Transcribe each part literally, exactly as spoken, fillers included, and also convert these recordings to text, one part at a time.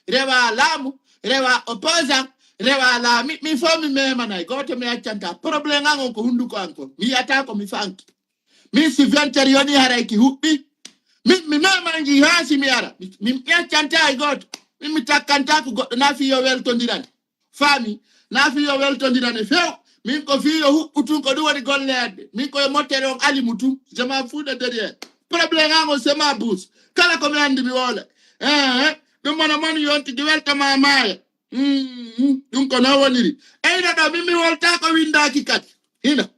rewa laamu, rewa opposant, rewa laami. Min fof mi memanay, gooto mi accanta. Problème an on ko hunnduko an ko. Mi yiyata ko mi fanki. Min si vingt heures yoni haray ki huɓɓi. Min mi memanji haa si mi ara. Mi, mi accanta e gooto. Min mi takkanta ko goɗɗo na fi yo weltondirane. Faami? Na fi yo weltondirane few. Min ko fi yo huɓɓu tun ko ɗum woni golle adde. Min ko e mottere on alimu tun. Je m'en fous de derrière. Problème an on c'est ma bouche. Kala ko mi anndi mi woola. Eh, eh. Ɗum mono mon yonti di welta ma maaya. Mm, mm. Ɗum ko no woniri. Eyna ɗo min mi wolta ko windaaki kadi. Hina.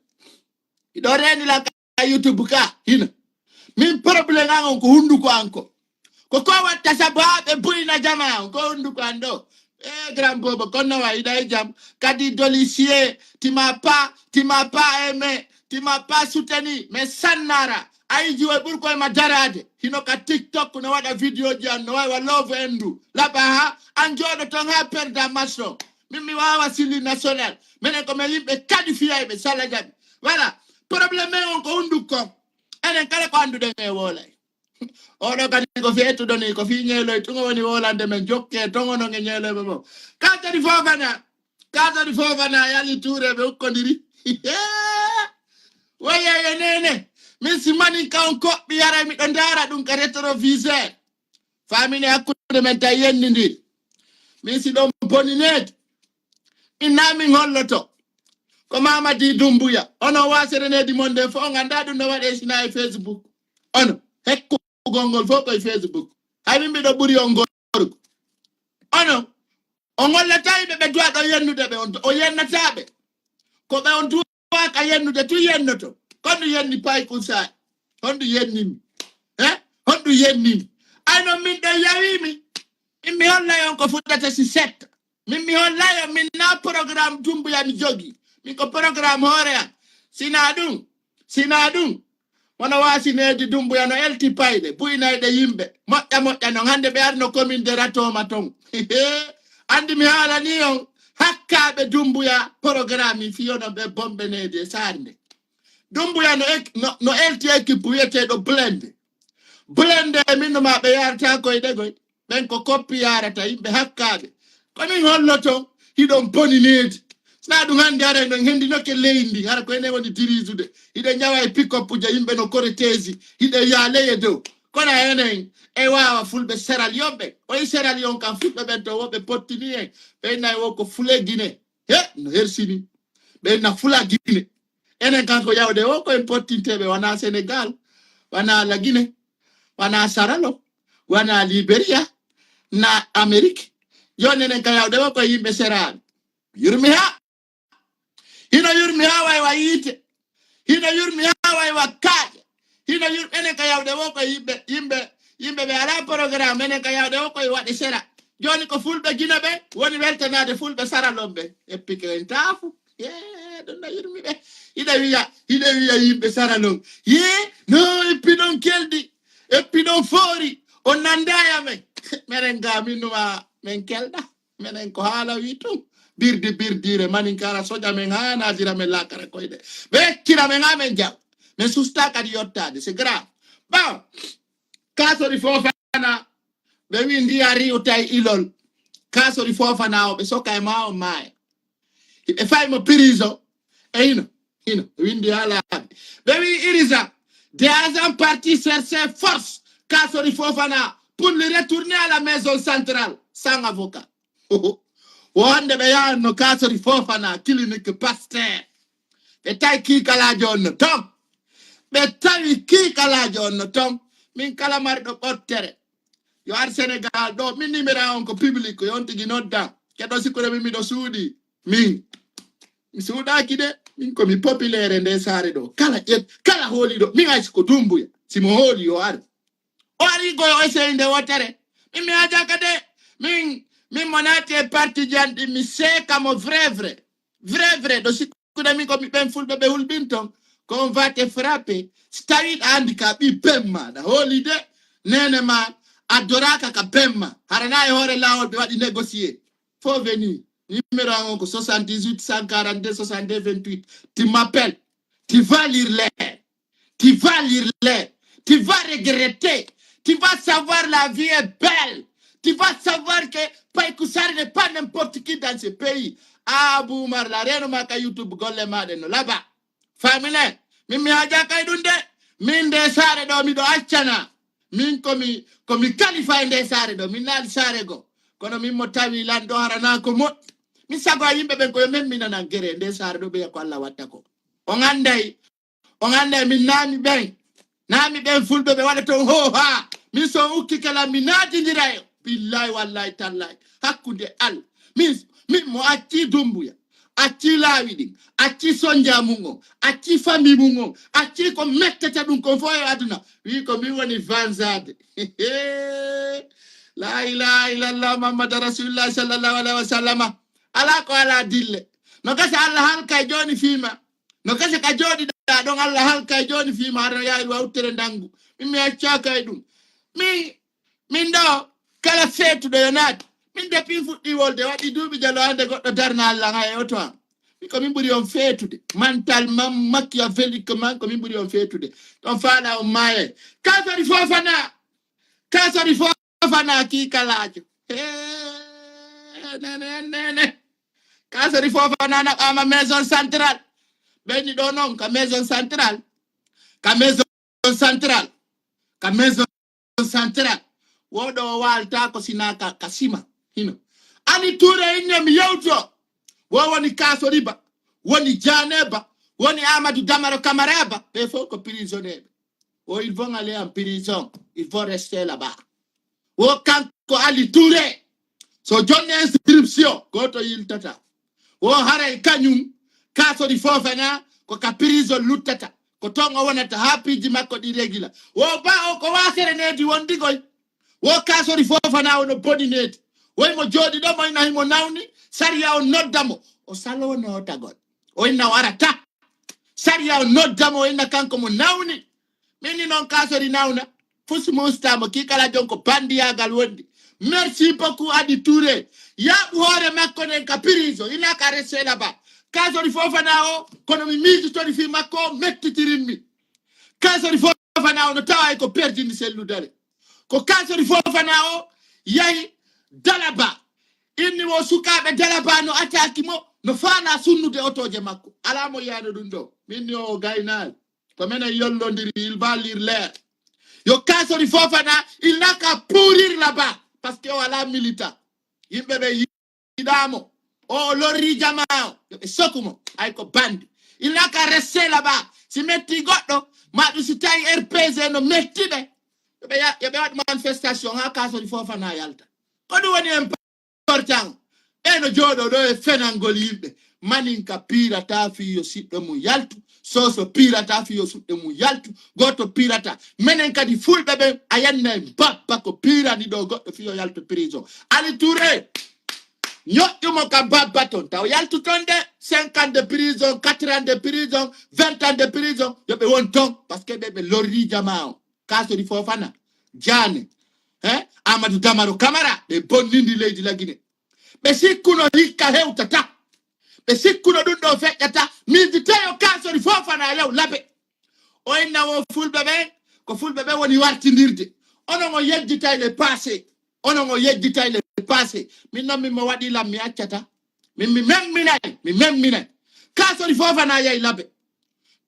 Iɗo reeni lan ka YouTube ka. Hina. Min problème an on ko hunnduko an ko. Ko ko watta sabu haa ɓe buyna jama on ko hunnduko an ɗo. E grand bobo kon no wayi ɗa e jam. Kadi dolicier, tu m'as pas, tu m'as pas aimé, tu m'as pas soutenu, mais sannara. Ayi jiwo ɓuri koye ma daraade. Hino ka TikTok no waɗa vidéo ji an no wawi wa love endu. Laba ha an jooɗo ton ha perda maçon. Min mi wawa sili national. Minen ko men yimɓe qualifié ɓe sala jaɓi. Voilà. Problème men on ko hunnduko kon. Enen kala ko annduɗen e woolay. Oɗo kadi ko feetuɗo ni, ko fii ñeeloy tun o woni woolande men jokke ton onon e ñeeloyɓe mo. Ka kadi Fofana, ka kadi Fofana yali tuure ɓe ukkodiri. Woye e nene, min si manin ka on koɓɓi yaray miɗo ndaara ɗum ka rétroviseur. Faamini hakkunde men tawi yennindiri. Min si ɗon bonineede. Min na min holloto. Ko Mamadi Dumbuya. Onon waasere needi mon nden fof on anndaa ɗum no waɗee sina e Facebook. Onon hekkugol ngol fof ko e Facebook. Hay min mbiɗo ɓuri on gorko. Onon on hollata yimɓe ɓe duwa ɗo yennude ɓe on o yennataa ɓe. Ko ɓe on duwaaka yennude tun yennoto. Kondu yenni Paykun Saay. Hondu yennimi? Eh? Hondu yennimi? Ay non min ɗo yawimi. Min mi hollay on ko fuɗɗata si setta. Min mi hollay on min na programme Dumbuya mi jogi. Min ko programme hoore am. Sina ɗum, sina ɗum. Wona waasi needi Dumbuya no elti payɗe, buynayɗe yimɓe. Moƴƴa moƴƴa non. Hannde ɓe arno commune de Ratoma ton. Anndi mi haalani on hakkaaɓe Dumbuya programme fiyono ɓe bomɓe needi e saarnde. Dumbuya no, ek- no, no elti équipe wiyeteeɗo Blende. Blende e min no ma ɓe yarata koyɗe goy. Ɓen ko koppi yarata yimɓe hakkaaɓe. Ko min holloto hiɗon boni needi. Sina ɗum hannde hara eɗon henndinoke leydi ndi hara ko enen woni diriisude. Hiɗe ñawa e pikoppuja yimɓe no koreteesi. Hiɗe yaa ley e dow. Kono enen e waawa fulɓe Sierra Leone ɓen. Oyi Sierra Leone kam fulɓe ɓen to woɓɓe pottini en. Ɓe nayi wo ko fule Gine. He no hersini. Ɓe na fula Gine. Enen kanko yawde o ko en pottinteɓe wona Sénégal, wona la Guinée, wona Saralo, wona Liberia, na Amérique. Joni enen ka yawde o ko yimɓe seraaɓe. Yurmi ha. Hino yurmi ha way wa yiite. Hino yurmi ha way wa kaaƴe. Hino yurmi enen ka yawde o ko yimɓe yimɓe yimɓe ɓe ala programme enen ka yawde o koye waɗe sera. Joni ko fulɓe Gine ɓe woni weltanade fulɓe Saralon ɓe. Eppike en taafu. Yee ɗum na yurmi ɓe. Hiɗa wiya hiɗa wiya yimɓe Saralon. Yee no eppi ɗon keldi eppi ɗon foori on nandaya men. Meren ga min numa men kelɗa. Menen ko haala wi tun. Birdi birdire maninkara soja men ha nadira men lakara koyɗe ɓe ekkira men ha men jaw. Men susta kadi yottade c'est grave. Bon. Kasori Fofana ɓe wi ndiya riwtay ilol. Kasori Fofana o ɓe soka e ma o maaya. Hiɓe fay mo prison. E hino hino windi ha laabi ɓe wi irisa des agents partis chercher force Kasori Fofana pour le retourner à la maison centrale sans avocat. Wo hannde ɓe yahanno Kasori Fofana clinique Pasteur. Ɓe tawi kiikalaajo on no ton. Ɓe tawi kiikalaajo on no ton. Min kala marɗo ɓottere yo ar Sénégal ɗo min numéro on ko public ko yon tigi nodda. Keɗo sikkude min miɗo suuɗi min mi suuɗaki de. Min komi populaire nde saare ɗo kala ƴet kala hooliɗo min hay siko Dumbuya simo hooli yo ar. O ari goy o essayé nde wotere. Min mi hajaka de. Min min mo naati e parti ji an ɗi mi seeka mo vrai vrai. Vrai vrai ɗo sikkude min ko mi ɓen fulɓe ɓe hulɓin ton. Ko on va te frappé. Si tawi ɗa andi ka ɓi bemma ɗa hooli de. Nene ma addoraka ka bemma harana e hoore lawol ɓe waɗi négocié. Fo veni numéro an on ko soixante-dix-huit cent quarante-deux soixante-deux vingt-huit. Tu m'appelles. Tu vas lire l'air. Tu vas lire l'air. Tu vas regretter. Tu vas savoir la vie est belle. Tu vas savoir que Paykoussar n'est pas n'importe qui dans ce pays. Ah, Boumar, la reno ma ka YouTube golle ma ɗen no laba. Famile, min mi haja kay ɗum de. Min nde saare ɗo miɗo accana. Min komi komi kalifa e nde saare ɗo. Min naali saare go. Kono min mo tawi lan ɗo harana ko moƴƴi. Min sago a yimɓe ɓen ko yo men minanan gere e nde saare ɗo ɓeya ko Allah watta ko. On anday On annda e min naami ɓen. Naami ɓen fulɓe ɓe waɗa toon hoo haa. Min so on ukki kala mi naatindira e. Billahi wallahi tallahi. Hakkunde Alla. Min, min mo accii Dumbuya. Accii laawi ɗin. Accii sonja mum on. Accii famii mum on. Accii ko mettata ɗum kon fof e aduna. Wii ko min woni vanzaade. La ilaha illallah Muhammad Rasulullah sallallahu alaihi wa sallama. Alaa ko alaa dille. No gasa Alla halka e jooni fiima. No gasa ka jooɗiɗaa ɗon Alla halka e jooni fiima hara no yaari wa uttere ndanngu. Min mi accaaka e ɗum. Min min ɗo kala feetuɗo yo naati. Min de pin fuɗɗii wolde waɗi duuɓi jalo hannde goɗɗo darna Alla ŋa e oto am. Min ko min ɓuri on feetude. Mental man machiavélique man ko min ɓuri on feetude. Ɗon faala on maayay. Kasori Fofana. Kasori Fofana kiikalaajo. Hee, nene, nene. Kasori Fofana naɓaama maison centrale. Ɓeyni ɗo noon ka maison centrale. Ka maison centrale. Ka maison centrale. Wo ɗo o waaltaako sinaa ka, ka sima. Hino. Ani Touré inne mi yewto. Wo woni Kasori Ba. Woni Jane Ba. Woni Amadou Damaro Camara Ba. Ɓe fof ko prisonnier ɓe. Oh, ils vont aller en prison. Ils vont rester là-bas. Wo kanko Ali Touré. So jonne inscription, gooto yiltata. Wo haray kañum, Kasori Fofana, ko ka prison luttata. Ko toon o wonata haa piiji makko ɗi regila. Wo ba o ko waasere needi wondigoy. Wo Kasori Fofana ono boni needi. Woy mo jooɗi ɗo, mo ina himo nawni, sariya o nodda mo. O salo nootagol. O inna o arata. Sariya o nodda mo, o inna kanko mo nawni. Min ni noon Kasori nawna. Fusi musta mo, kii kala jon ko bandiyaagal wondi. Merci beaucoup, Adi Touré. Yaaɓu hoore makko nden ka prison. Il n'a qu'à rester là-bas. Kasori Fofana o, kono mi miijitori fii makko, mettitirimmi. Kasori Fofana o no tawa e ko perdini Sellu Dale. Ko Kasori Fofana o yahi Dalaba. Inni wo sukaaɓe Dalaba no attaque mo, no faala sunnude otooje makko. Alaa mo yiyaano ɗum ɗo. Min ni o gaynaali. Ko menen yollondiri, il va lire l'air. Yo Kasori Fofana, il n'a qu'à pourrir là-bas. Parce que o alaa militant. Yimɓe ɓe yiɗaa mo. O, o lorri jamaa o. Yo ɓe soku mo. Ay ko bandi. Il n'a qu'à rester là-bas. Si metti goɗɗo, ma ɗum si tawi R P G no metti ɓe. Yo ɓe ya-, yo ɓe waɗ manifestation haa Kasori Fofana yalta. Ko ɗum woni important. Ɓe no jooɗoo ɗo e fenangol yimɓe. Maninka piirata fii yo siɗɗo mum yaltu. Soso piirata fii yo suɗɗo mum yaltu. Gooto piirata. Menen kadi fulɓe ɓen a yannay babba ko piirani ɗo goɗɗo fii yo yaltu prison. Ali Touré, ñoƴƴu mo ka babba ton. Taw yaltu ton de, cinq ans de prison, quatre ans de prison, vingt ans de prison. Yo ɓe won ton. Parce que ɓe, ɓe lorri jamaa o. Kasori Fofana, Jane, eh, Amadou Damaro Camara, ɓe bonnindi leydi Lagine. Ɓe sikkuno hikka hewtata. Ɓe sikkuno ɗum ɗo feƴƴata. Min si tawi o Kasori Fofana yaw labe. O inna wo fulɓe ɓe, ko fulɓe ɓe woni wartindirde. Onon o yejjitay le passé. Onon o yejjitay le passé. Min noon min mo waɗi lam mi accata. Min mi memminay, mi memminay. Kasori Fofana yahi labe.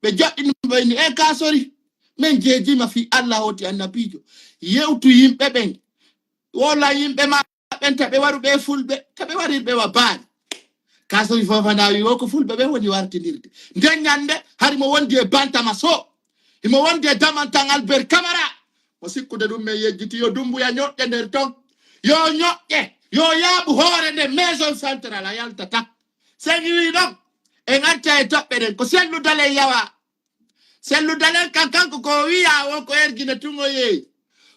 Ɓe joɗɗini mo ɓe ni, "E Kasori, men jeejima fii Allah hoti annabiijo. Yewtu yimɓe ɓen. Wola yimɓe ma ɓen taɓe waru ɓe fulɓe, taɓe warir ɓe wa baani." Kasori Fofana wi, "Wo ko fulɓe ɓen woni wartindirde." Nden ñande, hari mo wondi e Bantama so. Himo wondi e Damantan Albert Camara. Mo sikkude ɗum men yejjiti yo Dumbuya ñoƴƴe nder ton. Yo ñoƴƴe, yo yaaɓu hoore nde maison centrale a yaltata. Sen iwi ɗon, en arta e toɓɓe ɗen. Ko Sellu Dalen yawa. Sellu Dalen kan kanko ko o wiya o ko ergina tun o yeeyi.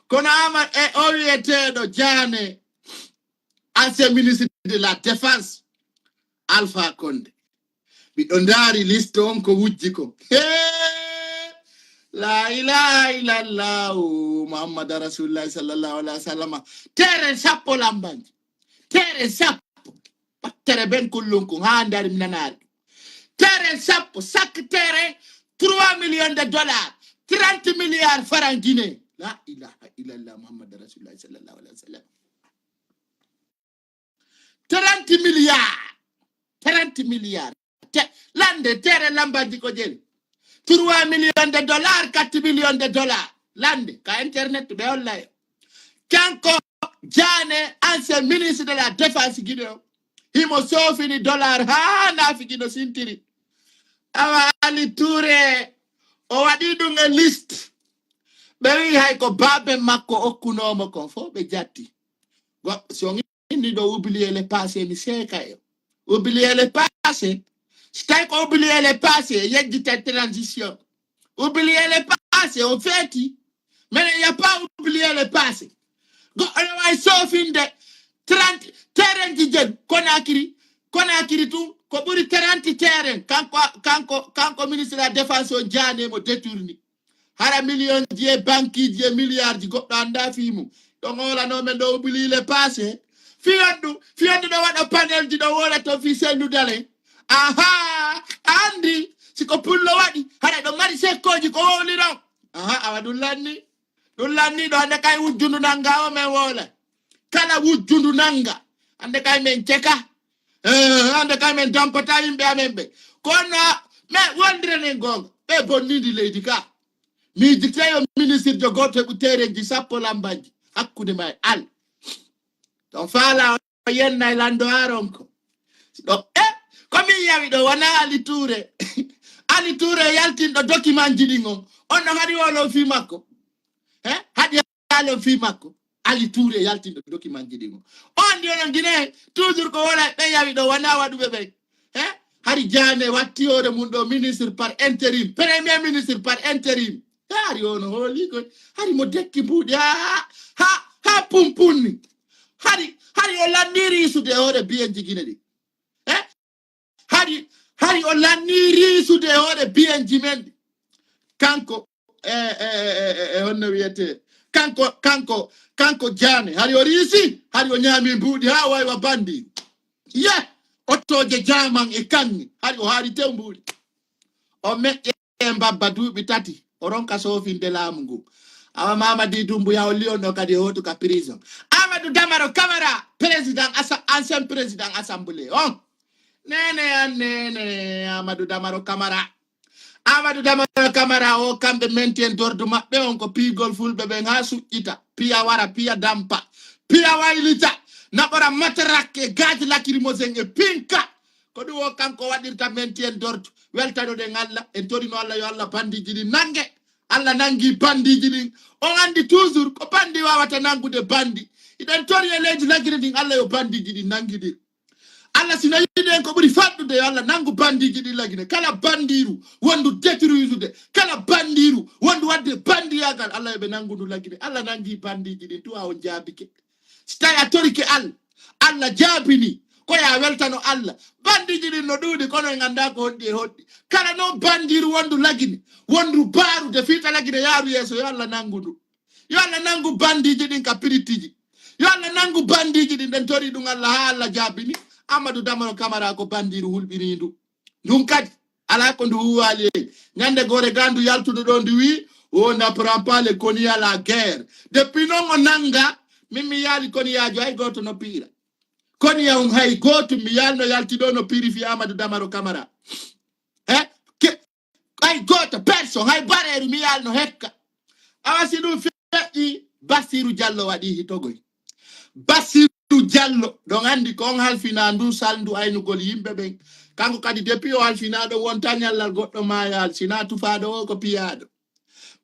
Kono Amar e o wiyeteeɗo Jane, ancien ministre de la Défense, Alpha Condé. Miɗo ndaari liste on ko wujji ko. Hee! La ilaha illallah, Muhammad Rasulullah sallallahu alaihi wasallam. Tere sappo lambanji. Tere sappo. Tere ben kullun kun haa ndari mi nanaari. Tere sappo, chaque tere trois millions de dollars, trente milliards francs guinéens. La ilaha illallah Muhammad Rasulullah sallallahu alaihi wasallam. milliards. Trente milliards. Te, lande, tere lambaji ko jeli. Trois millions de dollars, quatre millions de dollars. Lande, ka internet ɓe hollayo. Kanko Jane, ancien ministre de la défense Guinée o. Himo sofini dollar ha nafi Guinée sintiri. Awa Ali Touré, o waɗi ɗum e liste. Ɓe wi hay ko babe makko okkunomo kon fof ɓe jatti. Go, so inni ɗo oublier le passé mi seeka e. Oublier le passé. Si tawi ko oublier le passé, yejjita transition. Oublier le passé, o feeti. Mais il n'y a pas oublié le passé. Go, oɗo wawi sofinde trente terrain ji jen Conakry, Conakry tun, ko ɓuri trente terrain. Kanko, kanko, kanko ministre de la défense o Jane mo détourni. Hara million ji e banque ji e milliard ji goɗɗo anda fi mum. Ɗo ngolano men ɗo oublié le passé. Fiyondu, fiyondu ɗo waɗa panel ji ɗo wola to fi sellu dale. Aha, andi, si ko pullo waɗi, hara ɗo mari sekkoji ko wowli ɗon. Aha, awa ɗum lanni. Ɗum lanni ɗo hande kay wujjundu nanga o men wola. Kala wujjundu nanga. Hande kay men ceka. Eh, hande kay men dampata yimɓe amen ɓe. Kono, mais wondiranen gonga. Ɓe bonnidi leydi ka. Miiji tawi o ministre jo goto heɓu terenji sappo lambanji. Hakkunde ma e Al. Ɗon faala o yennay lando aron ko. Ɗo, eh, ko min yawi ɗo, wona Ali Touré. Ali Touré yaltinɗo document ji ɗin on. On no hari wolo fi makko. Eh, haɗi halo fi makko. Ali Touré yaltinɗo document ji ɗin on. On ndi onon Guinée, toujours ko wona ɓe yawi ɗo, wona waɗuɓe ɓen. Eh, hari Jane watti hoore mum ɗo ministre par intérim, premier ministre par intérim. Hari ono hooli koy. Hari mo dekki mbuuɗi ha, ha, ha pumpunni. Hari, hari o lanniri isude hoore biyenji Guinée ɗi. Eh? Hari, hari o lanniri isude hoore biyenji men ɗi. Kanko, e, e, e, e, e, honno wiyete? Kanko, kanko, kanko Jane. Hari o riisi, hari o ñaami mbuuɗi ha o wawi wa bandi. Ye, otoje jaman e kanŋe. Hari o haari tew mbuuɗi. O meƴƴe e mbabba duuɓi tati. O ronka soofinde laamu ngu. Awa Mamadi Doumbouya o liyon ɗo kadi e hotu ka prison. Amadou Damaro Camara, président assa-, ancien président assemblée. On. Nene an nene Amadou Damaro Camara. Amadou Damaro Camara o kamɓe maintien d'ordre maɓɓe on ko piigol fulɓe ɓen ha suƴƴita. Piya wara, piya dampa. Piya waylita. Naɓora matarakke, gaz lacrymogène e pinka. Ko ɗum o kanko waɗirta maintien d'ordre. Weltanoɗen Allah. En torino Allah yo Allah bandiji ɗin nange. Allah nangi bandiji ɗin. On andi toujours ko bandi wawata nangude bandi. Iɗen tori e leydi lagiri ndin Allah yo bandiji ɗin nangidir. Allah sina yiɗi en ko ɓuri faɗɗude yo Allah nangu bandiji ɗin lagine. Kala bandiru wondu détruisude. Kala bandiru wondu wadde bandiyagal Allah yo ɓe nangu ndu lagine. Allah nangi bandiji ɗin tuwa on jaabike. Si tawi a torike Allah, Allah jaabini, ko ya weltano Allah. Bandiji ɗin no ɗuuɗi, kono en anndaa ko honɗi e honɗi. Kala noon bandiru wondu lagine, wondu baarude fiita lagine yaaru yeeso, yo Allah nanngu ndu. Yo Allah nanngu bandiji ɗin ka piritiji. Yo Allah nanngu bandiji ɗin, ɗen tori ɗum Allah, haa Allah jaabini. Amadou Damaro Camara ko bandiru hulɓiniindu. Ndun kadi, alaa ko ndu huuwaali e ñande gore ga ndu yaltuɗo ɗo ndu wi, on n'apprend pas le Koni à la guerre. Depuis non o nanga, min mi yaali Koniyaajo hay gooto no piira. Koniya on hay gooto mi yaalno yalti ɗo no piiri fi Amadou Damaro Camara. He? Ke-, hay gooto, personne, hay bareeru mi yaalno hekka. Awa si ɗum feƴƴi, Bassirou Diallo waɗi hitogoy. Bassirou Diallo, ɗon anndi ko on halfina ndu salndu aynugol yimɓe ɓen. Kanko kadi depuis o halfina ɗo wonta ñallal goɗɗo maayaal, sina tufaaɗo o ko piyaaɗo.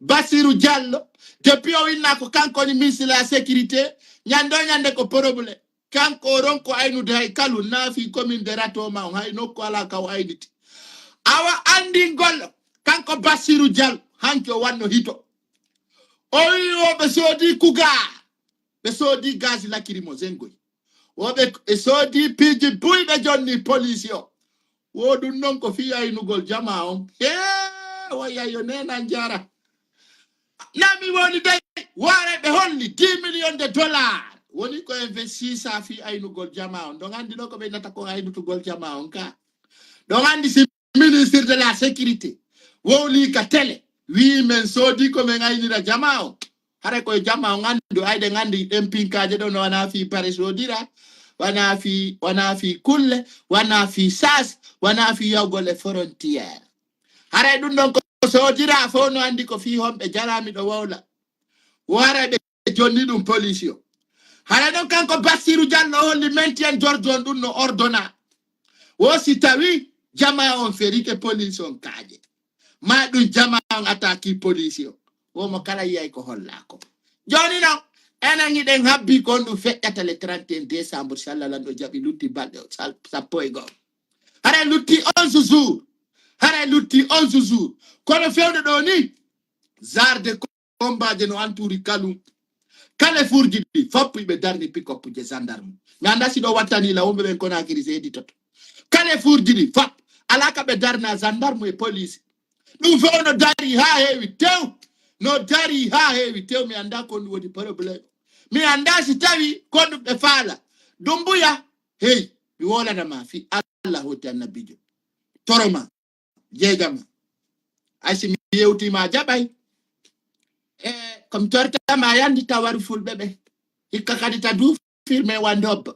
Bassirou Diallo, depuis o winna ko kanko woni ministre de la sécurité, ñande o ñande ko problème. Kanko o ronko aynude hay kalu, naafi commune de Ratoma on, hay nokku alaa ka o ayniti. Awa anndingol, kanko Bassirou Diallo, hanki o wanno hito. O wi o ɓe soodi kuga, ɓe soodi gaz lacrymogène goy. O ɓe, ɓe soodi piiji buy ɓe jonni police o. Wo ɗum non ko fii aynugol jama on. Hee, o yayyo nena jara. Nami woni dey, ware ɓe holli dix millions de dollars. Woni ko investisa fii aynugol jama on. Ɗon anndi ɗo ko ɓe nata ko aynutugol jama on ka. Ɗon anndi si ministre de la sécurité wowli ka télé, wii men soodi ko men aynira jama on. Hara koye jama on anndu, ayɗen anndi ɗen pinkaaje ɗo no wana fii bare soodira. wana fi wana fi kulle, wana fi sas, wana fi yawgol e frontière. Haray ɗum ɗon ko sodira fof no andi ko fi homɓe jara miɗo wowla. Wo haray ɓe jonni ɗum police o. Haray ɗon kanko Bassiru Jallo holli menti en jorjon ɗum no ordonna. Wo si tawi jama on ferike police on kaaje. Ma ɗum jama on attaque police o. Wo mo kala yiyay ko hollako. Joni non, enen hiɗen habbi kon ɗum feƴƴata le trente et un décembre, si Allah lanɗo jaɓi lutti balɗe o sal-, sappo e go'o. Haray lutti onze jours. Haray lutti onze jours. Kono fewde ɗo ni, zarde kombaaje no antuuri kalum. Kalefuurji ɗi fop iɓe darni pick-up je gendarme. Mi anndaa si ɗo wattani la wonɓe ɓen Konaakiri seedi toto. Kalefuurji ɗi fop alaa ka ɓe darna gendarme e police. Ɗum fof no dari haa heewi tew. No dari haa heewi tew. Mi anndaa ko ɗum woni problème. Mi anndaa si tawi ko ɗum ɓe faala. Dumbuya, hey, mi wolana ma fi Allah hoti annabijo. Toroma. Jeejama. Ay si mi yewtima a jaɓay. E ko mi tortama a yandi tawaru fulɓe ɓe. Hikka kadi ta du firme wa ndobba.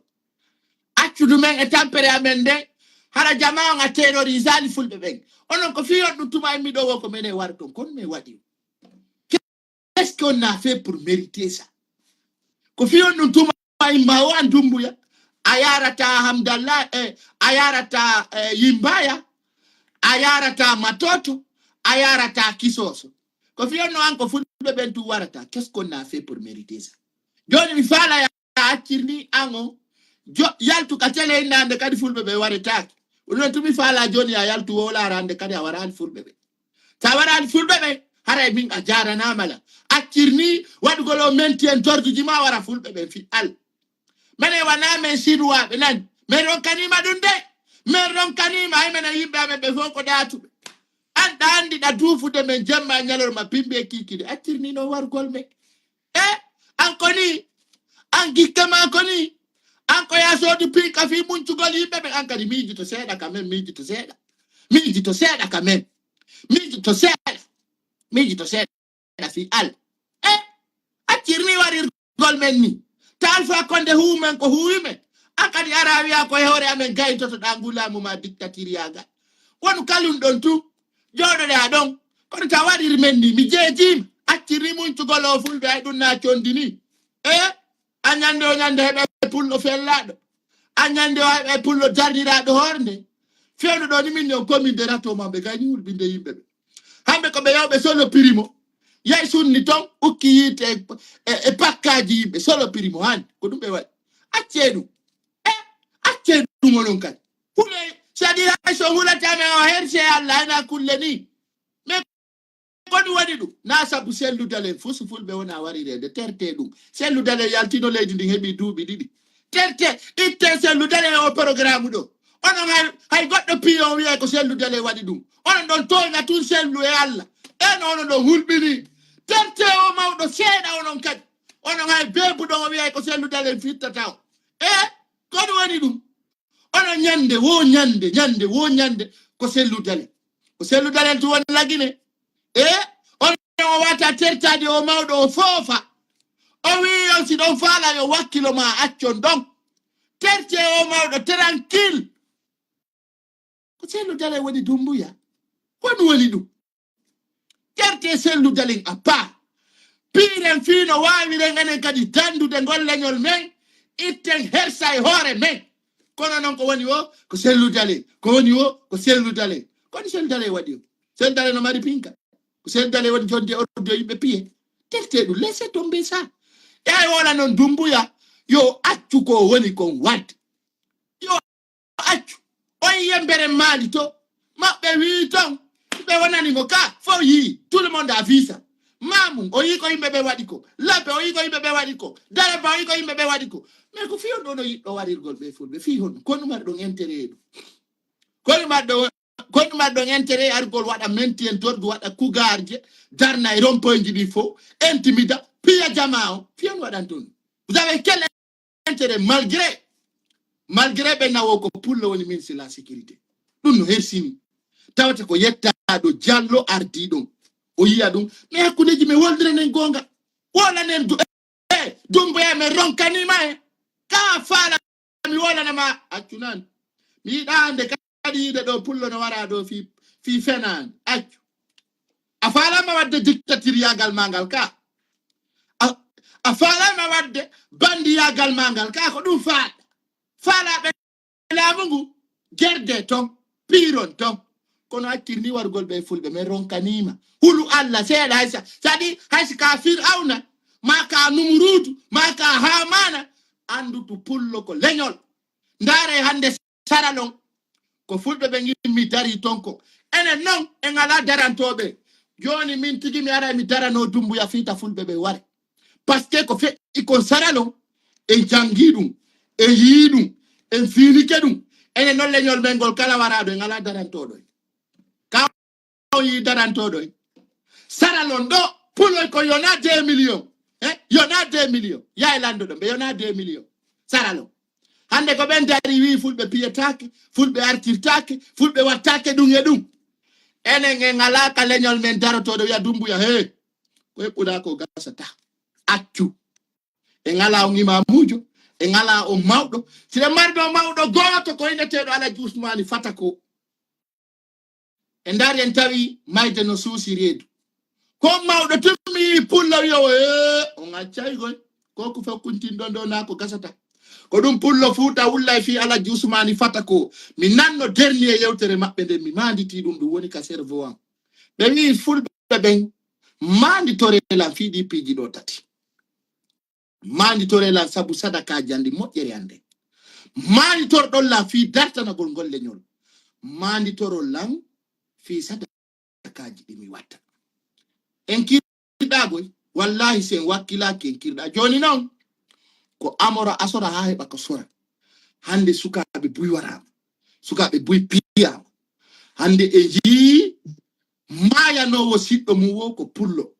Accu ɗumen e tampere amen nde. Hara jama on a terrorisali fulɓe ɓen. Onon ko fi on ɗum tuma immi ɗo wo ko menen wara ton. Kono mi waɗi. Qu'est-ce qu'on a fait pour mériter ça? Ko fi on ɗum tuma imma o an Dumbuya. A yarata Hamdallah, eh, a yarata, eh, Yimbaya. A yarata Matoto. A yarata Kisoso. Ko fi on no an ko fulɓe ɓen tu warata. Qu'est-ce qu'on a fait pour mériter ça? Joni mi faala ya accirni an o. Jo, yaltu ka tele innande kadi fulɓe ɓe waretaaki. Ɗum noon tumi faala joni a yaltu wowlaara hande kadi a waraali fulɓe ɓe. Sa waraali fulɓe ɓe, haray min a jaaranaama la. Accirni waɗugol o menti en torduji ma wara fulɓe ɓe fi al. Mene wana men sinuwaaɓe nani. Men ronkanima ɗum de. Men ronkanima hay menen yimɓe amen ɓe fof ko ɗaatuɓe. An ɗa andi ɗa duufude men jemma e ñalorma pimbi e kiikide. Accirni noon warugol men. E an ko ni, an gikke ma ko ni, an ko ya soodu pinka fi muncugol yimɓe ɓe, an kadi miijito seeɗa ka men, miijito seeɗa. Miijito seeɗa ka men. Miijito seeɗa. Miijito seeɗa fi al. E accirni warirgol men ni. Ta Alpha Condé huumen ko huuwi men. An kadi ara wiya ko e hoore amen gaytotoɗa ngu laamu ma dictature yagal. Wonu kalun ɗon tu. Jooɗoɗa ɗon. Kono ta warir men ni. Mi jeejima. Accirni muncugol o fulɓe ay ɗum na condini. E a ñande o ñande heɓa pullo fellaɗo. A ñande o heɓa pullo darniraɗo hoore nde. Fewndo ɗo ni min on commune de rato ma ɓe gayni hulɓinde yimɓe ɓe. Hamɓe ko ɓe yawɓe solo primo. Yay sunni ton ukki yiite e, e, e pakkaji yimɓe solo primo han. Ko ɗum ɓe waɗi. Accee ɗum. E accee ɗum onon kadi. Huley, c'est-à-dire hay so hulata men o herse Allah ena kulle ni. Mais ko ɗum waɗi ɗum? Na sabu selludalen fuu so fulɓe wona warireede. Terte ɗum. Selludalen yaltino leydi ndin heɓi duuɓi ɗiɗi. Terte, itte selludalen o programme ɗo. Onon hay, hay goɗɗo piyo on wiyay ko selludalen waɗi ɗum. Onon ɗon tooña tun sellu e Allah. Eno onon ɗon hulɓini. Terte o mawɗo seeɗa onon kadi. Onon hay beebuɗon o wiyay ko selludalen fittata o. E ko ɗum waɗi ɗum? Onon ñande wo ñande, ñande wo ñande ko selludalen. Ko selludalen tu won lagine. E onon o wata tertade o mawɗo o foofa. O wi on si ɗon faala yo wakkilo ma accon ɗon. Terte o mawɗo tranquille. Ko selludalen woni Dumbuya. Ko ɗum woni ɗum? Ƴerte selludalen a paa. Piiren fii no waawiren enen kadi dandude ngol leñol men, itten hersa e hoore men. Kono noon ko woni o, ko selludalen. Ko woni o, ko selludalen. Kono selludalen waɗi o. Selludalen no mari pinka. Ko selludalen woni jonde ordo yimɓe piye. Terte ɗum, laissez tomber ça. Ƴay wala noon Dumbuya, yo accu ko woni kon wadde. Yo accu. On yembere Maali to. Maɓɓe wii ton. Ɓe wonani mo ka. Fof yii. Tout le monde a vu ça. Mamum, o yii ko yimɓe ɓe waɗi ko. Labbe, o yii ko yimɓe ɓe waɗi ko. Daraba, o yii ko yimɓe ɓe waɗi ko. Mais ko fiyon ɗo no yiɗɗo warirgol ɓe fulɓe. Fii honno? Ko ɗum mari ɗon intérêt e ɗum. Ko ɗum mari ɗon, ko ɗum mari ɗon intérêt e argol waɗa menti en tordu, waɗa kugarje, darna e rompoyji ɗi fof, intimida, piya jama o. Fiyon waɗan toon. Vous avez quel intérêt malgré, malgré ɓe nawo ko pullo woni ministre de la sécurité. Ɗum no hersini. Tawata ko yettaɗo Jallo ardi ɗum. O yiya ɗum. Mais hakkundeji men woldiranen goonga. Wolanen du-, e Dumbuya men ronkanima e. Ka faala mi ma accu nan. Mi yiɗa hande kadi yiide ɗo pullo no wara ɗo fi fi fenaani accu. A faalama wadde dictatiryagal ma ngal ka? A faalama wadde bandiyagal ma ngal ka? Ko ɗum faaɗa? Faalaɓe laamu ngu gerde ton, piiron ton. Kono accir ni wargol ɓe fulɓe men ronkanima hulu Allah seeɗa. Haysa saɗi haysa ka fir'awna ma ka numurudu ma ka hamana, andutu pullo ko leñol. Ndaare hande saralon ko fulɓe ɓe ngimmi dari ton ko enen non en ala darantoɓe. Joni min tigi mi ara mi darano dumbuya fiita fulɓe ɓe ware. Parce que ko feƴƴi kon saralon en jangi ɗum, en yii ɗum, en fiinike ɗum. Enen non leñol men ngol kala waraɗo en ala darantoɗo en. Ka o yii darantoɗo en saralon ɗo puloy ko yona deux millions. Eh, yona deux millions yaay lando ɗo ɓe yona deux millions saralon. Hande ko ɓen dari wi fulɓe piyetake, fulɓe artirtake, fulɓe wattake ɗum e ɗum. Enen en ala ka leñol men darotoɗo wiya dumbuya he ko eɓɓuɗa ko gasata. Accu. En ala on imamujo, en ala on mawɗo. Siɗen mari ɗo mawɗo gooto ko inneteɗo Alaji Usmani Fata ko. En dari en tawi mayde no suusi reedu. Ko mawɗo tummi pullo wiyo e on accay goy. Ko ko fof kuntinɗon ɗo na ko gasata. Ko ɗum pullo fuuta wullay fii Alaji Usmani Fata ko. Mi nanno derni e yewtere maɓɓe nden mi manditi ɗum ɗum woni ka cerveau am. Ɓe wi'i fulɓe ɓen manditore lan fii ɗi piiji ɗo tati. Manditore lan sabu sadakaaji an ɗi moƴƴere an nden. Manditorɗon lan fii dartanagol ngol leñol. Manditoro lan fii sadakaaji ɗi mi watta. En kirɗagoy wallahi si en wakkilaaki en kirɗa. Joni non ko amora asora haa heɓa ko sora. Hande sukaaɓe buy waraama. Sukaaɓe buy piyaama. Hande e njii maayanoowo siɗɗo mum wo ko pullo.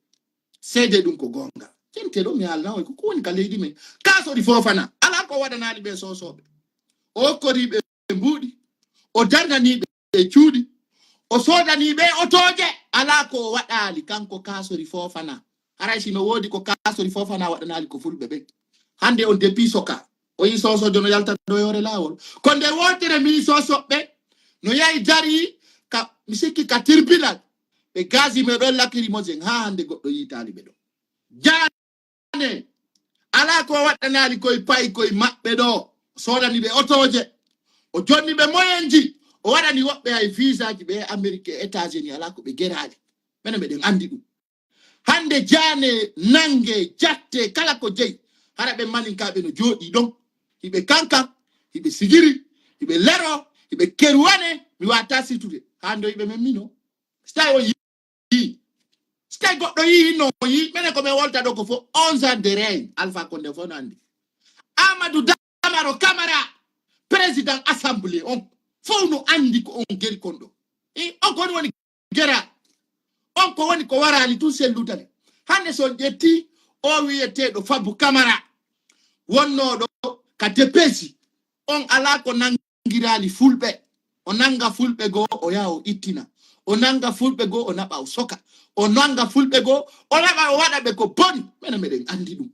Seede ɗum ko goonga. Cente ɗo mi haalna on ko ko woni ka leydi men. Kaasori Foofana alaa ko waɗanaali ɓe soosooɓe. O okkori ɓe mbuuɗi. O darnanii ɓe cuuɗi. O soodanii ɓe otooje. Alaa ko o waɗaali kanko Kaasori Foofana. Haray si no woodi ko Kaasori Foofana waɗanaali ko fulɓe ɓen. Hande on depuis soka. O yi soosoojo no yalta ɗo e hoore laawol. Ko nde wootere mi yi soosooɓe no yahi dari ka mi sikki ka tribunal. Ɓe gazi me ɗon lakiri mojen haa hande goɗɗo yiitaali ɓe ɗo. Jaane alaa ko o waɗanaali koy payi koy maɓɓe ɗo. O soodani ɓe otooje. O jonni ɓe moyenji. O waɗani woɓɓe hay visaji ɓe Amérique e États-Unis alaa ko ɓe geraali. Menen meɗen andi ɗum. Hande jaane nange jatte kala ko jeyi. Hara ɓe maninkaaɓe no jooɗi ɗon. Hiɓe kankan, hiɓe sigiri, hiɓe lero, hiɓe keruwane. Mi wata situde haa ndoyiɓe men mino. Si tawi o yii si tawi goɗɗo yii no o yii menen ko men wolta ɗo ko fof onze ans de règne Alpha Condé fof no andi. Amadou Damaro Camara président assemblée on fof no andi ko on geri kon ɗo. On ko woni woni gera on ko woni ko waraali tun sellutale. Hande so on ƴetti o wiyeteɗo Fabu Camara wonnoɗo ka depesi on ala ko nangiraali fulɓe. O nanga fulɓe goo o yaha o ittina. O nanga fulɓe goo o naɓa o soka. O nanga fulɓe goo o naɓa o waɗa ɓe ko boni. Menen meɗen andi ɗum.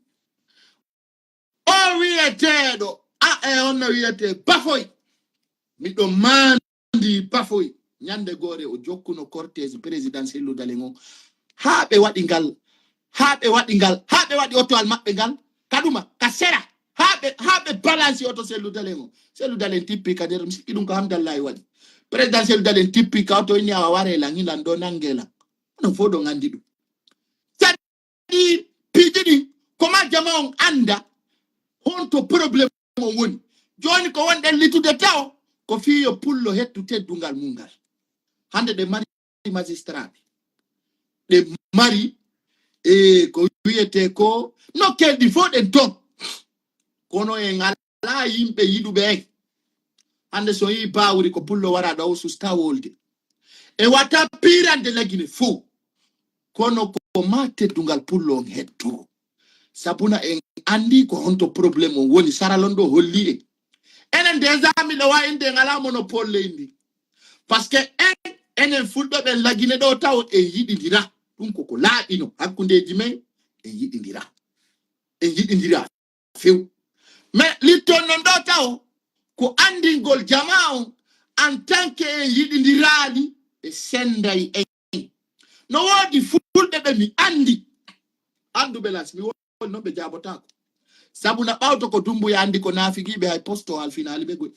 O wiyeteɗo a e on no wiyete Bafoy. Miɗo mandi Bafoy. Ñande goore o jokkuno cortège président Cellou Dalein on haa ɓe waɗi ngal haa ɓe waɗi ngal haa ɓe waɗi otoal maɓɓe ngal ka ɗuma ka sera haa ɓe haa ɓe balansi oto Cellou Dalein on. Cellou Dalein tippi ka nder mi sikki ɗum ko Hamdallahi waɗi. Président Cellou Dalein tippi ka oto inni awa ware lan hilan ɗo nange lan. Onon fof ɗon andi ɗum. Ɗi piiji ɗin ko ma jama on anda honto problème on woni. Joni ko wonɗen litude taw ko fii yo pullo hettu teddungal mum ngal. Hande ɗe mari magistrat ɓe ɗe mari e ko wiyete ko nokkeeji ɗi fof ɗen ton. Kono en alaa yimɓe yiɗuɓe en. Hande so yii bawri ko pullo wara ɗo o susta wolde. E wata pirande lagine fof. Kono ko ma teddungal pullo on hetto. Sabuna en andi ko honto problème on woni saralon ɗo holli en. Enen déjà miɗo wa inde en alaa monopole leydi. Parce que en enen fulɓe ɓen lagine ɗo taw en yiɗidira. Ɗum koko laaɓino hakkundeji men en yiɗidira. En yiɗidira few. Mais litton non ɗo taw ko anndingol jamaa on, en tant que en yiɗindiraali, ɓe sennday en. No woodi fulɓe ɓe mi anndi. Anndu Belas, mi woni non ɓe jaabotaako. Sabu na ɓawto ko Dumbuya anndi ko naafigiiɓe hay posto halfinaali ɓe goy.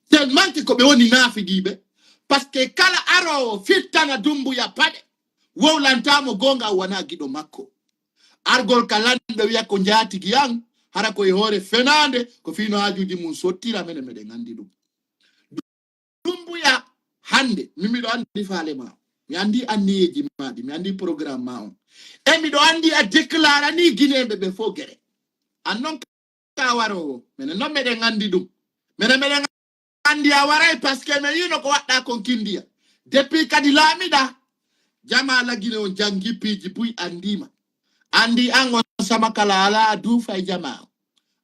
Tellement que ko ɓe woni naafigiiɓe. Parce que kala aroowo fittana Dumbuya paɗe, wowlantaa mo goonga o wanaa giɗo makko. Argol ka lanɗo wiya ko njaatigi an, hara ko e hoore fenaande, ko fii no haajuuji mum sottira, menen meɗen anndi ɗum. Dumbuya hannde, min miɗo anndi faale ma. Mi anndi anniyeeji ma ɗi, mi anndi programme ma on. E miɗo anndi a déclarani Gineeɓe ɓe fof gere. An non ka waroowo. Menen non meɗen anndi ɗum. Menen meɗen anndi a waray parce que mi yiino ko waɗɗa kon kindiya. Depuis kadi laamiɗa, jamaa la Guinée on janngi piiji buy anndii ma. Anndi an on sama kala alaa a duufa e jamaa on.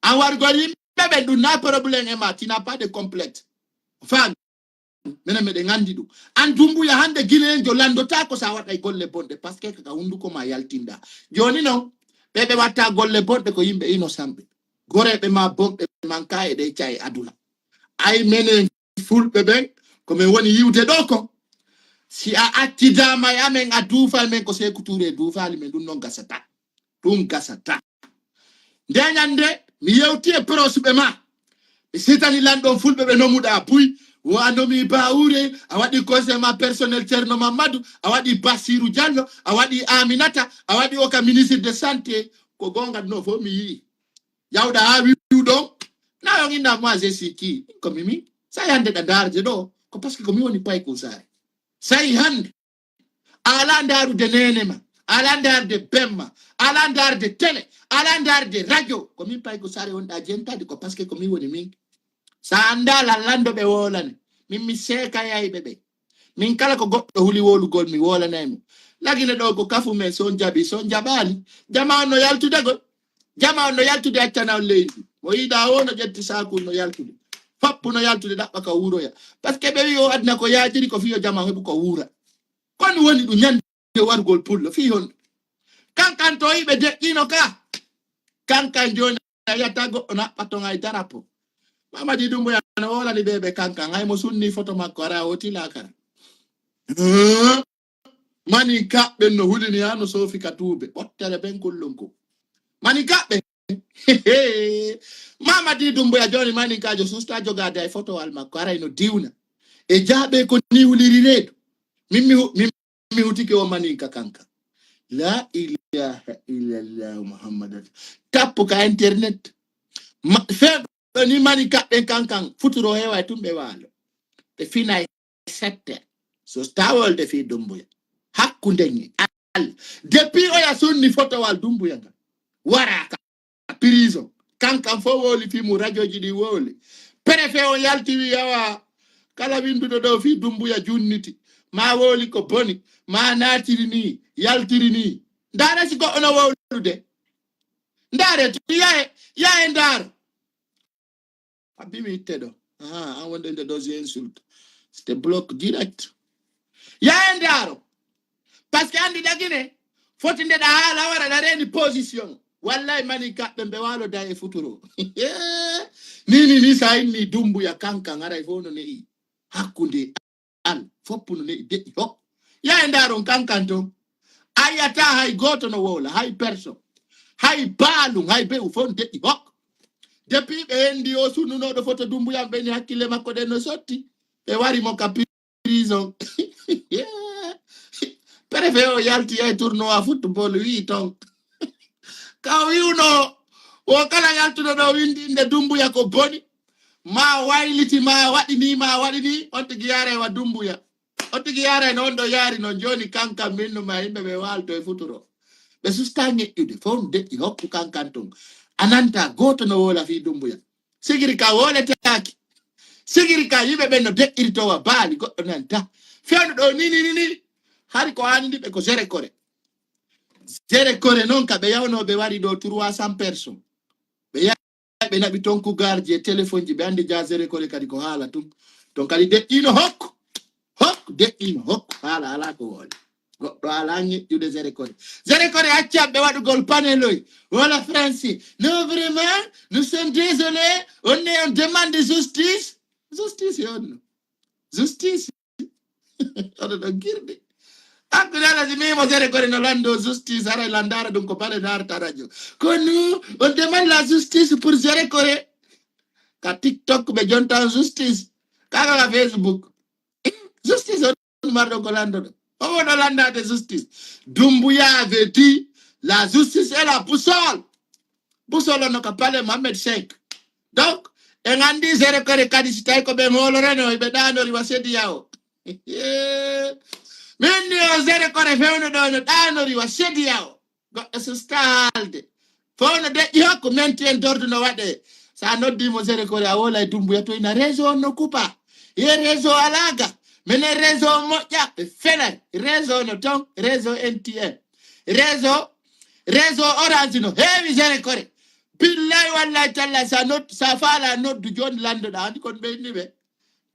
An wargol yimɓe ɓen ɗum na problème e ma, tu n'as pas de complexe. Faami? Menen meɗen anndi ɗum. An Dumbuya hannde Guinéen jo lanndotaako sa waɗay golle bonɗe parce que kaka hunnduko ma yaltinɗa. Jooni non, ɓe ɓe watta golle bonɗe ko yimɓe innocent ɓe. Goreeɓe ma bonɓe manka e ɗe caye aduna. Ay menen fulɓe ɓen, ko min woni yiwde ɗo ko. Si a accidaama e amen, a duufa e men ko Seeku Tuure duufaali men, ɗum non gasata. Ɗum gasata. Nde ñande, mi yewti e proche ɓe ma. Mi sitani lanɗon fulɓe ɓe nomuɗa buy. Wo a nomi Bawure, a waɗi conseil ma personnel Ceerno Mamadou, a waɗi Bassirou Diallo, a waɗi Aminata, a waɗi oka ministre de santé. Ko goonga no fof mi yi'i. Yawɗa haa wi'u ɗon, na on inna moi je suis qui? Ko mi min. Sa yande ɗa ndaarde ɗo, ko parce que ko mi woni Payku Saare. Sa'i hannde, a alaa ndaarude neene ma, a alaa ndaarde ben ma, a alaa ndaarde télé, a alaa ndaarde radio. Ko min Payku Saare wonɗa jentade, ko parce que ko mi woni min. Sa anndaa lallanɗo ɓe woolane, min mi seeka yayɓe ɓe. Min kala ko goɗɗo huli wowlugol, mi wowlanay mo. La Guinée ɗo ko kafu men, si on jaɓi, si on jaɓaali, jamaa on no yaltudegol. Jamaa on no yaltude accana on leydi. Mo yiɗa o no ƴetti saaku no yaltude. Foppu no yaltude ɗaɓɓa ka wuuroya. Parce que ɓe wi o aduna ko yaajiri ko fiyo jamaa heɓu ko wuura. Kon woni ɗum ñande warugol pullo fii honɗum? Kankan to yiɓe deƴƴino ka. Kankan jooni a yiyata goɗɗo naɓɓa ton hay darapo. Mamadi Dumbuya no wolani ɓe ɓe Kankan, hay mo sunni foto makko ara o tila kara. Hee? Maninkaɓe ɓen no hulini haa no soofi ka tuube. Ɓottele ɓen kullum ko. Maninkaɓe ɓen. Mamadi Dumbuya jooni maninkaajo susta jogaade hay fotowal makko, aray no diwna. E jaaɓe ko ni huliri reedu. Min mi hu-, min mi hutike o maninka Kankan. La ilaha illallah Muhammadan. Tappu ka internet. Ma, feeɗo ni maninkaɓe ɓen Kankan futuro heewa e tun ɓe waalo. Ɓe fina e sette. So tawolde fii Dumbuya. Hakkunde ni. Al. Depuis oya sunni fotowal Dumbuya ngal. Waraka. Prison. Kankan fof wowli fii mum, radioji ɗi wowli. Préfet on yalti wi awa kala winnduɗo ɗo fii Dumbuya junniti. Ma wowli ko boni. Ma naatiri ni, yaltiri ni. Ndaare si goɗɗo no wowlude. Ndaare, yahe, yahe ndaaro. Abbi mi itte ɗo. Ah, an wonde nde ɗo je insulte. C'était bloc direct. Yahe ndaaro. Parce que anndi ɗa Guinée, foti nde ɗa haala wara ɗa reeni position. Wallahi maninkaɓe ɓen ɓe waalo da e futuro. Ni, ni, ni sa inni Dumbuya Kankan aray fof no ne'i. Hakkunde Al, foppu no ne'i deƴƴi hok. Yahe ndaaron Kankan ton. A yiyata hay gooto no wowla, hay perso. Hay baalum, hay be'u fof no deƴƴi hok. Depuis ɓe enndi o sunnunooɗo foto Dumbuya ɓe ni hakkille makko ɗen no sotti. Ɓe wari mo ka prison. Préfet o yalti e tournoi football wi'i ton. Ka o wi'uno, o kala yaltuɗo ɗo winndi innde Dumbuya ko boni. Ma wayliti, ma waɗi ni, ma waɗi ni, on tigi yaara e wa Dumbuya. On tigi yaara e no on ɗo yaari non jooni Kankan minnu ma yimɓe ɓe waalto e futuro. Ɓe susta ñeƴƴude, fof no deƴƴi hokku Kankan ton. A nanta gooto no wowla fii Dumbuya. Sigiri ka woletaaki. Sigiri ka yimɓe ɓen no deƴƴirtowa baali goɗɗo nanta. Fewndo ɗo ni, ni, ni, ni. Hari ko anndi ɓe ko Zere Kore. Zere Kore non ka ɓe yawnoo ɓe wari ɗo trois cents personnes. Ɓe yahi ɓe naɓi ton kugarji e téléphone ji ɓe anndi ja Zere Kore kadi ko haala tun. Ton kadi deƴƴiino hokku. Hokku deƴƴiino hokku haala alaa ko wowle. Goɗɗo alaa ñeƴƴude Zéro Kore. Zéro Kore, accam ɓe waɗugol paneloy wala français. Non, vraiment, nous sommes désolés, on est en demande de justice. Justice e on no. Justice. Oɗo ɗo girdi. Hakkunde Allah, si mimo Zéro Kore no lando justice, haray landara ɗum ko bale darta radio. Ko nous, on demande la justice pour Zéro Kore. Ka TikTok ɓe jonta justice. Kaga ka Facebook. Justice on marɗo ko landoɗo. O wono landade justice. Dumbuya avait dit, la justice est la boussole. Boussole no ka palais Mohamed cinq. Donc, en andi Zéro Kore kadi si tawi ko ɓe ngoloreno, ɓe ɗanori wa sediya o. Min ni o Zéro Kore fewno ɗo no ɗanori wa sediya o. Goɗɗo susta haalde. Fof no deƴƴi hakku menti en dordu no waɗe. Sa noddi mo Zéro Kore a wolay Dumbuya to ina réseau on no kupa. Ye réseau alaga. Minen réseau on moƴƴa. Ɓe fenay. Réseau no ton. Réseau N T N. Réseau, réseau Orange no heewi Zéro Kore. Billahi wallahi tallahi sa noddu, sa faala noddu joni landoɗa. Andi kon ɓe inni ɓe.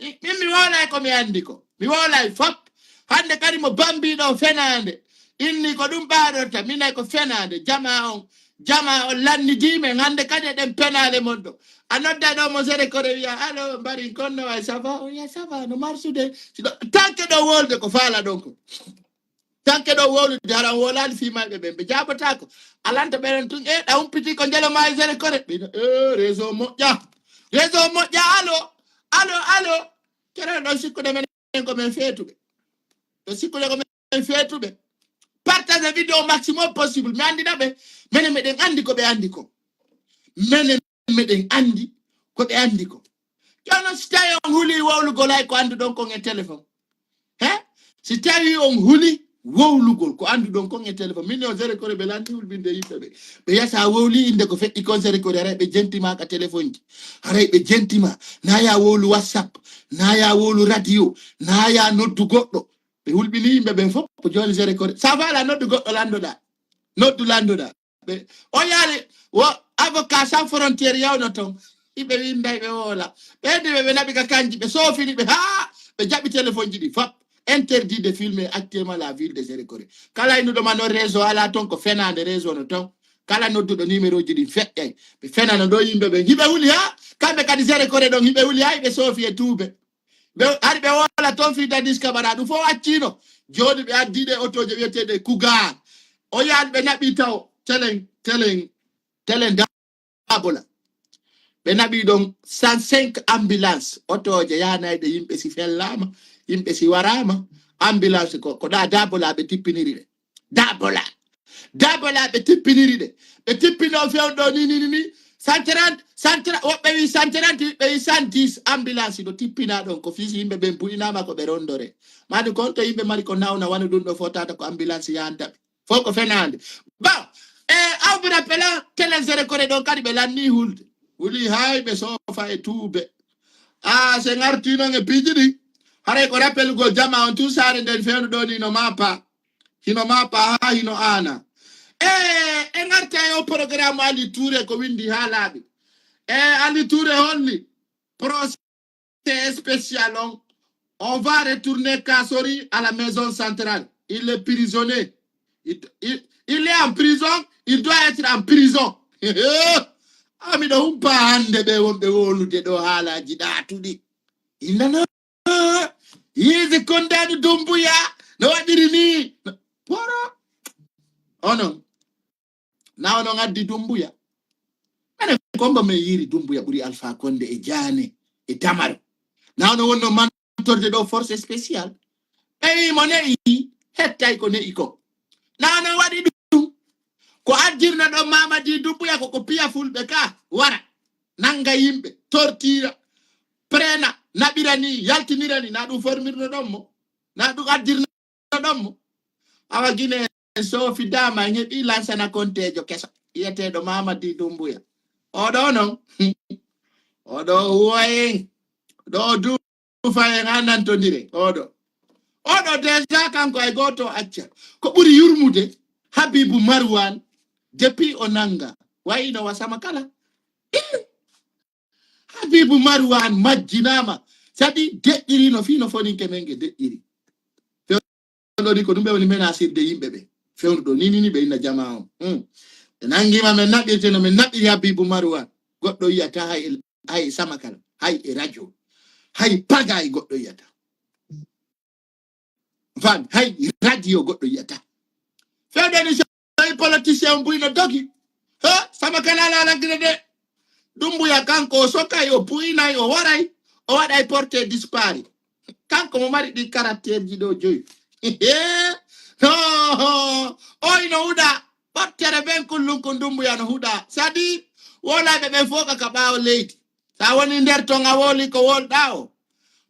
I-, min mi wowlay ko mi andi ko. Mi wowlay fop. Hande kadi mo bambiɗo fenaande. Inni ko ɗum ɓaaɗorta. Minay ko fenaande. Jama on, jama on lannidii men. Hande kadi eɗen penaale mon ɗo. A nodda ɗo mo Zéro Kore wiya, "Allo, mbarin konno way, ça va?" O wiya, "Ça va, no marsude." Si ɗo, tanke ɗo wolde ko faala ɗon ko. Tanke ɗo wowlude, hara on wowlaali fii mayɓe ɓen. Ɓe jaabotaako. Alanta ɓe ɗon tun, e, ɗa humpiti ko njelo maayi Zéro Kore. Ɓe no, e, réseau moƴƴa. Réseau moƴƴa, allo, allo, allo. Kere ɗon sikkude menen ko men feetuɓe. Ɗo sikkude ko men feetuɓe. Partage vidéo maximum possible. Mi andina ɓe. Menen meɗen andi ko ɓe andi ko. Menen meɗen andi ko ɓe andi ko. Jono si tawi on huli wowlugol hay ko anduɗon kon e téléphone. He? Si tawi on huli wowlugol ko anduɗon kon e téléphone. Min o Zéro Kore ɓe lanni hulɓinde yimɓe ɓe. Ɓe yasa wowli inde ko feƴƴi kon Zéro Kore haray ɓe jentima ka téléphone ji. Haray ɓe jentima. Na ya wowlu WhatsApp. Na ya wowlu radio. Na ya noddu goɗɗo. Ɓe hulɓini yimɓe ɓen fof ko joni Zéro Kore. Sa faala noddu goɗɗo landoɗa. Noddu landoɗa. Ɓe, o yaali, wo avocat sans frontière yawno ton. Iɓe winday ɓe woola. Ɓe ndi ɓe, ɓe naɓi ka kanji, ɓe soofini ɓe, haa ɓe jaɓi téléphone ji ɗi fop. Interdit de filmer actuellement la ville de Zéro Kore. Kala innuɗo ma no réseau ala ton ko fenaande réseau no ton. Kala nodduɗo numéro ji ɗin feƴƴay. Ɓe fenano ɗo yimɓe ɓe. Hiɓe wuli haa, kamɓe kadi Zéro Kore ɗon, hiɓe wuli haa, hiɓe soofi e tuube. Ɓe, hari ɓe woola ton fii Dadis Kabara, ɗum fof accino. Jooni ɓe addi ɗe otooje wiyeteeɗe Kuga. O yaali ɓe naɓi taw, telen, telen, telen Dabola. Ɓe naɓi ɗon cent cinq ambulance, otooje yaanayɗe yimɓe si fellaama, yimɓe si waraama, ambulance ko, ko ɗa Dabola ɓe tippiniri ɗe. Dabola. Dabola ɓe tippiniri ɗe. Ɓe tippino fewndo ni, ni, ni, ni. Cent trente, cent trente, woɓɓe wi cent trente, ɓe wi cent dix ambulance no tippina ɗon. Ko fii si yimɓe ɓen bu'inaama ko ɓe rondore. Madu kon to yimɓe mari ko nawna wano ɗum ɗo fotata ko ambulance yaanta ɓe. Fof ko fenaande. Bon, e awbira pela telen Zéro Kore ɗon kadi ɓe lanni hulde. Wuli hay ɓe soofa e tuube. A se ngarti non e piiji ɗi. Haray ko rappelugol jama on tun saare nden fewndo ɗo ni no mapa. Hino mapa haa hino aana. E, e ngarta e o programme Ali Touré ko windi haa laaɓi. E Ali Touré holli procès spécial on. On va retourner Kassori à la maison centrale. Il est prisonnier. Il, il, il est en prison. Il doit être en prison. A miɗo humpa hande ɓe wonɓe wowlude ɗo haalaaji ɗaatuɗi. Innano. Yiide Kondaani Dumbuya no waɗiri ni. Poro. Onon. Na onon addi Dumbuya. Menen kombo men yiiri Dumbuya ɓuri Alpha Konde e Jaane e Damaro. Na onon wonno mantorde ɗo force spéciale. Ɓe wi mo ne'i, hettay ko ne'i ko. Na onon waɗi ɗum. Ko addirno ɗon Mamadi Dumbuya ko ko piya fulɓe ka wara. Nanga yimɓe, tortira, prena, naɓira ni, yaltinira ni. Na ɗum formirno ɗon mo. Na ɗum addirno ɗon mo. Awa Gine en soofi dama en heɓi lansana konteejo keso. Wiyeteeɗo Mamadi Dumbuya. Oɗo non. Oɗo huwa en. Ɗo du Fayen haa nantondire. Oɗo. Oɗo déjà kanko ay gooto acca. Ko ɓuri yurmude Habibu Marwan depuis o nanga. Wayno wasama kala. Ih! Habibu Marwan majjinaama. Saɗi deƴƴiri no fii no foninke men ge deƴƴiri. ɗo ni ko ɗum ɓe woni menasirde yimɓe ɓe. Fewndo ɗo ni, ni, ni ɓe inna jama on. Hmm. Ɓe nangima men naɓirte no men naɓiri Habibu Marwan. Goɗɗo yiyata hay e, hay e Samakala, hay e radio. Hay pagay goɗɗo yiyata. Fan, hay radio goɗɗo yiyata. Fewndo ni so tawi politicien on buy no dogi. Ha, Samakala ala laggine de. Dumbuya kanko o sokay, o buynay, o waray, o waɗay porté disparu. Kanko mo mari ɗi caractère ji ɗo joyi. No, oy no huɗa. Ɓottere ben kullum kun Dumbuya no huɗa. Sadi, wolayɓe ɓen fof ka ka ɓaawo leydi. Sa woni nder ton a woli ko wolɗa o.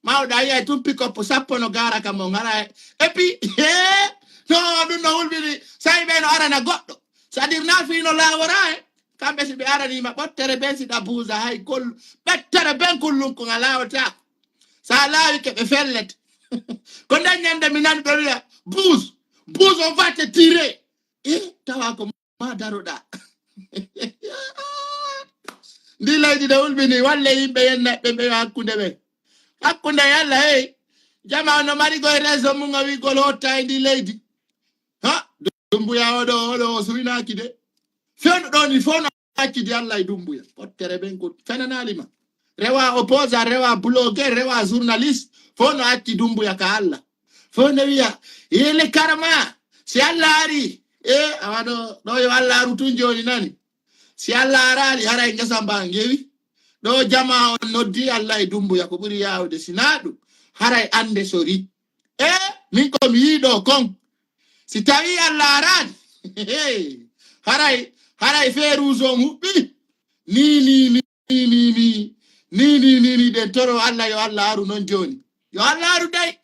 Mawɗa yiyay tun pick-up sappo no gaara kam on hara. Et puis, he, no, ɗum no hulɓini. Sayi ɓe no arana goɗɗo. C'est-à-dire na fii no laawora he. Kamɓe si ɓe aranima ɓottere ben si ɗa buusa hay kol. Ɓettere ben kullum kun a laawata. Sa laawi ke ɓe fellet. Ko nden ñande mi nani ɓe wiya, "Buus, buus, on va te tirer." E, tawa ko ma daroɗa. Ndi leydi ɗo hulɓini, walle yimɓe yenna ɓe ɓe hakkunde ɓe. Hakkunde yalla, hey, jama no mari goy raison mum a wi gol hotta e ndi leydi. Ha, Dumbuya oɗo, oɗo o suynaaki de. Fewndo ɗo ni fof no accidi Allah e Dumbuya. Ɓottere ɓen ko fenanaali ma. Rewa opposant, rewa blogueur, rewa journaliste, fof no acci Dumbuya ka Allah. Fof no wiya, "Yele karama, si Allah ari." E, awa ɗo, ɗo yo Allah aru tun jooni nani. Si Allah araali, haray ngesa mba ngewi. Ɗo jama on noddi Allah e Dumbuya ko ɓuri yaawde, si naa ɗum, haray annde sori. E, min ko mi yiɗo kon. Si tawi Allah araali, haray, haray feeruuso on huɓɓi. Ni, ni, ni, ni, ni, ni, ni, ni, ni, ɗen toro Allah, yo Allah aru non jooni. Yo Allah aru dey.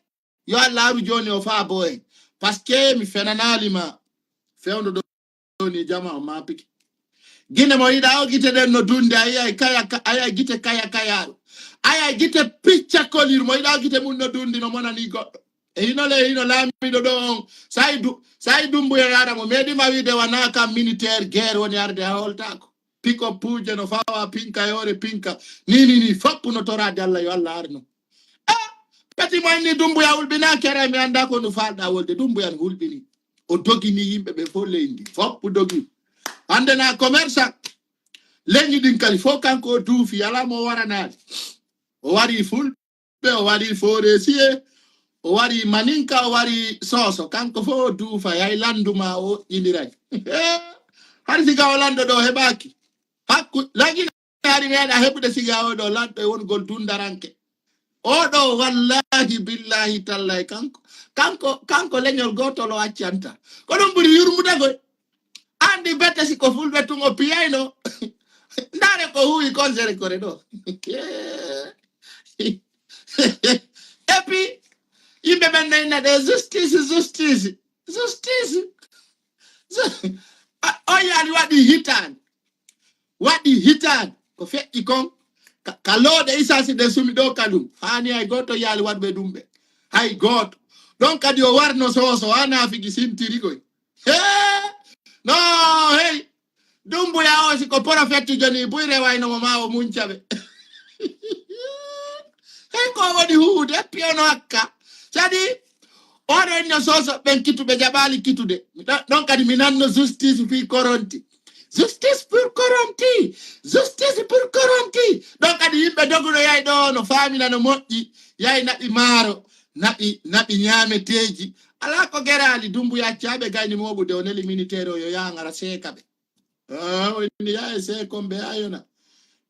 Yo Allah aru jooni o faabo en. Parce que mi fenanaali ma. Fewndo ɗo ni jama o ma piki. Gine mo yiɗa o gite ɗen no dunde, a yiyay kaya, ka-, a yiyay gite kaya kayaaɗo. A yiyay gite picca kolir mo yiɗa o gite mum no dundi no monani goɗɗo. E hino le, hino laamiɗo ɗo on. Sayi du-, sayi Dumbuya yaara mo. Meɗi ma wiide wana kam militaire guerre woni arde ha holtako. Pick-up puuje no fawa pinka e hoore pinka. Ni, ni, ni, fop no torade Allah, yo Allah arno. Ah, kadi mo inni Dumbuya hulɓina kere, mi annda ko no falɗa wolde. Dumbuya no hulɓini. O dogini yimɓe ɓe fof leydi. Fop dogi. Hannde na commerçant. Leñi ɗin kadi fof kanko o duufi, alaa mo waranaali. O wari Fulɓe, o wari Foresiye, o wari Maninka, o wari Soso. Kanko fof o duufa, hay landu ma o ƴiniray. Hari siga o lanɗo ɗo heɓaaki. Hakku-, lagina hari meeɗa heɓude siga o ɗo lanɗo e wongol dundaranke. O ɗo wallahi billahi tallahi kanko, kanko, kanko leñol gotol o accanta. Ko ɗum ɓuri yurmude koy. Andi bete si ko fulɓe tun o piyayno. Ndaare ko huwi kon sere kore ɗo. Et puis, yimɓe men nayna ɗe justice, justice, justice. Ju-, a-, o yaali waɗi hitaande. Waɗi hitaande. Ko feƴƴi kon. Ka, ka looɗe isaasi ɗe sumi ɗo ka ɗum. Haani hay gooto yaali waɗuɓe ɗum ɓe. Hay gooto. Ɗon kadi o warno Soso, haa naafigi sintiri koy. Hee! No, hey! Dumbuya o, si ko porofettijo ni, buy rewayno mo ma o munca ɓe. Hey, ko woni huude, piyono hakka. Sadi, oɗo inno Soso ɓen kituɓe jaɓaali kitude. Mi ɗo-, ɗon kadi mi nanno justice fii koronti. Justice pour corrompu! Justice pour corrompu! Ɗon kadi yimɓe doguno yay ɗo no faamina no moƴƴi. Yay naɓi maaro, naɓi, naɓi ñaameteeji. Alaa ko geraali, Dumbuya accaaɓe gayni mooɓude, o neli militaire o yo yaangara seeka ɓe. Ah, o inni, "Yaa e seekomɓe, yaa yona."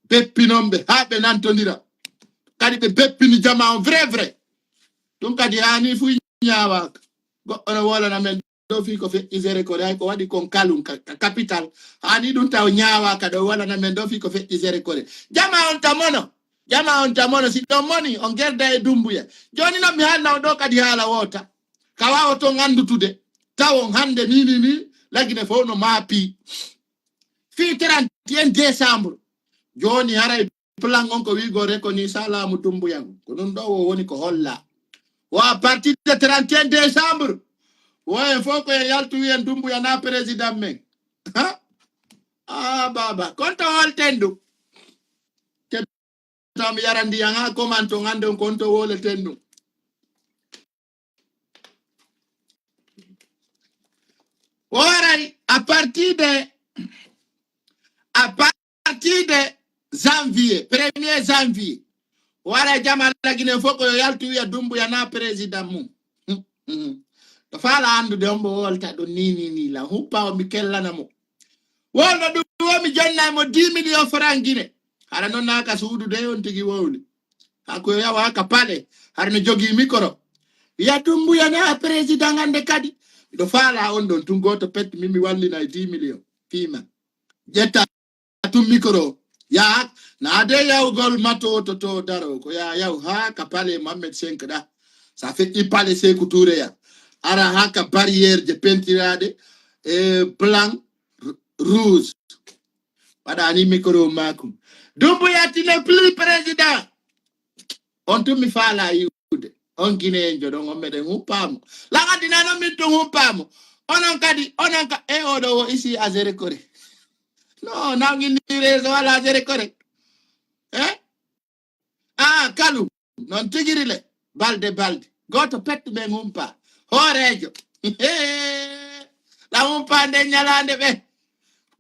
Beppinon ɓe, haa ɓe nantondira. Kadi ɓe beppini jama on vrai, vrai. Ɗum kadi haani fu ñaawaaka. Goɗɗo no wolana men ɗo fii ko feƴƴi sere kore, hay ko waɗi kon kalun ka, ka capital. Haani ɗum taw ñaawaaka ɗo wolana men ɗo fii ko feƴƴi sere kore. Jama on ta mono. Jama on ta mono. Si ɗon moni, on gerda e Dumbuya. Jooni non mi haalna on ɗo kadi haala woota. Ka waawo ton anndutude. Tawon hannde ni, ni, ni, lagine fof no maapi. Fii trente et un décembre. Jooni haray plan on ko wiigo reko ni salaamu Dumbuya ngu. Ko ɗum ɗo o woni ko holla. Wo à partir de trente et un décembre. Wo en fof ko en yaltu wiyen Dumbuya na président men. Ha? Ah, baba. Konto holten ɗum? Ke-, to mi yara ndiyan ha koman to ngande on konto woleten ɗum. Oray, à partir de, à partir de janvier, premier janvier, wara jama lagine fof ko yo yaltu wiya Dumbuya na président mum. Hmm, hmm. To faala anndude on mbo wolta ɗum ni, ni, ni la. Huppa o mi kellana mo. Wonno ɗum o mi jonna mo dix millions francs Guinée. Hara noon naaka suudu de on tigi wowli. Haa ko yo yawa ka pale. Hara no jogii micro. Wiya Dumbuya na président hannde kadi. Miɗo faala on ɗon tun gooto pet min mi wallina e dix millions. Fiima. Ƴetta tun micro. Ya, na de yawgol mato to, to daro. Ko ya yaw haa ka pale Mohamed cinq ɗa. Sa feƴƴi pale Sekou Touré ya. Ara haa ka barrière je pentiraaɗe e blanc, r-, rouge. Waɗani micro makko. Dumbuya tu n'es plus président. On tun mi faala yiwude. On Guinéen jo ɗon, on meɗen humpaamo. Lagadinano min tun humpaamo. Onon kadi, onon ka, e oɗo wo ici à Zérékoré. Non, nangi ni réseau wala Zérékoré. Eh? Ah, Kalou, non tigiri le. Balde, balde. Gooto pet ɓe humpa. Hooreejo. La humpa nde ñalaande ɓe.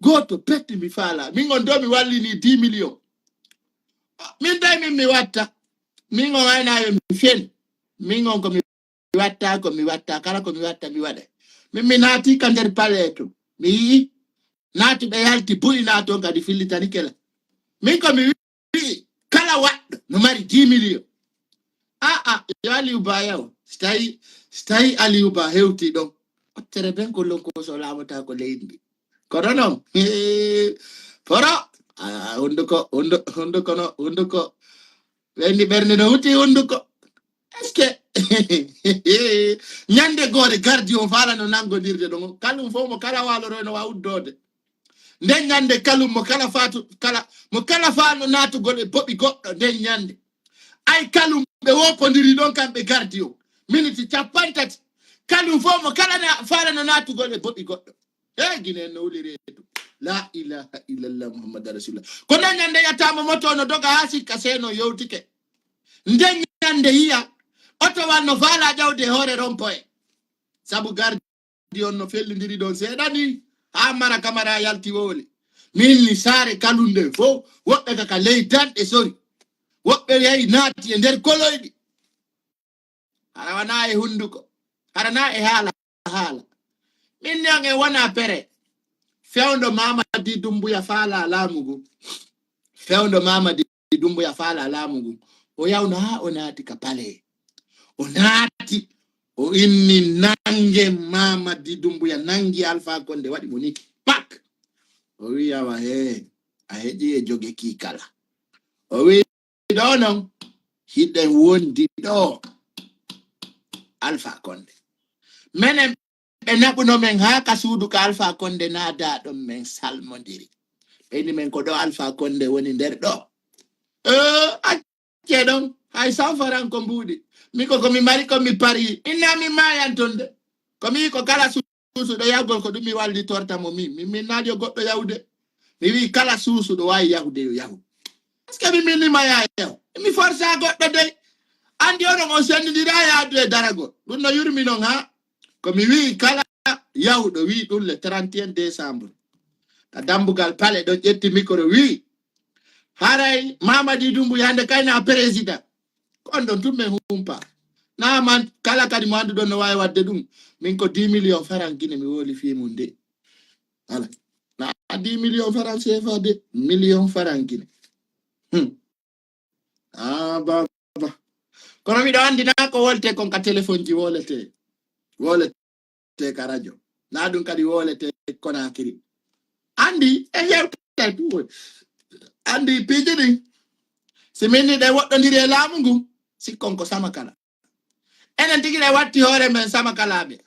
Gooto pet mi faala. Min on do mi wallini dix millions. Min day min mi watta. Min on ayna yo mi fen. Min on ko mi watta, ko mi watta, kala ko mi watta, mi waɗa. Min mi naati ka nder pale to. Mi yi'i. Naati ɓe yalti buy na toon kadi fillitani kela. Min ko mi wi'i, kala waɗɗo no mari dix millions. Ah, ah, yo Aliou Ba yaw. Si tawi, si tawi Aliou Ba hewti ɗon. Ottere ben ko lonko so laamata ko leydi ndi. Kono noon, foro, ah, hunduko, hundu-, hunduko no, hunduko. Ɓenni ɓernde no huti hunduko. Est-ce que ñande goore gardi o faala no nanngodirde ɗon? Kalum fof mo kala waaloroy no waawi uddoode. Nden ñande kalum mo kala faatu, kala, mo kala faano naatugol e boɓi goɗɗo nden ñande. Ay kalum ɓe wopondiri ɗon kamɓe gardi o. Miniti cappanɗe tati. Kalum fof mo kala na-, faala no naatugol e boɓi goɗɗo. Hey, Guinée no wuli reedu. La ilaha illallah Muhammad Rasulullah. Ko nden ñande yataama moto no doga haa sikka seeno yewtike. Nden ñande yiya oto wal no faala ƴawde hoore rompoye. Sabu gardi on no fellindiri ɗon seeɗa ni, haa Mara Kamara yalti wowle. Min ni saare kalunde fof, woɓɓe ka, ka ley danɗe sori. Woɓɓe yahi naati e nder koloyɗi. Hara wana e hunduko. Hara na e haala, haala. Min ni on e wona pere. Fewndo Mamadi Dumbuya faala laamu ngu. Fewndo Mamadi Dumbuya faala laamu ngu. O yawno haa o naati ka pale. O naati, o inni nange Mamadi Dumbuya, nangi Alpha Condé, waɗi mo ni. Pak! O wi, awa he, a heƴi e joge ki kala. O wi, ɗo non, hiɗen wondi ɗo. Alpha Condé. Menen ɓe naɓuno men haa ka suudu ka Alpha Condé naada ɗon men salmondiri. Ɓe inni men ko ɗo Alpha Condé woni nder ɗo. Eh, accee ɗon, hay cent francs ko mbuuɗi. Mi ko, ko mi mari ko mi pari. Inna mi maayan ton de. Ko mi ko kala su-, suusuɗo yahgol ko ɗum mi wallitorta mo min. Min, min naali yo goɗɗo yahude. Mi wi kala suusuɗo waawi yahude yo yahu. Est-ce que mi minima ya yahu? Mi forsa goɗɗo dey. Andi onon on sendindira yaadu e daragol. Ɗum no yurmi non ha. Ko mi wi kala yahuɗo wi ɗum le trente et un décembre. Ka dambugal pale ɗo ƴetti micro wi. Haray Mamadi Dumbuya hande kayna président. Ko on ɗon tun men humpa. Na man kala kadi mo annduɗon no waawi waɗde ɗum. Min ko dix millions francs Guinée mi woli fii mum de. Voilà. Na dix millions francs C F A de, millions francs Guinée. Hmm. Ah, baba. Kono miɗo anndi na ko wolte kon ka téléphone ji wolete. Wolete ka radio. Na ɗum kadi wolete Conakry. Anndi e yewtere ɗum. Anndi piiji ɗin. Si min ni ɗe woɗɗondiri e laamu ngu, sikkon ko sama kala. Enen tigi ɗe watti hoore men sama kalaaɓe.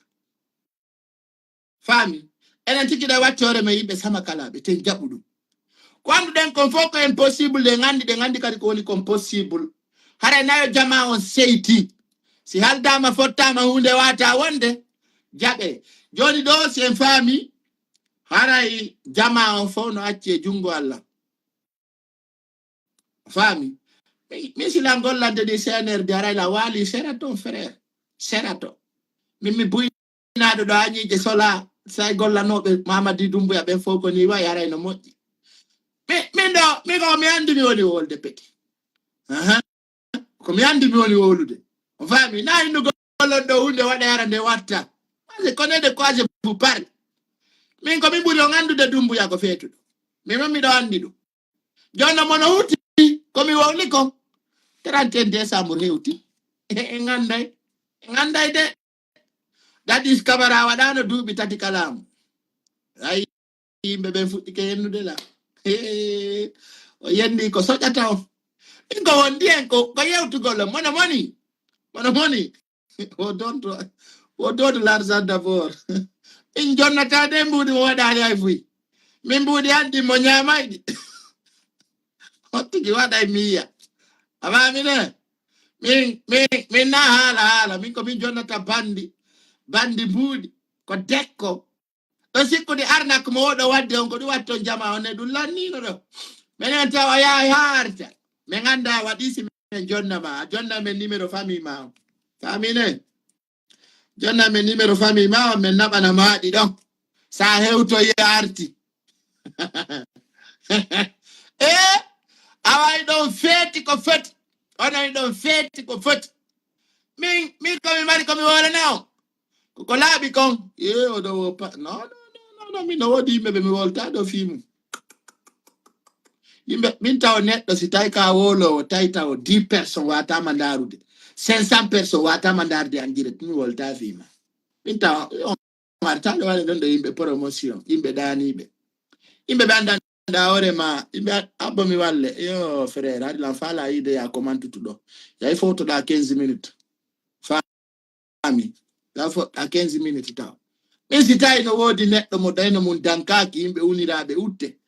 Faami? Enen tigi ɗe watti hoore men yimɓe sama kalaaɓe, ten jaɓu ɗum. Ko annduɗen kon fof ko impossible, ɗen anndi, ɗen anndi kadi ko woni kon possible. Haray nayo jama on seyti. Si haldaama fottaama huunde waata wonde, jaɓe. Jooni ɗo si en faami, haray jama on fof no acci e junngo Allah. Faami? Mi, mi sila gollande ɗi C N R D aray la waali sera ton, frère. Sera to. Min mi buynaaɗo ɗo añiije sola. Say gollanooɓe Mamadi Dumbuya ɓen fof ko ni wayi, haray no moƴƴi. Mi, min ɗo, mi ko mi anndi mi woni wolde peti. Aha. Ko mi anndi mi woni wowlude. On faami? Na hinno gollon ɗo huunde waɗa yara nde watta. Moi, je connais de quoi je vous parle. Min ko min ɓuri on anndude Dumbuya ko feetuɗo. Min man miɗo anndi ɗum. Jooni non mono huuti ko mi wowli kon. Trente et un décembre hewti. En annday. En annday de. Dadis Camara waɗaano duuɓi tati ka laamu. Ay, yimɓe ɓen fuɗɗike yennude la. Hee, o yenni ko soƴata on. Min ko wondi en ko, ko yewtugol on. Mono moni. Mono moni. Wo donto, wo donto l'argent d'abord. Min jonnata de mbuuɗi mo waɗaali hay fuy. Min mbuuɗi anndi mo ñaamay ɗi. Hottigi waɗay miya. A faami ne? Min, min, min na haala, haala. Min ko min jonnata bandi. Bandi mbuuɗi. Ko dekko. Ɗo sikkude arnak mo oɗo wadde on, ko ɗum watti on jama on ne ɗum lanniino ɗo. Minen tawa yahay haa arta. Min annda waɗi si min jonna ma. A jonna men numéro famille ma on. Faami ne? Jonna men numéro famille ma on, min naɓana ma ɗi ɗon. Sa hewtoyi a arti. Eh, awa hiɗon feeti ko foti. Onon hiɗon feeti ko foti. Min, min ko mi mari ko mi wolana on. Ko, ko laaɓi kon. Ye, o ɗo wo pa-, non, non, non, non, non, min no woodi yimɓe ɓe mi wolta ɗo fii mum. Yimɓe, min taw neɗɗo si tawi ka wolowo, tawi taw dix personnes watama ndaarude. Cinq cents personnes watama ndaarude en direct, mi wolta fii ma. Min taw, yo, Omar, taɗo waɗa ɗon ɗo yimɓe promotion, yimɓe daaniiɓe. Yimɓe ɓe annda annda hoore ma, yimɓe a-, abbo mi walle. Yo, frère, hari lan faala yiide ya comment tutuɗo. Yahi fotoɗa quinze minutes. Faami. Ya fotoɗa quinze minutes taw. Min si tawi no woodi neɗɗo mo dayno mum dankaaki yimɓe uniraaɓe utte.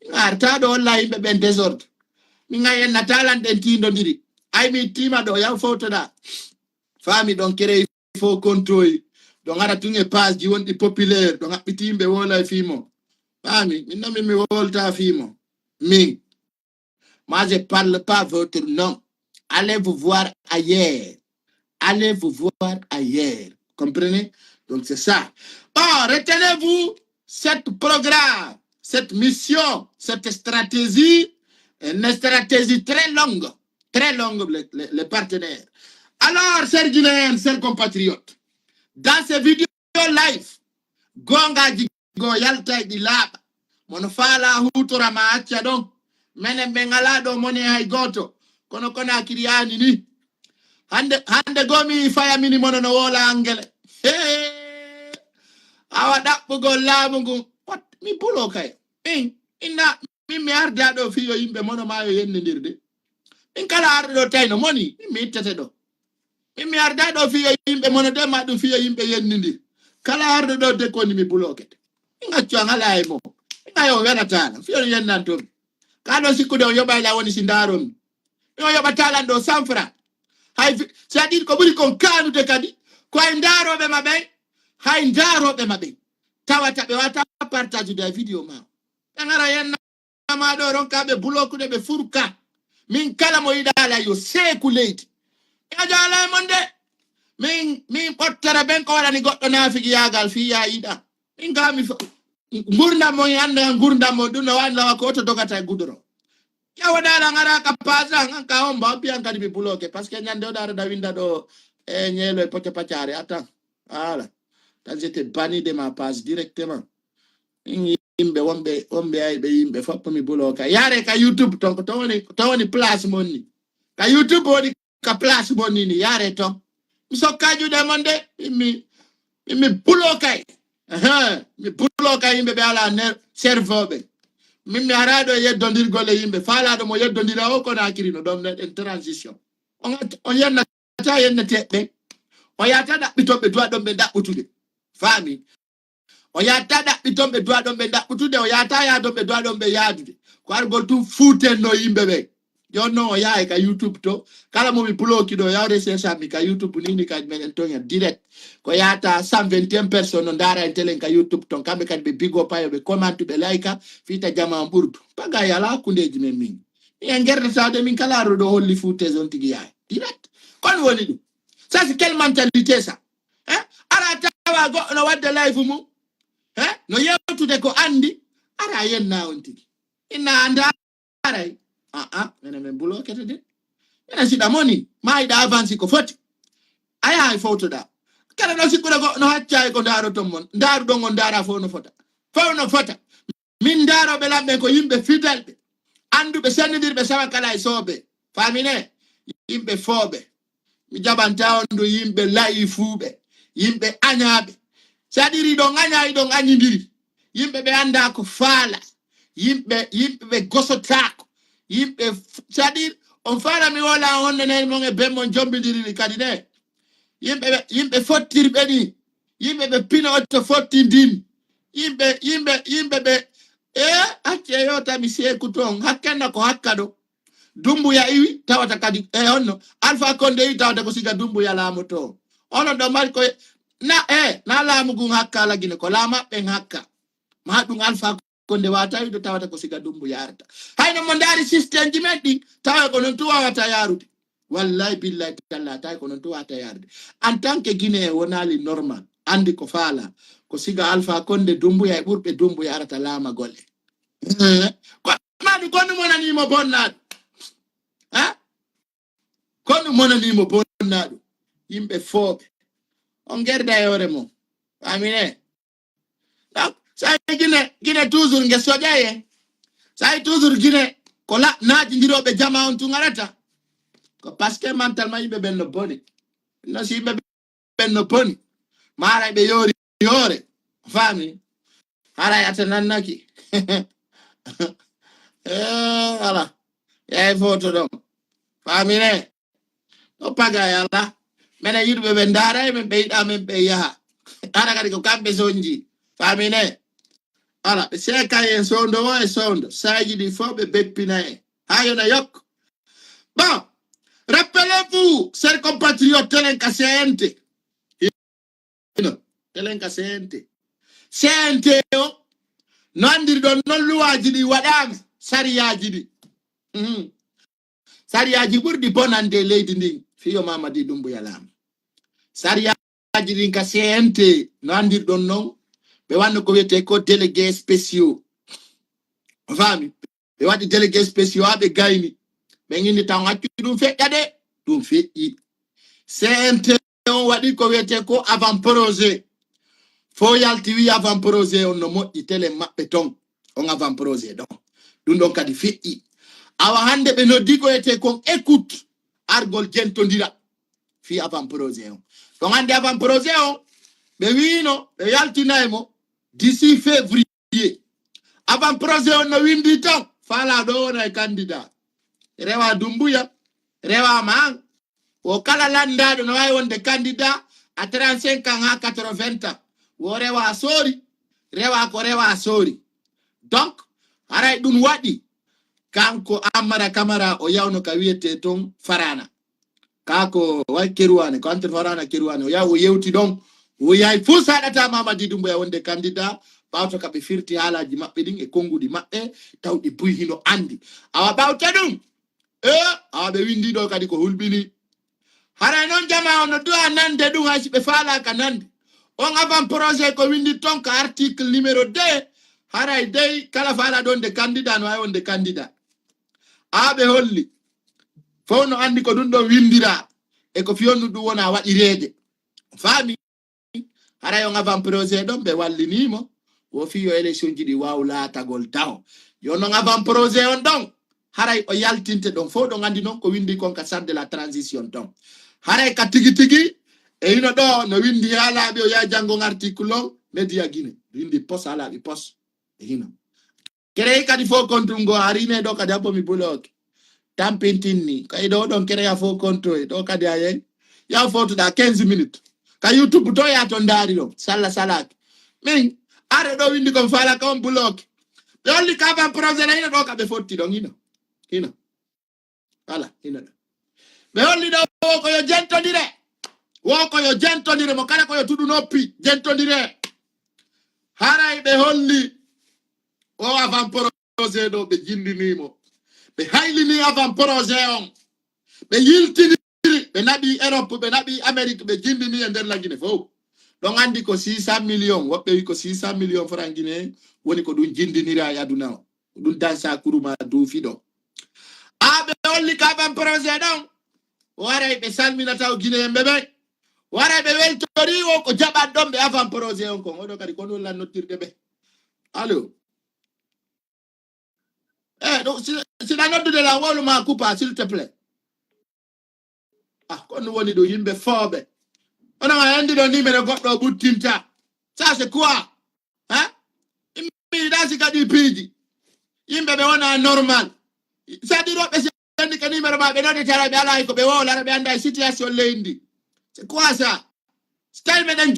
Min arta ɗo holla yimɓe ɓen désordre. Min a yennata lan ɗen tiindondiri. Ay mi tiima ɗo, yaw fotoɗa. Faami ɗon kerey fo kontoyi. Ɗon ara tun e page ji wonɗi populaire. Ɗon haɓɓiti yimɓe wola e fii mo. Faami, min no min mi wolta fii mo. Min. Moi, je parle pas votre nom. Allez vous voir ailleurs. Allez vous voir ailleurs. Comprenez? Donc, c'est ça. Or, retenez-vous, cette programme, cette mission, cette stratégie, une stratégie très longue, très longue, les, les, les partenaires. Alors, chers Guinéens, chers compatriotes, dans ces vidéos live, goongaaji go yaltay ɗi laaɓa. Mono faala hutora ma acca ɗon. Menen ɓe ngala ɗo mone hay gooto. Kono Konaakiri yaani ni. Hande, hande go mi faya mini mono no woola angele. Hee. Awa ɗaɓɓugol laamu ngun. Wat mi bulo kay. Min, inna, min mi arda ɗo fiyo yimɓe mono maayo yennindirde. Min kala arɗo ɗo tayno moni, min mi ittete ɗo. Min mi arda ɗo fiyo yimɓe mono de ma ɗum fiyo yimɓe yennidi. Kala arɗo ɗo de koni mi bulokete. Min accu an ala e mo. Min ayo wenatala. Fiyo yennanto mi. Ka ɗo sikkude o yoɓa ila woni si ndaaro mi. Mi o yoɓa talan ɗo cent francs. Hay fi-, si a ɗiɗi ko ɓuri kon kanude kadi. Ko hay ndaaroɓe ma ɓen. Hay ndaaroɓe ma ɓen. Tawata ɓe wata partage de vidéo ma. Ɓe ngara yenna ma ɗo ronka ɓe bulokude ɓe furka. Min kala mo yiɗa ala yo seeku leydi. Mi aja ala e mon de. Min, min ɓottara ɓen ko waɗani goɗɗo naafigi yaagal fii ya yiɗa. Min ka mi fo-, ngurdam mon yannda ngurdam mon ɗum no waɗi lawa ko to dogata e gudoro. Ya waɗa ala ngara ka page an, an ka on ba piyan kadi mi buloke. Parce que ñande o ɗara da winda ɗo e ñeelo e poco pacare. Attends. Voilà. Tan j'étais banni de ma page directement. Yimɓe wonɓe, wonɓe ay ɓe yimɓe fof mi bulo ka. Yaare ka YouTube ton ko ton woni, ton woni place mon ni. Ka YouTube woni ka place mon ni ni. Yaare ton. Mi sokka juuɗe mon de. Mi, mi, mi bulo kay. Ahan, mi bulo kay yimɓe ɓe ala ner-, cerveau ɓe. Min mi ara ɗo e yeddondirgol e yimɓe. Faalaɗo mo yeddondira o kono akiri no ɗon ne ɗen transition. On, on yennata yenneteɓe. O yata ɗaɓɓitoɓe duwa ɗon ɓe ɗaɓɓutude. Faami. O yahata ɗaɓɓi ton ɓe duwa ɗon ɓe ɗaɓɓutude, o yahata yaha ton ɓe duwa ɗon ɓe yaadude. Ko argol tun fuutenno yimɓe ɓe. Jooni non o yahay ka YouTube to, kala mo mi bloki ɗo, yaw recherche mi ka YouTube ni, ni kadi meɗen toña direct. Ko yahata cent vingt et un personnes no ndaara en telen ka YouTube ton, kamɓe kadi ɓe bigo payo, ɓe commentu, ɓe layka, fiita jama on ɓurdu. Pagay ala hakkundeji men min. Mi en gerdata de min kala arɗo ɗo holli fuutese on tigi yahay. Direct. Kon woni ɗum. Ça c'est quelle mentalité ça? Hein? Ara tawa goɗɗo no wadde live mum. He? No yewtude ko anndi, ara yenna on tigi. Inna annda aray. Ah, ah, mene men bulokete de. Mene siɗa moni, ma iɗa avansi ko foti. Aya hay fowtoɗa. Kala no sikkuɗa ko no hacca e ko ndaroton mon. Ndaruɗon on ndara fof no fota. Fof no fota. Min ndaroɓe lamɓe ko yimɓe fidalɓe. Annduɓe sennidirɓe sawa kala e soobe. Famine, yimɓe fooɓe. Mi jaɓanta on du yimɓe layifuuɓe, yimɓe añaaɓe. Saɗiri ɗon aña, iɗon añidiri. Yimɓe ɓe annda ko faala. Yimɓe, yimɓe ɓe gosotaako. Yimɓe f-, saɗir, on faala mi wola on nene mon e ben mon jombidiri kadi ne. Yimɓe ɓe, yimɓe fottirɓe ni. Yimɓe ɓe pino otto fottindin. Yimɓe, yimɓe, yimɓe ɓe, e, acce yo tami seeku ton. Hakkenna ko hakka ɗo. Dumbuya iwi, tawata kadi, e, honno. Alpha Condé iwi, tawata ko siga Dumbuya laamoto. Onon ɗo mari ko, na, e, na laamu gun hakka la Gine, ko laamaɓɓen hakka. Ma ɗum Alpha Condé wata iwi, tawata ko siga Dumbuya arata. Hayno mo ndaari système ji men ɗi, tawa ko non tu wawata yarude. Wallahi, billahi, tallahi, tawi ko non tu wawata yarude. En tant que Guinéen, wonali normal. Andi ko faala. Ko siga Alpha Condé Dumbuya e ɓurɓe Dumbuya arata laama golle. Eh, ko madu konu monani mo bonnaɗo. Ha? Konu monani mo bonnaɗo. Yimɓe fooɓe. On gerda e hoore mon. Amine. Donc, sa yi Gine, Gine toujours nge soƴaye. Sa yi toujours Gine, ko la, naaji ndiroɓe jama on tun arata. Ko parce que mental ma yimɓe ɓen no boni. No si yimɓe ɓen no boni. Maray ɓe yoori yoore. Faami? Haray ata nannaki. Eh, ala. Yaay foto ɗon. Faami ne? No paga yala. Mene yiɗuɓe ɓe ndaara e men ɓe yiɗa men ɓe yaha. Ara kadi ko kamɓe sonji. Faami ne? Ala, ɓe seeka en sondo o e sondo. Saji ɗi fof ɓe beppina en. Ha yona yok. Bon, rappelez-vous, chers compatriotes, telen ka C N T. Ino, telen ka C N T. C N T o, no andirɗon non luwaaji ɗi waɗaama, sariyaaji ɗi. Mhm. Sariyaaji ɓurɗi bonande leydi ndin, fiyo Mamadi Dumbuya laamu. Sariyaaji ɗin ka C N T, no andirɗon non, ɓe wanno ko wiyete ko délégué spéciaux. A faami? Ɓe waɗi délégué spéciaux haa ɓe gayni. Ɓe inni tan accu ɗum feƴƴa de, ɗum feƴƴi. C N T on waɗi ko wiyete ko avant projet. Fo yalti wi avant projet on no moƴƴi telen maɓɓe ton. On avant projet ɗon. Ɗum ɗon kadi feƴƴi. Awa hannde ɓe noddi ko wiyete kon écoute. Argol jentondira. Fii avant projet on. Ɗon hannde avant projet on, ɓe wiino, ɓe yaltinay mo d'ici février. Avant projet on no windi ton, faala ɗo wona e candidat. Rewa Dumbuya, rewa ma an. Wo kala lanndaaɗo no waawi wonde candidat à trente-cinq ans haa quatre-vingts ans. Wo rewa soori, rewa ko rewa soori. Donc, haray ɗum waɗi kanko Amara Camara o yawno ka wiyete ton Farana. Ka ko way Keruwane, ko entre Farana Keruwane. O yaw, o yewti ɗon. O yahi fuu saɗata Mamadi Dumbuya wonde candidat. Ɓawto ka ɓe firti haalaaji maɓɓe ɗin e konnguɗi maɓɓe, tawɗi buy hino anndi. Awa ɓawta ɗum, e, awa ɓe windi ɗo kadi ko hulɓini. Haray non jama on no du'a nande ɗum hay si ɓe faalaaka nande. On avant projet ko windi ton ka article numéro deux. Haray dey kala faala ɗon de candidat no ay wonde candidat. Awa ɓe holli. Fof no anndi ko ɗum ɗon windira. E ko fiyonnu ɗum wona waɗireede. Faami? Haray on avant projet ɗon ɓe walliniimo. Wo fii yo élection ji ɗi waaw laatagol taho. Yo non avant projet on ɗon. Haray o yaltinte ɗon. Fof ɗon anndi non ko windi kon ka charte de la transition ɗon. Haray ka tigi tigi, e hino ɗo no windi haa laaɓi o yaha janngon article on, Média Guinée. Windi pos haa laaɓi pos. E hino. Kerey kadi fof kontu ngo ari ne ɗo kadi abbo mi bloqué. Tampintinni. Kay ɗo ɗon kereya fof kontu e ɗo kadi a yey. Yaw fotuɗa quinze minutes. Ka YouTube to ya to ndaari ɗo. Salla salaki. Min, are ɗo windi kon faala ka on bloqué. Ɓe holli ka avant projet na hino ɗo ka ɓe fotti ɗon hino. Hino. Voilà, hino ɗo. Ɓe holli ɗo wo ko yo jentondire. Wo ko yo jentondire mo kala ko yo tuɗu noppi. Jentondire. Haray ɓe holli o avant projet ɗo ɓe jindinimo. Ɓe haylini avant projet on. Ɓe yiltiniri, ɓe naɓi Europe, ɓe naɓi Amérique, ɓe jindini e nder la Guinée fof. On anndi ko six cent millions, woɓɓe wi ko six cent millions francs guinéens woni ko ɗum jinndinira e aduna o. Ko ɗum Dansa Kuruma duufi ɗo. Haa ɓe holli ka ban projet ɗon, waray ɓe salmina taw Guinéen ɓe ɓen. Waray ɓe weltori o ko jaɓan ɗon ɓe avant projet on kon. Oɗo kadi ko ɗum lan noddirde ɓe. Allo? Eh, ɗo, si, si ɗa noddude la wolu ma coupa, s'il te plaît. Ah, ko ɗum woni ɗum, yimɓe fooɓe. Onon a anndi ɗo numéro goɗɗo o ɓuttinta. Ça, c'est quoi? Hein? Mi yiɗa si kadi piiji. Yimɓe ɓe wona normal. C'est-à-dire woɓɓe si anndi ka numéro ma ɓe nodde tara ɓe alaa ko ɓe wowlara ɓe annda e situation leydi ndi. C'est quoi ça? Si tawi meɗen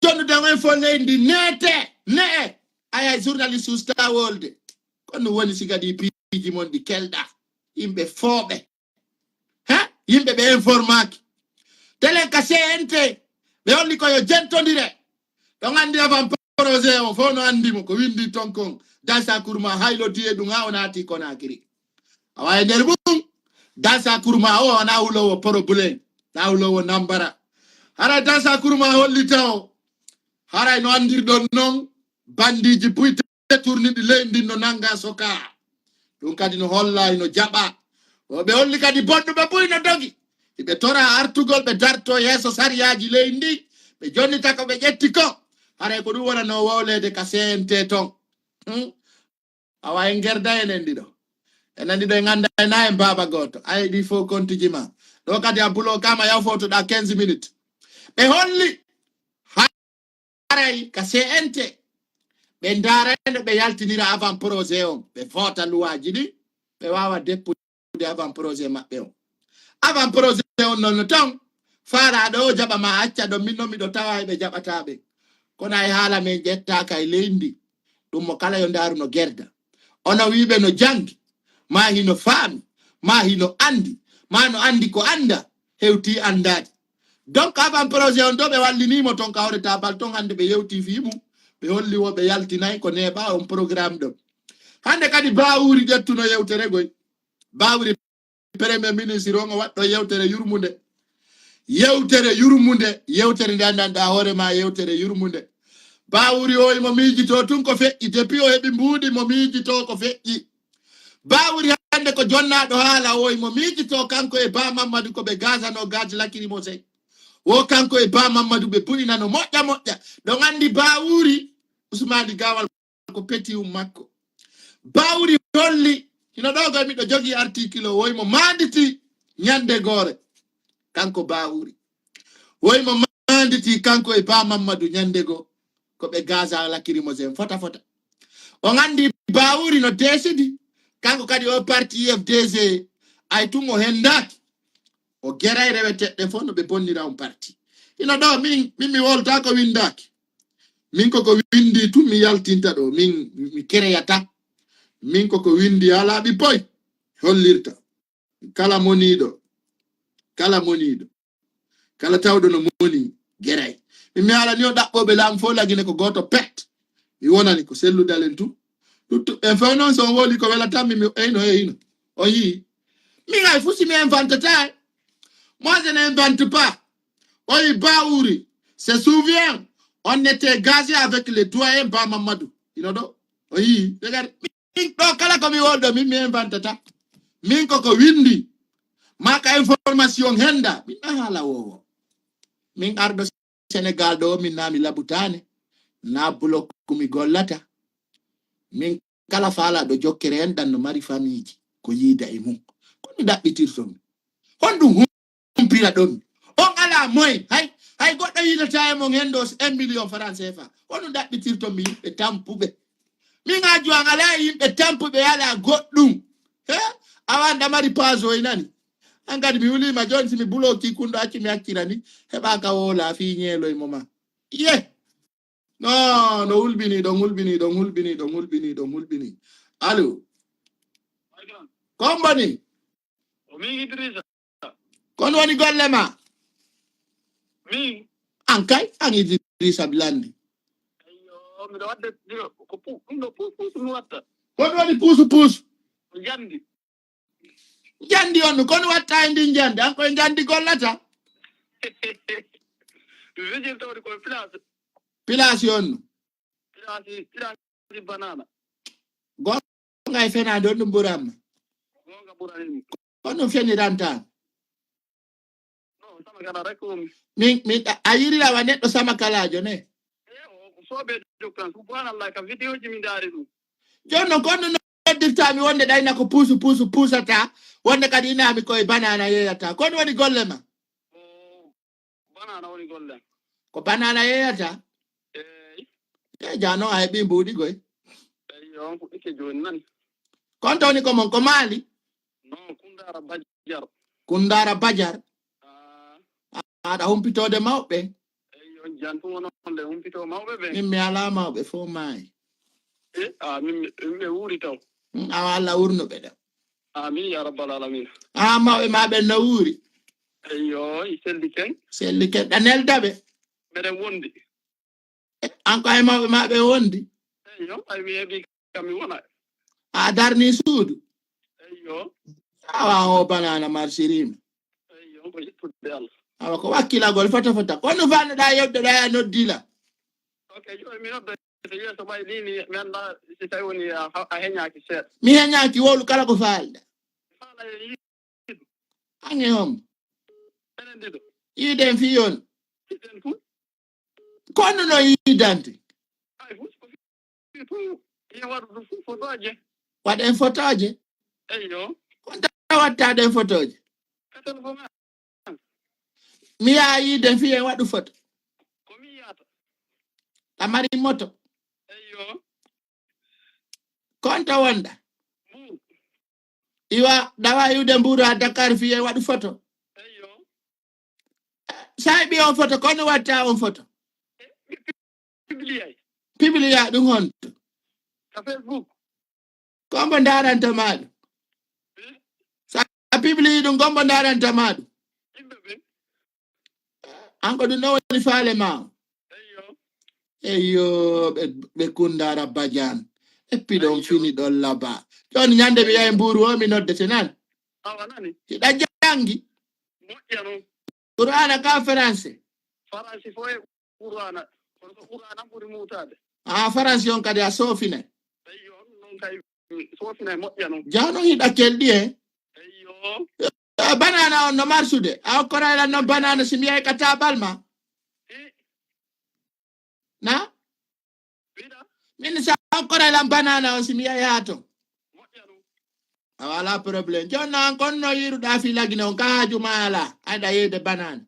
jonnude on info leydi ndi neete, ne'e. Aya journaliste usta wolde. Ko ɗum woni si kadi piiji mon ɗi kelɗa. Yimɓe fooɓe. He? Yimɓe ɓe informaki. Telen ka C N T, ɓe holli ko yo jentondire. Ɗon anndi avant projet on, fof no anndi mo, ko winndi ton kon. Dansa Kurma haylodii e ɗum haa o naati Konakiri. Awa e nder mum, Dansa Kurma o, ana hulowo problème, na hulowo nambara. Haray Dansa Kurma holli taw, haray no anndirɗon non, bandiiji buy détourniɗi ley ndin no nannga soka. Ɗum kadi no holla, no jaɓa. O ɓe holli kadi bonɗuɓe buy no dogi. Iɓe tora artugol, ɓe darto yeeso sariyaaji ley ndi. Ɓe jonnita ko ɓe ƴetti ko. Haray ko ɗum wonano wowleede ka C N T ton. Hmm? Awa en gerda enen ɗiɗo. Enen ɗiɗo en annda e na en baaba gooto. Ay ɗi fof kontuji ma. Ɗo kadi a bulo kama yaw fotoɗa quinze minutes. Ɓe holli. Haray ka C N T. Ɓe ndaarayno ɓe yaltinira avant projet on. Ɓe foota luwaaji ɗi. Ɓe waawa deppude avant projet maɓɓe on. Avant projet on non no tan. Faalaaɗo o jaɓa ma acca ɗon min non miɗo tawa e ɓe jaɓata ɓe. Kono ay haala men ƴettaaka e leydi ndi. Ɗum mo kala yo ndaaru no gerda. Ono wiiɓe no janngi. Ma hino faami. Ma hino anndi. Ma no anndi ko annda. Hewti anndaade. Donc, avant projet on ɗo ɓe wallinii mo ton ka hoore tabal ton hannde ɓe yewti fii mum. Ɓe holli wo ɓe yaltinay ko neeɓa on programme ɗo. Hannde kadi Bawuri ƴettuno yewtere goy. Bawuri premier ministre on o waɗɗo yewtere yurmunde. Yewtere yurmunde. Yewtere nde anndanɗa hoore ma yewtere yurmunde. Bawuri o imo miijito tun ko feƴƴi. Depuis o heɓi mbuuɗi mo miijito ko feƴƴi. Bawuri hannde ko jonnaaɗo haala o imo miijito kanko e Ba Mammadu ko ɓe gasano gaz lacrymogène. Wo kanko e Ba Mammadu ɓe puɗinano moƴƴa moƴƴa. Ɗon anndi Bawuri Usmaani Gawal ko petit um makko. Bawuri holli, hino ɗo goy miɗo jogii article o, woy mo maanditi ñande goore. Kanko Bawuri. Woy mo maanditi kanko e Ba Mammadu ñande go. Ko ɓe gaza lacrymogène fota fota. On anndi Bawuri no desidi. Kanko kadi o parti U F D G. Ay tun o hendaaki. O geray reweteɗɗe fof no ɓe bonnira on parti. Hino ɗo min, min mi wolta ko windaaki. Min koko windi tun mi yaltinta ɗo. Min mi kereyata. Min koko windi alaa ɓippoy. Hollirta. Kala moniiɗo. Kala moniiɗo. Kala tawɗo no moni geray. Min mi haala ni o ɗaɓɓooɓe laamu fof lagine ko gooto pet. Mi wonani ko selludalen tun. Luttu, en fof noon so on woli ko welata mi, mi eyno e hino. On yii. Min ay fuu si mi inventata. Moi, je n'invente pas. Oyi Bawuri. Se souvient. On était gazé avec les doyens Ba Mamadou. Hino ɗo. O yii. Regardez. Min ɗo kala ko mi wolɗo min mi inventata. Min koko windi. Ma ka information henda. Min na haala wowo. Min arɗo Senegal ɗo min na mi labutaane. Na bulok mi gollata. Min kala faalaɗo jokkere en ɗan no mari famiiji. Ko yiida e mum. Ko mi ɗaɓɓitirto mi. Honɗum humpira ɗon mi? On alaa moyen. Hay, hay goɗɗo yiilata e mon hen ɗo un million francs C F A. Honɗum ɗaɓɓitirton mi yimɓe tampuɓe? Min aaju an alaa e yimɓe tampuɓe alaa goɗɗum. He? Awa an ɗa mari paaso e nani? An kadi mi wuliima jooni si mi bulooki kunɗo accu mi accira ni. Heɓa ka woola fii ñeeloy mo ma. Ye. No, no hulɓini, ɗon hulɓini, ɗon hulɓini, ɗon hulɓini, ɗon hulɓini. Allo. Komboni? O min Idrissa. Kon woni golle ma? Min? An kay, an Idrissa Blandi. Ayyo, miɗo wadde, ko pu-, ɗum ɗo puus puus mi watta. Kon woni puusu puus? Ko njandi. Njandi on, kono watta e ndin njandi, an koye njandi gollata. Mi fijirta woni koye place. Pilaasi on no. Pilaasi, pilaasi banana. Goonga e fenaande on ɗum ɓuramma. Goonga ɓuranimi. Kono ɗum feniranta. No, sama kala rek ko mi. Min, min, a, a yirira wa neɗɗo sama kalaajo ne. Eh, o, o soɓe doktan, subhanallah, ka vidéo ji mi ndaari ɗum. Jooni noon, kono noddirta mi wonde ɗayna ko puusu, puusu, puusata, wonde kadi inami koye banana yeeyata. Kono woni golle ma? O, banana woni golle. Ko banana yeeyata? Eey. E jano ay ɓi mbuuɗi goy. Eey, yo, on fuɗɗike jooni nani. Kon tawni ko mon ko Maali? Non, Kundara Bajar. Kundara Bajar? Ah. Aɗa humpitoode mawɓe? Eey, yo, jantu won on le humpito mawɓe ɓe. Min mi alaa mawɓe fof maayi. Eh, ah, min, min ɓe wuuri taw. Hmm, awa Allah wurnuɓe ɗo. Amin ya rabbal alamin. Ah, mawɓe ma ɓen no wuuri? Eey, yo, i selli ken. Selli ken. Ɗa nelda ɓe? Meɗen wondi. An ko ay mawɓe ma ɓe wondi? Eey, yo, ay mi heɓi kam mi wona. A darni suudu? Eey, yo. Awa o banana marsirima. Eey, yo, ko yettude Allah. Awa ko wakkilagol fota fota. Kono fannoɗa yewde ɗa a noddila. Ok, yo, mi nodda yeeso ɓay ni, ni, mi annda si tawi woni a, a heñaaki seeɗa. Mi heñaaki wowlu kala ko faalɗa. Faala e yiɗo. An e hombo? Enen ɗiɗo. Yiiden fii on. Yiiden fu. Kono no yiidante? Ay, fu, ko fii fu, ye waɗu ɗum fu, fotooje. Waɗen fotooje? Eey, yo. Kon tawa watta ɗen fotooje? Ka téléphone an. Mi yaa yiiden fii en waɗu foto. Ko mi yiyata. A mari moto. Eey, yo. Kon to wonɗa? Mbuur. Iwa, ɗawa iwde Mbuur a Dakar fii en waɗu foto. Eey, yo. Sa heɓi on foto, kono watta on foto? Publier. Publier ɗum honto? Ka Facebook. Ko mbo ndaranta ma ɗum? Hmm? Sa publier ɗum, ko mbo ndaranta ma ɗum? Yimɓe ɓen. An ko ɗum ɗo woni faale ma o? Eey, yo. Eey, yo, ɓe, ɓe Kundara Badiane. Eppi ɗon fini ɗon laba. Jooni ñande mi yahi Mbuur o, mi noddete nan. Awa nani? Hiɗa janngi? Moƴƴa non. Qur'aana ka Faranse? Faransi fof e Qur'aana. Kono ko Qur'aana ɓuri muutaade. Ah, Faransi on kadi a soofinay? Eey, yo, non kay, mi soofinay moƴƴa non. Jaa non hiɗa kelɗi, eh? Eey, yo. Eh, banana on no marsude. A okkoray lan non banana si mi yahi ka taabal ma? Eh. Na? Min sa okkoray lan banana on si mi yahi haa ton. A wala problème. Jooni non an kon no yiruɗa fii Lagine on ka haaju ma ala. Ayɗa yeyde banana.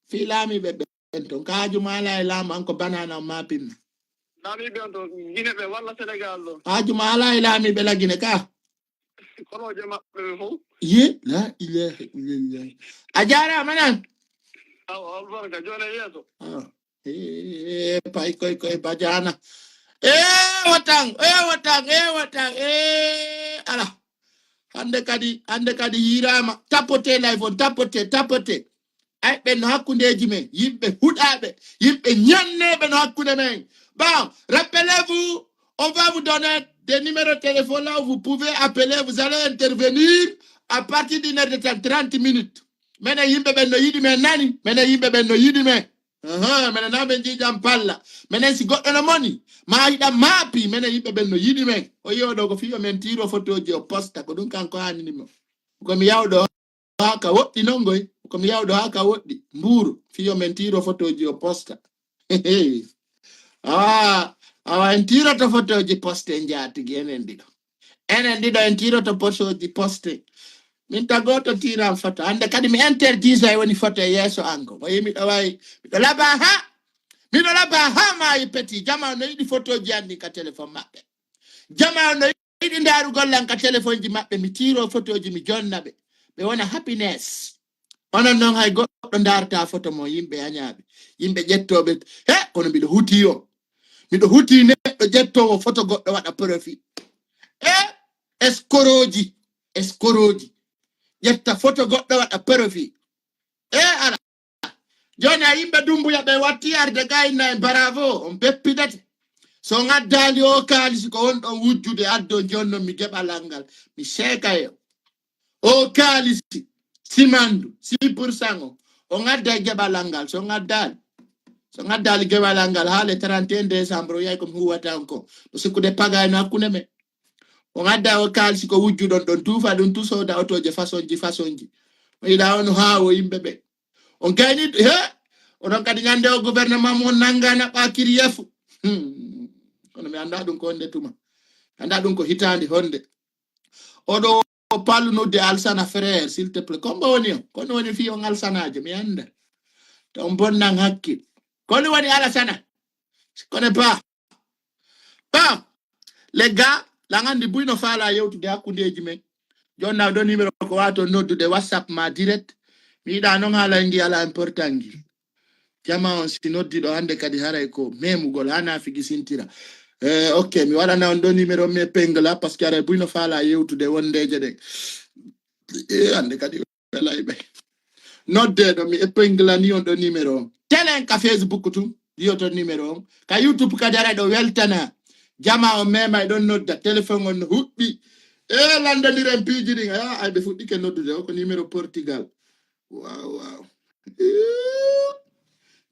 Fii laamiiɓe ɓen ton. Ka haaju ma ala e laamu an ko banana on ma pinna. Laamiiɓe on to Gine ɓe walla Senegal ɗo. Haaju ma ala e laamiiɓe Lagine ka. Kono je maɓɓe ɓe fof. Ye, la ilaha illallah. A jaaraama nan. Awa, albarka, jooni e yeeso. Ah. Eh, pay koy koy Badiane. Eh, watan, eh, watan, eh, watan, eh, ala. Hannde kadi, hannde kadi hiiraama. Tapote live on, tapote, tapote. Ay, ɓen no hakkundeeji men, yimɓe huɗaaɓe, yimɓe ñanneeɓe no hakkunde men. Bon, rappelez-vous, on va vous donner des numéros de téléphone là où vous pouvez appeler, vous allez intervenir à partir d'une heure de temps, trente minutes. Menen yimɓe ɓen no yiɗi men nani, menen yimɓe ɓen no yiɗi men. Ahan, menen na ɓe njiiƴan palla. Menen si goɗɗo no moni, ma yiɗan maapi, menen yimɓe ɓen no yiɗi men. O yi'o ɗo ko fii yo men tiiro fotooji o posta, ko ɗum kanko haanini mo. Ko mi yawɗo haa ka woɗɗi non ngoy, ko mi yawɗo haa ka woɗɗi. Mbuuru, fii yo men tiiro fotooji o posta. Awa, awa en tiiroto fotooji poste en jaatigi enen ɗiɗo. Enen ɗiɗo en tiiroto fotooji poste. Min ta gooto tiiran foto. Hannde kadi mi interdisay woni foto e yeeso an ko. Ko yimi ɗo wayi, miɗo laba ha, miɗo laba ha maayi peti. Jama no yiɗi fotooji an ɗin ka téléphone maɓɓe. Jama no yiɗi ndaarugol lan ka téléphone ji maɓɓe. Mi tiiro fotooji, mi jonna ɓe. Ɓe wona happiness. Onon non hay goɗɗo ndaarta foto mo yimɓe añaaɓe. Yimɓe ƴettooɓe. He, kono miɗo huti o. Miɗo huti neɗɗo ƴettoowo foto goɗɗo waɗa profit. E eskorooji, eskorooji. Ƴetta foto goɗɗo waɗa profit. E ala. Jooni a yimɓe Dumbuya ɓe watti arde gayna en bravo, on beppidete. So on addaali o kaalisi ko on ɗon wujjude addo jooni non mi geɓa lanngal. Mi seeka e o. O kaalisi, simandu, six pour cent o. On adda e geɓalal ngal, so on addaali. So ngaddaali gewalal ngal haa le trente et un décembre, o yahi ko mi huwata on ko. No sikkude pagay no hakkunde men. O ngadda o kaalisi ko wujjuɗon ɗon, tuufa ɗum, tu sooda otooje façon ji, façon ji. O yiɗa on haawo yimɓe ɓe. On kayni, he? Onon kadi ñande o gouvernement mo nangana ɓakiri yefu. Hmm. Kono mi annda ɗum ko honde tuma. Annda ɗum ko hitaande honde. Oɗo pallu nodde Alsana frère, s'il te plaît. Kombo woni o? Kono woni fii on Alsanaajo, mi annda. To on bonnan hakkil. Kono woni Alasana. Je connais pas. Bon, les gars, la ngandi buy no faala yewtude hakkundeeji men. Jonna ɗo numéro ko wato noddude WhatsApp ma direct. Mi yiɗa non haala ngi ala important ngi. Jama on si noddi ɗo hande kadi haray ko memugol hana figi sintira. Eh, ok, mi waɗana on ɗo numéro mi épingle parce que haray buy no faala yewtude wondeje ɗen. Eh, hande kadi welay ɓe. Nodde ɗo mi épingle ni on ɗo numéro on. Telen ka Facebook tun, yiyoto numéro on. Ka YouTube kadi haray ɗo weltana. Jama on mema e ɗon nodda. Téléphone on no huɓɓi. Eh, landondiren piiji ɗin. Ah, ay ɓe fuɗɗike noddude o ko numéro Portugal. Waaw, waaw.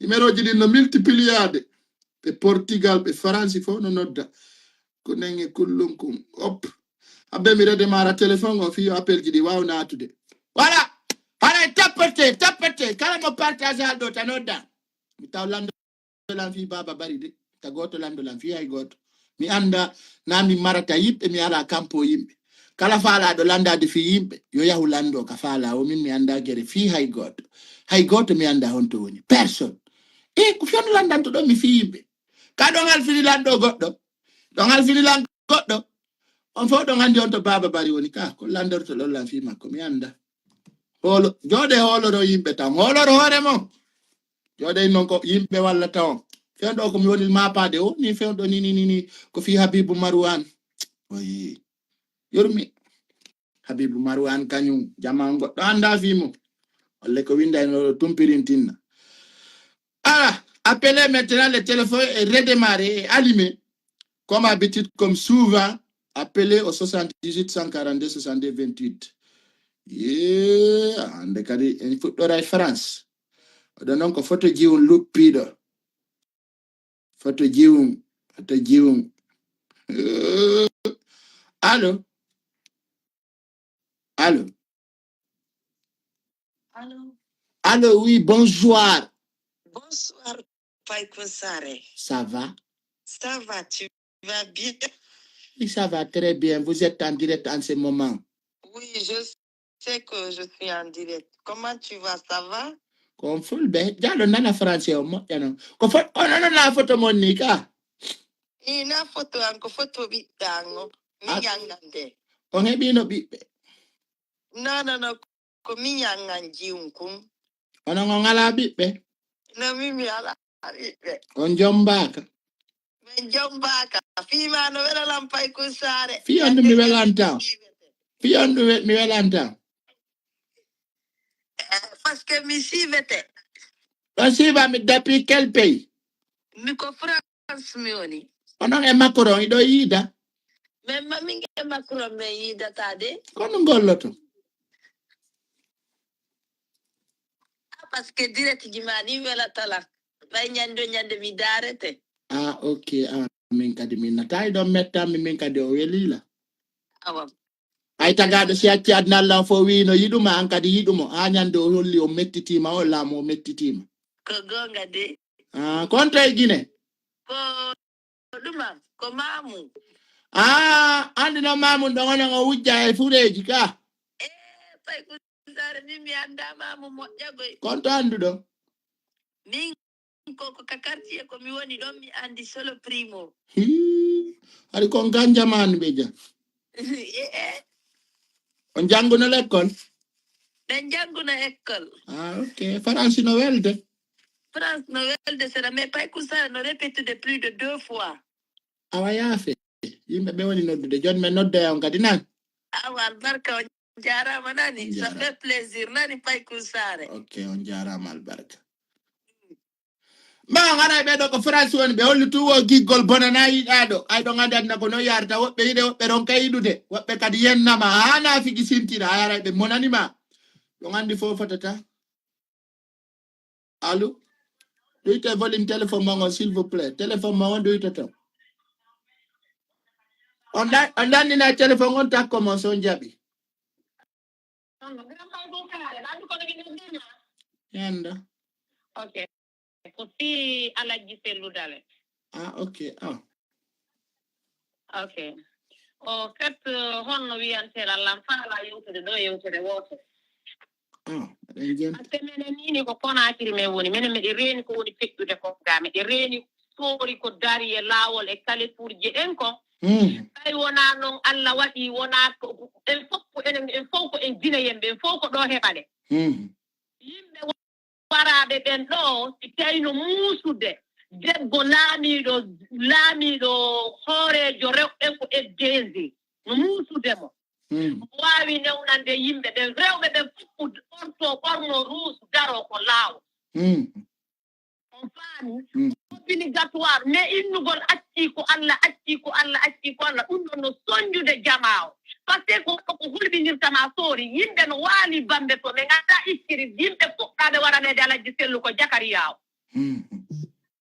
Numéro ji ɗin no multipliade. Ɓe Portugal, ɓe France fof no nodda. Ko nenge kullum kun. Op. Abbe mi rede mara téléphone o fii yo appel ji ɗi waaw naatude. Voilà. Haray tappete, tappete. Kala mo partage hal ɗo ta nodda. Mi taw lando lan fii Baba Bari de. Ta gooto lando lan fii hay gooto. Mi annda na mi marata yiɓɓe, mi ala kampo yimɓe. Kala faalaaɗo landaade fii yimɓe, yo yahu lando ka faala o, min mi annda gere fii hay gooto. Hay gooto mi annda honto woni. Personne. E ko fii on landanto ɗon mi fii yimɓe. Ka ɗon halfini lando goɗɗo. Ɗon halfini lan goɗɗo. On fof ɗon anndi on to Baba Bari woni ka. Ko landorto ɗon lan fii makko, mi annda. Hoolo, jooɗe hooloro yimɓe tan. Hooloro hoore mon. Jooɗe non ko yimɓe wallata on. Fewndo ko mi woni maapaade o, ni fewndo ni, ni, ni, ni. Ko fii Habibu Marwan. Oyi. Yurmi. Habibu Marwan kañum, jama on goɗɗo annda fii mo. Walle ko winda no tumpirintinna. Ah, appelez maintenant, le téléphone est redémarré et allumé. Comme habitude, comme souvent, appelez au soixante-dix-huit cent quarante-deux soixante-deux vingt-huit. Yeah, hande kadi en fuɗɗoray France. Oɗo non ko photo jiwun luppiɗo. Photo jiwun, photo jiwun. Eh, allô? Allô? Allô? Allô, oui, bonsoir. Bonsoir, Paï Kounsare. Ça va? Ça va, tu vas bien? Oui, ça va très bien. Vous êtes en direct en ce moment. Oui, je sais que je suis en direct. Comment tu vas? Ça va? Ko on fulɓe. Jalo nana français o moƴƴa non. Ko fo-, on, on, on na photo mon ni ka? Ina photo an, ko photo ɓiɗɗa an o. Mi Ah. Ñangande. On heɓino ɓiɓɓe? Non, non, non. Ko mi ñangan jiwun kun. Onon on ala ɓiɓɓe? No mi, mi ala ɓiɓɓe. On jombaaka? Min jombaaka. Fii ma no wela lan Paï Kounsare. Fii on ɗum mi welanta. Fii on ɗum we-, mi welanta. Eh, parce que mi siivete. Ɗo siiva mi depuis quel pays? Mi ko France mi woni. Onon e Macron, iɗo yiida? Men ma min e Macron men yiidata de. Kono ngolloto? Ah, parce que direct ji ma ni welata lan. Ɓay ñande o ñande mi daarete. Ah, ok. Ah, min kadi min nata. Iɗon metta mi, min kadi o welila. Awa. Ay tagaaɗo si acci aduna Allah fof wiino yiɗuma, an kadi yiɗumo. Haa ñande o holli o mettitima, o laamu o mettitima. Ko goonga de. Ah, kon to e Gine? Ko ɗuma, ko Mamu. Ah, andi no Mamu ɗon onon o wujja e fureeji ka? Eh, Paï Kounsare, min mi annda Mamu moƴƴa goy. Kon to annduɗo? Min ko, ko ka quartier ko mi woni ɗon, mi andi solo primo. Hii, hari kon kan jamaanu ɓe ja. Eh, eh. On jannguno l'école? Ɓen jannguno école. Ah, ok. France no welde? France no welde sera, mais Paï Kounsare no répétude plus de deux fois. Awa yaafe. Yimɓe ɓe woni noddude. Jooni men noddoya on kadi nan. Awa albarka, on jaaraama nani. On jaaraama. Ça fait plaisir nani Paï Kounsare. Ok, on jaaraama albarka. Ma on haray ɓe ɗo ko France woni, ɓe holli tu o giggol bonana yiɗaaɗo. Ay ɗon andi aduna ko no yarata. Woɓɓe yiɗe, woɓɓe ronka yiɗude. Woɓɓe kadi yennama. Haa na figi sintira. Ay haray ɓe monani ma. Ɗon andi fof fotata. Allo? Ɗuyte volume téléphone mon on, s'il vous plaît. Téléphone mon on ɗuytoto. On ɗa-, on ɗannina téléphone on takko mon so on jaɓi. Yanda. Ok. Ko si Alhaji Sellu Dale. Ah, ok. Ah. Ok. O fait, euh, honno wiyantee Alla, mi faalaa yewtude ɗo yewtere wootere. Ah, eɗen jenti. Parce que menen nii ni ko Konaakiri men woni. Menen meɗen reeni ko woni feƴƴude ko ga. Meɗen reeni soori ko dari e laawol e kalefuurji en ko. Hmm. Tawi wonaa noon Alla waɗi, wonaa ko, en fof ko enen, en fof ko en Jineyemɓe, en fof ko ɗo heɓaɗen. Hmm. Yimɓe waraaɓe ɓen ɗo, si tawi no muusude, debbo laamiiɗo, laamiiɗo hooreejo rewɓe ɓen ko F D G, no muusude mo. Hmm. Mo waawi newnande yimɓe ɓen, rewɓe ɓen fof ko ɓorto, ɓorno ruusu, daro ko laawol. Hmm. On faami? Hmm. Obligatoire, mais innugol accii ko Alla, accii ko Alla, accii ko Alla, ɗum ɗon no soñjude jamaa o. Parce que ko, ko hulɓinirta ma soori, yimɓe no waali Bambe to, ɓe nganndaa iskiri, yimɓe fuɗɗaaɓe waraneede Alhaji Sellu ko Jakariya o. Hmm.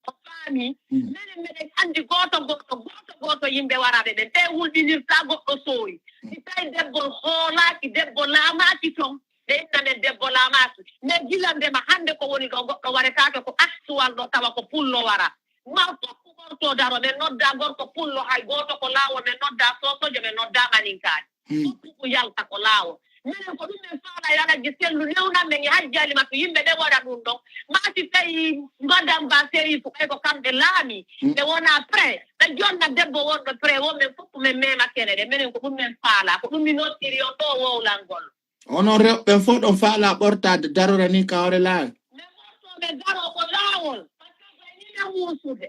O faami? Hmm. Menen meɗen anndi gooto, gooto, gooto, gooto yimɓe waraaɓe ɓen, ɓe hulɓinirta goɗɗo soori. Hmm. Si tawi debbo hoolaaki, debbo laamaaki toon, ɓe inna men debbo laamaaki. Mais gila ndema hannde ko woni ɗo, goɗɗo waretaake ko actual ɗo, tawa ko pullo wara. Ma fof ko gorko daro, men nodda gorko pullo, hay gooto ko laawol, men nodda sosojo, men nodda maninkaaji. Hmm. Fof ko yalta ko laawol. Minen ko ɗum men faalaa, yo Alhaji Sellu newnan men e Hajji Alimatu, yimɓe ɓe waɗa ɗum ɗon. Ma si tawi Madame Ba Serifu, ɓay ko kamɓe laami, hmm, ɓe wona prêt, ɓe jonna debbo wonɗo prêt, won men fof ko men mema kene ɗe. Minen ko ɗum men faalaa, ko ɗum mi noddiri on ɗo wowlangol. Onon rewɓe fof ɗon faalaa ɓortaade, darora ni ka hoore laawol. Men ɓorto, men daro ko laawol. Parce que ko e ni men muusude.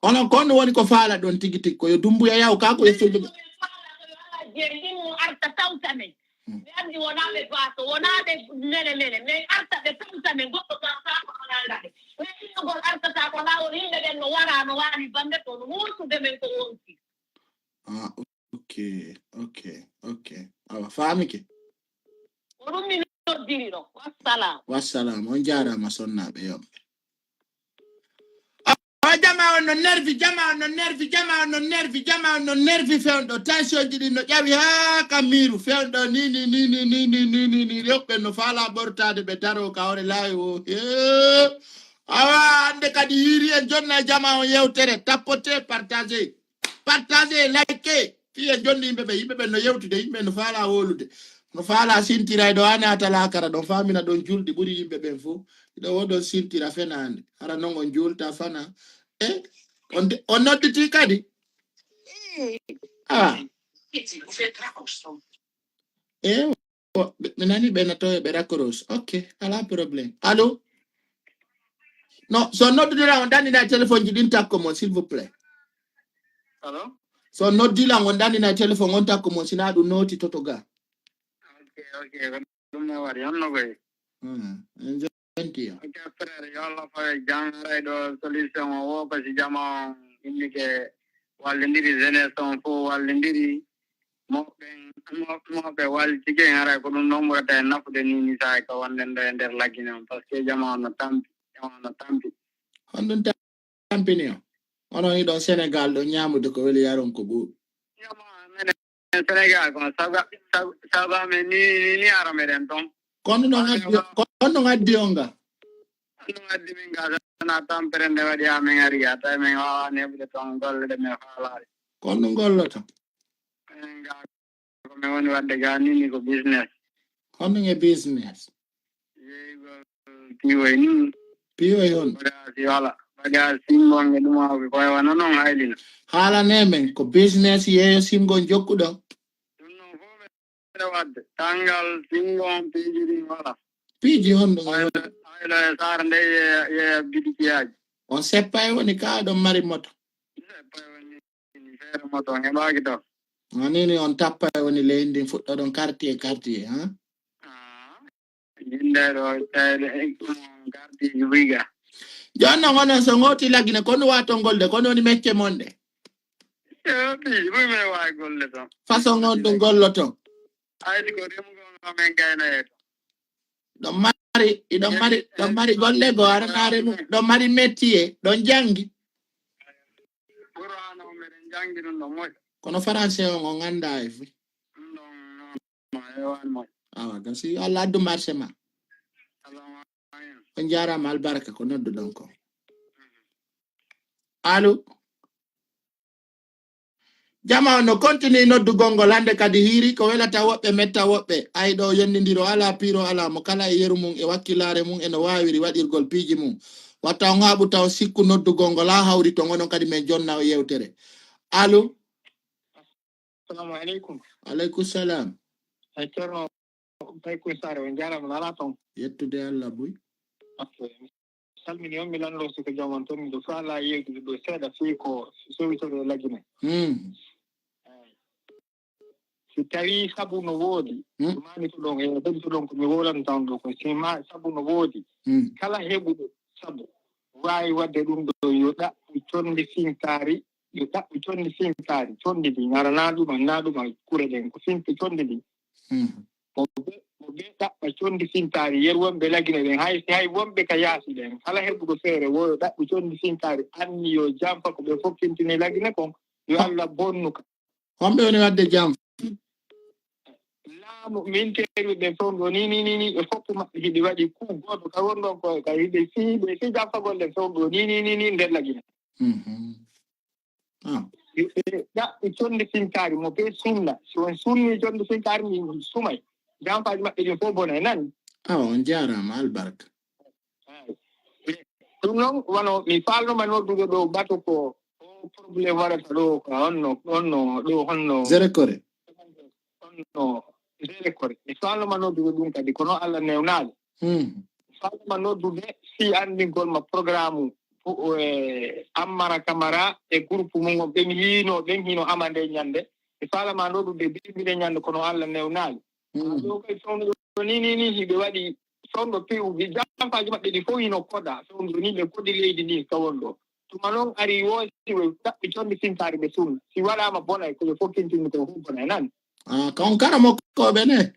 Onon kon woni ko faala ɗon tigi tigi, ko yo Dumbuya yaw ka ko yo Sellu. Men faala ko yo Alhaji en immo arta tawta men. Hmm. Mi anndi wonaa ɓe baaso, wonaa ɓe mene mene, men arta ɓe tawta men, goɗɗo baasaako ko nannga ɓe. Men innugol artata ko laawol, yimɓe ɓen no wara, no waali Bambe to, no muusude men ko wonti. Ah, ok, ok, ok. Awa, faamike. Ko ɗum mi noddiri ɗo. Wassalam. Wassalam. On jaaraama sonnaaɓe yomɓe. Awa, jama on no nervi, jama on no nervi, jama on no nervi, jama on no nervi fewndo. Tension ji ɗin no ƴawi haa ka miiru fewndo. Ni, ni, ni, rewɓe no faalaa ɓortaade ɓe daro ka hoore laawi o. Hee. Awa, hannde kadi yiiri en jonna jama on yewtere. Tapoter, partager. Partagez, likez. Fii en jonni yimɓe ɓe, yimɓe ɓen no yewtude, yimɓe no faalaa wowlude. No faalaa sintiray ɗo, haa naata laakara ɗon, faamina ɗon julɗi ɓuri yimɓe ɓen fof. Ɗo wo ɗon sintira fenaande. Hara non on juulta fana. E, on de-, on nodditii kadi? Ah. E, o, ɓe, mi nani ɓe no to ɓe raccroche. Ok, alaa problème. Allô? Non, so noddira on ɗannina téléphone ji ɗin takko mon, s'il vous plaît. Allô? So noddila on ɗannina téléphone on takko mon, sina ɗum nooti toto ga. Ok, ok, ko ɗum mi waɗi, honno koy? Hmm, en jenti ya. Ok, frère, yo Allah fawe jam, haray ɗo solution o wo ko si jama on innike wallindiri, jeunesse on fof wallindiri. Mawɓe, mawɓe, mawɓe wallitike en, haray ko ɗum ɗon ɓurata en nafude ni, ni sahay ka wonɗen ɗo e nder Lagine on, parce que jama on no tampi, jama on no tampi. Honɗum tampini on? Onon hiɗon Sénégal ɗo ñaamude ko weli yaron ko ɓuuɓi. Jama menen Sénégal ko saga, saga, saga men ni, ni, ni ara meɗen ton. Kono non addi, kono non addi on ga? Kono non addi min ga, na tampere nde waɗi ha min ari ga, tawi min wawa neɓude ton golle ɗe min faalaade. Kono non golloto? Minen ga ko min woni waɗde ga ni, ni ko business. Honɗum e business? Yeeyugol piiwoy ni. Piiwoy hon? Bagage, wala. Bagage singonge ɗum awɓe koye wano non haylina. Haalane men ko business yeeyo singon jokkuɗo? Ɗum non fof meɗa waɗde. Tanngal, singon, piiji ɗin wala. Piiji honɗum e haylo, haylo e saare nde yeeya, yeeya bitikiyaaji. On seppa e woni ka ɗon mari moto? Seppa e woni feere moto on heɓaaki taw. Woni ni on tappa e woni leydi ndin fuɗɗoɗon quartier, quartier, ha? Ah. Yimɓe ɗo, tawi ɗo, e, ɗum gardiiji buy ga. Jooni non, onon so ngoti Lagine, kono waton golde, kono woni mecce mon ɗe? E, ɗi, buy men wawi golle ton. Façon on ɗum golloton? Ay, ko remugol men gayno e ton. Ɗon ma-, mari, iɗon mari, ɗon mari golle goo, aɗa naare mum, ɗon mari métier, ɗon janngi. Qur'aana o meɗen janngi ɗum ɗo moƴƴa. Kono français on, on anndaa e fii. Ɗum ɗon, non, non, heewaani moƴƴa. Awa, gasi, Allah addu marché ma. Allah ma-, amin. On njaaraama, albarka, ko nodduɗon ko. Allo? Jama on no continue noddugol ngol, hannde kadi hiiri, ko welata woɓɓe, metta woɓɓe. Ay ɗo yondindiro alaa, piiro alaa, mo kala e yeru mum, e wakkilaare mum, e no waawiri waɗirgol piiji mum. Watta on haaɓu taw sikku noddugol ngol haa hawri ton, onon kadi men jonna o yewtere. Allo? Assalamu aleykum. Aleykum salam. Ay Ceerno Baykoy Saare, on njaaraama, no alaa toon? Yettude Allah buy. Ok. Mi salmini on, mi lanndoo si ko jam on toon, miɗo faalaa yeewtude ɗo seeɗa fii ko sowitorde e Lagine. Mm. Eey. Si tawii sabu no woodi, Mm. maani ko ɗon, e ɗon ko ɗon ko mi wowlanta on ɗo ko, si ma sabu no woodi, Mm. kala heɓuɗo sabu waawi waɗde ɗum ɗo, yo ɗaɓɓu conndi finkaari, yo ɗaɓɓu conndi finkaari, conndi ndi, ŋara naa ɗuma, naa ɗuma kure ɗen, ko finke conndi ndi. Mm. Mo be, mo be ɗaɓɓa conndi finkaari, yer wonɓe Lagine ɓen, hay, hay wonɓe ka yaasi ɓen, kala heɓuɗo feere, wo yo ɗaɓɓu conndi finkaari, anni yo jamfa ko ɓe fokkintini Lagine kon, yo Ho-, Allah bonnu ka. Homɓe woni waɗde jamfa? Laamu, min teeri ɓe fof ɗo, ni, ni, ni, ni, ɓe fof maɓɓe hiɓe waɗi coup gooto, ka won ɗon ko, ka hiɓe fii, ɓe fii jamfagol ɗen fof ɗo, ni, ni, ni, ni, nder Lagine. Mhm. Ah. Ɓe ɗaɓɓi conndi finkaari mo be sunna. Si on sunni conndi finkaari, min sumay. Jamfaaji maɓɓe ɗin fof bonay, nani? Awa, on jaaraama, albarka. Eey. Ɗum noon, wano mi faalnoma noddude ɗo bato ko o problème waɗata ɗo, ko honno, honno, ɗo honno Zéro Corée. Honno Zéro Corée. Mi faalnoma noddude ɗum kadi, kono Allah newnaali. Hmm. Faalnoma noddude fii anndingol ma programme fu-, e Ammara Kamara e groupe mum on, ɓen hiino, ɓen hiino ama nde ñannde. Mi faalnoma noddude bimbi nde ñannde, kono Allah newnaali. Hmm. Ɗo kay fewndo ni, ni, ni, hiɓe waɗi fewndo P U B, jamfaaji maɓɓe ɗi fof hino koda. Fewndo ni ɓe kodi leydi ndi ka won ɗo. Tuma noon ari wo si ɓe ɗaɓɓi conndi finkaari ɓe sunna. Si waɗaama bonay, ko ɓe fokkintini ko fof bonay nan. Ah, ko on karamokooɓe ne?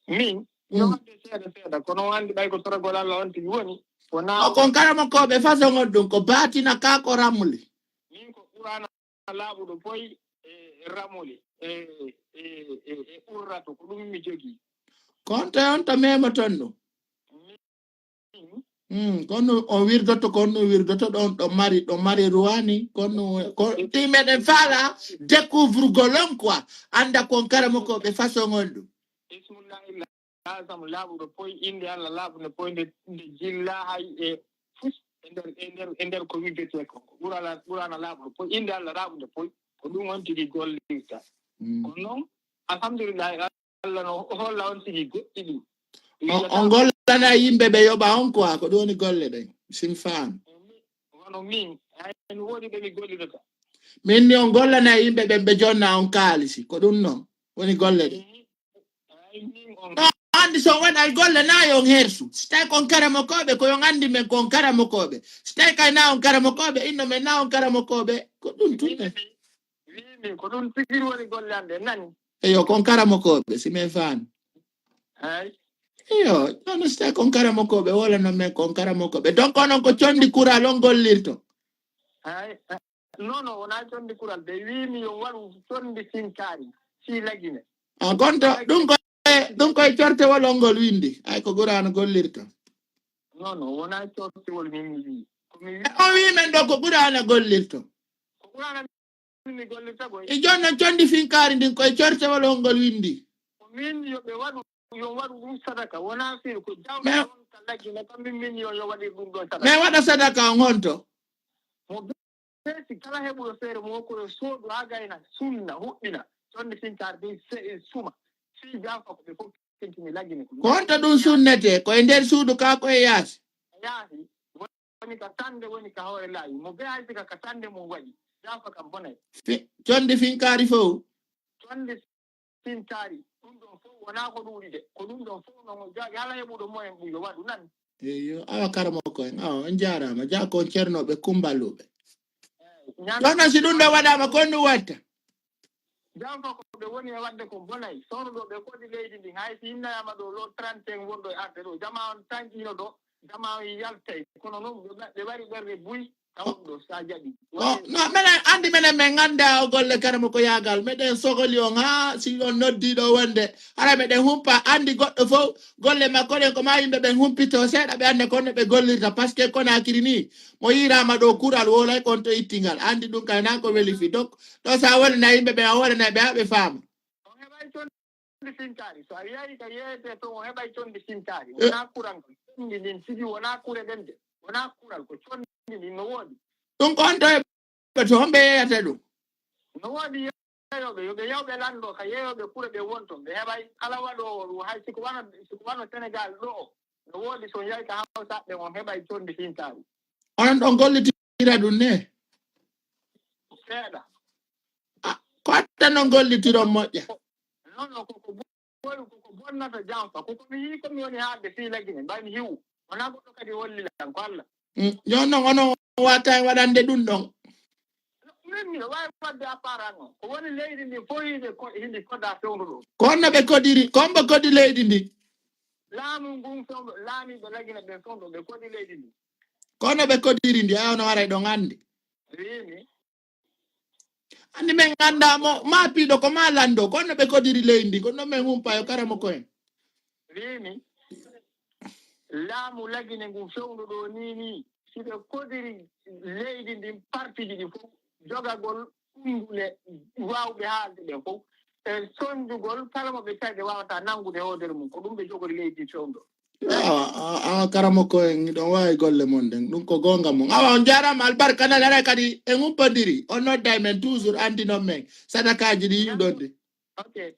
Min, no Mm. waɗde seeɗa seeɗa, kono o anndi ɓay ko toragol Allah on tigi woni. Wonaa O ko on karamokooɓe façon on ɗum, ko baatina ka ko ramli. Min ko Qur'aana laaɓuɗo poy e ramuli e, e, e, e urrato, ko ɗum mi jogii. Ko on to, on to memoton ɗum? Min Mm, kono on wirdoto, kono wirdoto ɗon, ɗo mari, ɗo mari ruwani, kono ko ti meɗen faala découvre golon quoi, annda kon karamokooɓe façon on ɗum. Bismillahi lazam laaɓuɗo poy, innde Allah laaɓunde poy, nde, nde jilla hay e fus e nder, e nder, e nder ko widdetee ko. Qur'aana, Qur'aana laaɓuɗo poy, innde Allah laaɓunde poy, ko ɗum on tigi gollirta. Mm. Kono noon, alhamdulillahi, Allah no holla on tigi goɗɗi ɗi. On, on gollana yimɓe ɓe yoɓa on quoi, ko ɗum woni golle ɗen. Sin faan. Wano min, ay, no woodi ɓe mi gollirata. Min ni on gollana yimɓe ɓen ɓe jonna on kaalisi, ko ɗum noon woni golle ɗen. Mhm. Ay, min on No, anndi so on waɗay golle na yo on hersu. Si tawi kon karamokooɓe, ko yo on anndi men kon karamokooɓe. Si tawi kay na on karamokooɓe, inno men na on karamokooɓe, ko ɗum tun Min en. mi, min mi, ko ɗum tigi woni golle an ɗe, nani? Eyo, kon karamokooɓe, si men faami. Ay. Eyo, kono si tawi kon karamokooɓe, wala no men kon karamokooɓe. Donc, onon ko conndi kural on gollirto. Ay, ay. Non, non, wonaa conndi kural. Ɓe wiimi yo waɗu conndi finkaari, fii Lagine. Ah, gonto, ɗum ko e, ɗum ko e cortewol on ngol winndi. Ay, ko Qur'aana gollirto. Non, non, wonaa cortewol min mi wii. Ko mi wii E on wii men ɗo ko Qur'aana gollirto. Ko Qur'aana mi gollirta koy. E jooni noon conndi finkaari ndin ko e cortewol on ngol winndi. Ko min yo ɓe waɗu, yo waɗu ɗum sadaka. Wonaa fii ko jawɗo Mais on ka Lagine, kam min, min yo, yo waɗir ɗum ɗo sadaka. Mais waɗa sadaka on honto? Mo be-, be si kala heɓuɗo feere mo ko yo soodu haa gayna, sunna, huɓɓina. Conndi finkaari ndin se-, suma. Fii jamfa ko ɓe fof tentini Lagine ko. Ko honto ɗum sunnetee? Ko e nder suudu kaa ko e yaasi? Yaasi. Woni ka sannde, woni ka hoore laawi. Mo be hay sika ka sannde mum waɗi. Jamfa kam bonay. Fi-, conndi finkaari fof? Conndi finkaari. Ɗum ɗon fof wonaa ko ɗuuɗi de. Ko ɗum ɗon fof non o jaagi. Hala heɓuɗo moyen ɗum yo waɗu nan. Eyo, awa karamoko en. Awa, on jaaraama. Jaa ko on ceernooɓe kumbaluuɓe. Eey, ñande Jooni si ɗum ɗo waɗaama, ko on ɗum watta? Janfa ko ɓe woni e waɗde ko bonay. Soono ɗo ɓe kodi leydi ndin. Hay si innayama ɗo lo trente et un wonɗo e arde ɗo. Jama on tanƴino ɗo. Jama on yaltay. Kono noon ɓe ɓe wari ɓerde buy. Tawon ɗo sa jaɓi. No, no, menen anndi menen men ngannda o golle karamo ko yaagal. Meɗen sogoli on haa si on noddii ɗo wonde. Hara meɗen humpa anndi goɗɗo fof golle makko ɗen ko ma yimɓe ɓen humpito seeɗa ɓe annda kono ɓe gollirta. Parce que Conakry ni mo yiiraama ɗo kural wolay kon to ittingal. Anndi ɗum kay nan ko weli fi. Donc ɗo sa wonana yimɓe ɓen a wonanay ɓe haa ɓe faama. On heɓay conndi sintaari. So a yahi ka yeeyete to on heɓay conndi sintaari. Eh. Wonaa kuran kon. Conndi ndin tigi wonaa kure ɗen de. Wonaa kural ko conndi ndin no woodi. Ɗum ko on to heɓa to on ɓe yeeyata ɗum. No woodi yeeyooɓe, yo ɓe yaw ɓe lanndo ka yeeyooɓe kure ɓe won ton. Ɓe heɓay kala waɗoowo ɗum hay siko wano, siko wano Senegal ɗo. No woodi so yahi ka Hawsaaɓe on heɓay conndi sintaari. Onon ɗon gollitira ɗum ne? Seeɗa. Ah, ko atta noon gollitiron moƴƴa. Non, non, koko bo-, koko bonnata janfa. Koko mi yii ko mi woni haalde fii Lagine, mbay mi hiwu. Wonaa goɗɗo kadi holli lan, ko Allah. Mm, jooni noon onon waata e waɗande ɗum ɗon. Min miɗo waawi waɗde à part an on. Ko woni leydi ndi fof hiinde ko-, hindi kodaa fewndo ɗo. Ko honno ɓe kodiri, ko hombo kodi leydi ndi? Laamu ngun fewndo, laamiiɓe Lagine ɓen fewndo, ɓe kodi leydi ndi. Ko honno ɓe kodiri ndi? Ay, ono waray ɗon anndi. Wiimi. Anndi men ngannda mo, ma piiɗo ko ma lanndo, ko honno ɓe kodiri leydi ndi, ko ɗon men humpayo karamo ko en. Wiimi. Laamu Lagine ngun fewndo ɗo ni, ni, si ɓe kodiri leydi ndin partiji ɗi fof, jogagol ɓunndule waawɓe haalde ɓen fof, e sonjugol kala mo ɓe tawi ɓe waawata nanngude hoodere mum, ko ɗum ɓe jogori leydi fewndo. Awa, a, a, karamo ko en, ɗon waawi golle mon ɗen. Ɗum ko goonga mon. Awa, on jaaraama, albarka nani, haray kadi en humpondiri. On nodday men toujours, anndi non men. Sadakaaji ɗi yiwɗon ɗi. Ok.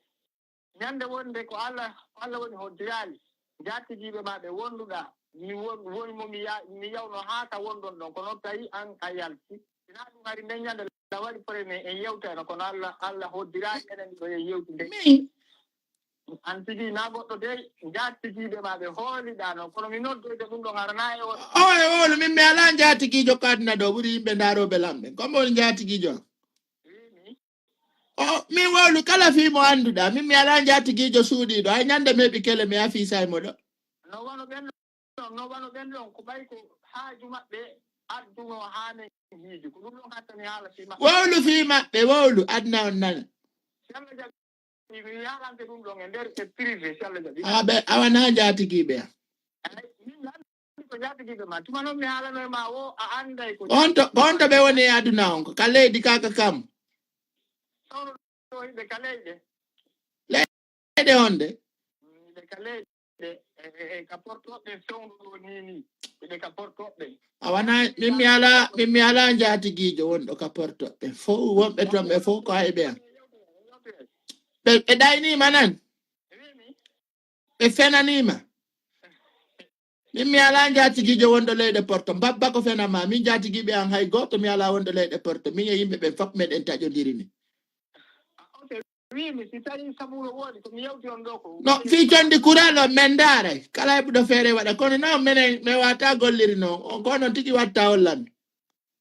Ñande wonde ko Allah, ko Allah woni hoddiraali. Njaatigiiɓe ma ɓe wonduɗaa. Mi won, woni mo mi ya-, mi yawno haa ka wonɗon ɗon. Kono tawi an a yalti. Sinaa ɗum hari nden ñande la waɗi premier en yewtayno, kono Allah, Allah hoddiraali enen ɗo en yewti nde. Min. An tigi na goɗɗo dey, njaatigiiɓe ma ɓe hooliɗaa noon. Kono mi noddoyde ɗum ɗon harana e on. O e wowlu, min mi alaa njaatigiijo ko aduna ɗo ɓuri yimɓe ndaarooɓe lamɓe. Ko mbo woni njaatigiijo am? Wiimi. O, min wowlu kala fii mo annduɗaa. Min mi alaa njaatigiijo suuɗiiɗo. Hay ñande mi heɓi kele mi afii say mo ɗo. No wano ɓen ɗon, no wano ɓen ɗon, ko ɓay ko haaju maɓɓe adduno haa men hiiji. Ko ɗum ɗon hattani haala fii maɓɓe. Wowlu fii maɓɓe, wowlu, aduna on nana. Si Allah jaɓi, mi haalante ɗum ɗon e nder e privé, si Allah jaɓi. Haa ɓe, awa na njaatigiiɓe am. Ay, min mi anndi ko njaatigiiɓe ma. Tuma noon mi haalano e ma o, a annday ko. Ko honto, ko honto ɓe woni e aduna on, ko ka leydi ka ka kam. Sawno ɗo hiɓe ka leyɗe. Leyɗe honde? Hiɓe ka leyɗe, e, e, e ka portoɓe fewndo ɗo ni, ni. Hiɓe ka portoɓe. A wona, min mi alaa, min mi alaa njaatigiijo wonɗo ka portoɓe. Fof wonɓe toon ɓe fof ko ayɓe am. Ɓe, ɓe ɗayniima nan? Wiimi. Ɓe fenaniima. Min mi alaa njaatigiijo wonɗo leyɗe Porto. Mbabba ko fena ma. Min njaatigiiɓe an hay gooto mi alaa wonɗo leyɗe Porto. Min e yimɓe ɓen fof meɗen taƴondiri ni. Ah, ok. Wiimi, si tawi sabu no woodi, ko mi yewti on ɗo ko. No, fii condi kural on, men ndaaray. Kala heɓuɗo feere waɗa. Kono non, menen, mi waata golliri non. On ko non tigi watta on lammi.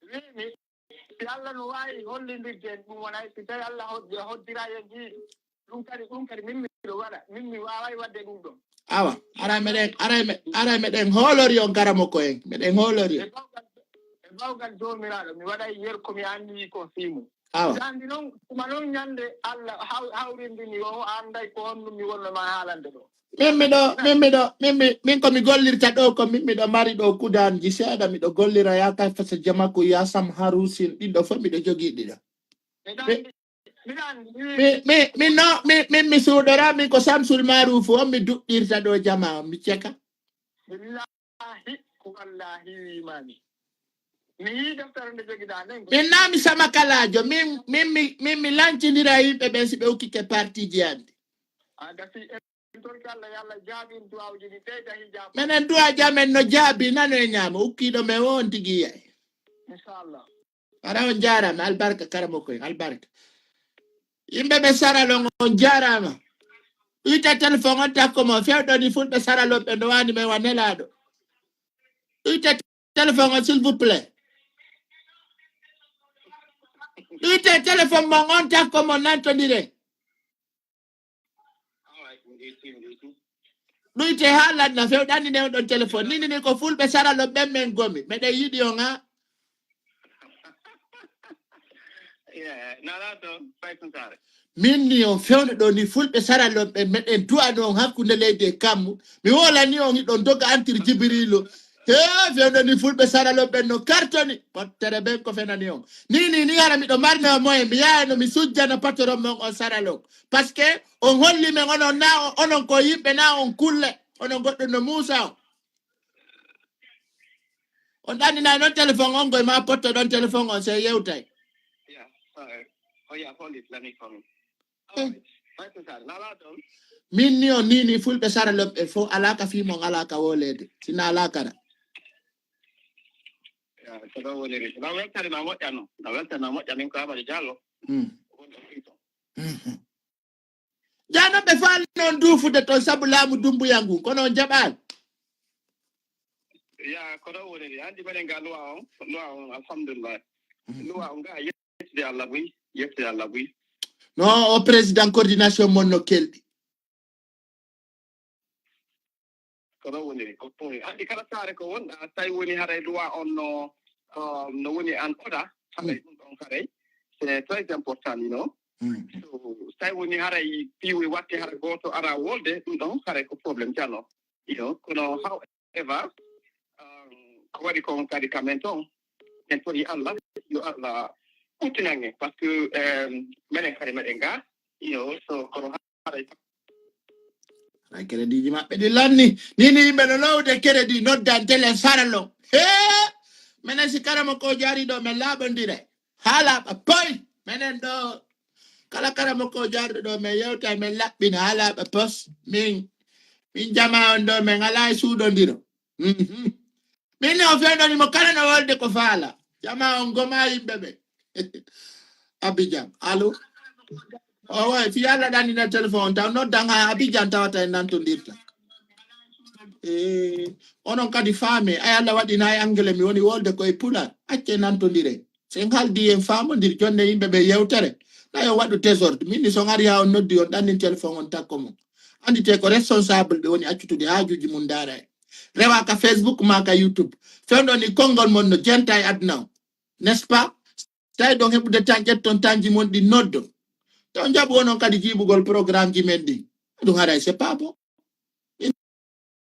Wiimi, si Allah no waawi hollindirde en ɗum, wonay si tawi Allah hod-, hoddira en hiiɗo. Ɗum kadi, ɗum kadi, min miɗo waɗa. Min mi waaway waɗde ɗum ɗon. Awa, aray meɗen, aray me-, aray meɗen hoolori on karamo ko en. Meɗen hoolori on. E bawgal, e bawgal Joomiraaɗo, mi waɗay yer ko mi anndi ko fii mum. Awa. Miɗo anndi noon, tuma noon ñande Allah haw-, hawrindini o, o annday ko honɗum mi wonno ma haalande ɗo. Min miɗo, min miɗo, min mi, min ko mi gollirta ɗo ko min miɗo mari ɗo kudanji seeɗa, miɗo gollira ya kay fasa jamaku ya sam harusin ɗiɗo fof miɗo jogii ɗiɗo. Miɗo Mi, anndi, miɗo anndi. Mi, mi, min no, mi, min mi suuɗora, min ko Samsul Marufu on mi duɗɗirta ɗo jama on, mi ceka. Billahi, ko wallahi wiimaami. Mi yii deftere nde jogiɗaa nden. Min naa mi sama kalaajo, min, min, mi, min, mi lancindira yimɓe ɓen si ɓe ukkike partiji anndi. A gasi en torki Allah, yo Allah jaabin du'aawuji ɗi ɓeyda hijaabu. Menen du'a jamen no jaabi, nano e ñaamo, ukkiiɗo men o on tigi yiyay. Inchallah. Ara on jaaraama, albarka, karamoko en, albarka. Yimɓe ɓe Saralon, on jaaraama. Uyta téléphone on takko mo, fewɗoni fulɓe Saralon ɓe no waani men wa nelaaɗo. Uyta téléphone on, s'il vous plaît. Ɗuyte téléphone mon on takko mon nantondire. Ɗuyte haa lanna few ɗanni ne on ɗon téléphone. Nini ni ko fulɓe saralon ɓen men gomi. Meɗen yiɗi on ha. Yeah, nana to fay ko sare. Min ni on fewndo ɗo ni fulɓe saralon ɓen meɗen du'ano on hakkunde leydi e kammu. Mi wolani on hiɗon doga antir Jibirilu. He fewndo ni fulɓe saralon ɓen no kartoni. Pottere ɓen ko fenani on. Ni ni ni hara miɗo marno moye mi yayano mi sujjana patron mon on saralon. Parce que on holli men onon na onon ko yimɓe na on kulle. Onon goɗɗum no Muusa on. On ɗanninaay noon téléphone on goy ma potto ɗon téléphone on sey yewtay. Yeah, sorry. Oh yeah, hold it. Let me call him. All right. Fay ko sare. Nana to. Min ni on ni ni fulɓe saralon ɓen fof alaa ka fii mon alaa ka wooleede sina alaa kara. Yeah, ko ɗo woniri. Na weltani na moƴƴano. Na weltani na moƴƴa min ko Amadou Diallo. Mm. Wonɗo fii ton. Mhm. Jaa noon ɓe faali noon duufude toon sabu laamu Dummbuya ngun kono on jaɓaali. Ya ko ɗo woniri. Anndi menen ga loi on. Loi on alhamdulillah. Loi on ga yettude Allah buy. Yettude Allah buy. No o président coordination mon no kelɗi. Ko ɗo woniri ko ɗum woni anndi kala saare ko wonɗa tawi woni haray loi on no um, no woni an oda haray ɗum ɗon haray c'est très important you know Mm. so tawi woni haray piwi watte hara gooto ara wolde ɗum ɗon haray ko problème jano you know kono however um, ko waɗi kon kadi kamen toon en tori Allah yo Allah ɓuttinan en par ce que um, menen kadi meɗen ga you know so kono haray Ay crédit ji maɓɓe ɗi lanni. Ni ni yimɓe no lowde crédit noddan télé saralo. He! Menen si karamo ko jaari ɗo men laaɓondire. Haa laaɓa poy. Menen ɗo kala karamo ko jaari ɗo men yewta men laɓɓina haa laaɓa pos. Min min jama on ɗo men alaa e suuɗondiro. Mhm. Min ne o fewndoni mo kala no wolde ko faala. Jama on goma yimɓe ɓe. Abidjan. Allo? Owa, fi Allah ɗannina téléphone on taw noddan ha Abidjan tawata en nantondirta. Eh, onon kadi faame ay Allah waɗi na e anglais mi woni wolde koye pular acce nantondire sen haldi en faamondir jonde yimɓe ɓe yewtere na yo waɗu désordre min ni son ari ha on noddi on ɗannin téléphone on takko mum andite ko responsable ɓe woni accutude haajuji mum ndaara en rewa ka Facebook ma ka YouTube fewndo ni konngol mon no jenta e aduna o n'est-ce pas tawi ɗon heɓude tan ƴetton tanji mon ɗin noddo to jaɓu onon kadi jiiɓugol programme ji men ɗin ɗum haray c'est pas bon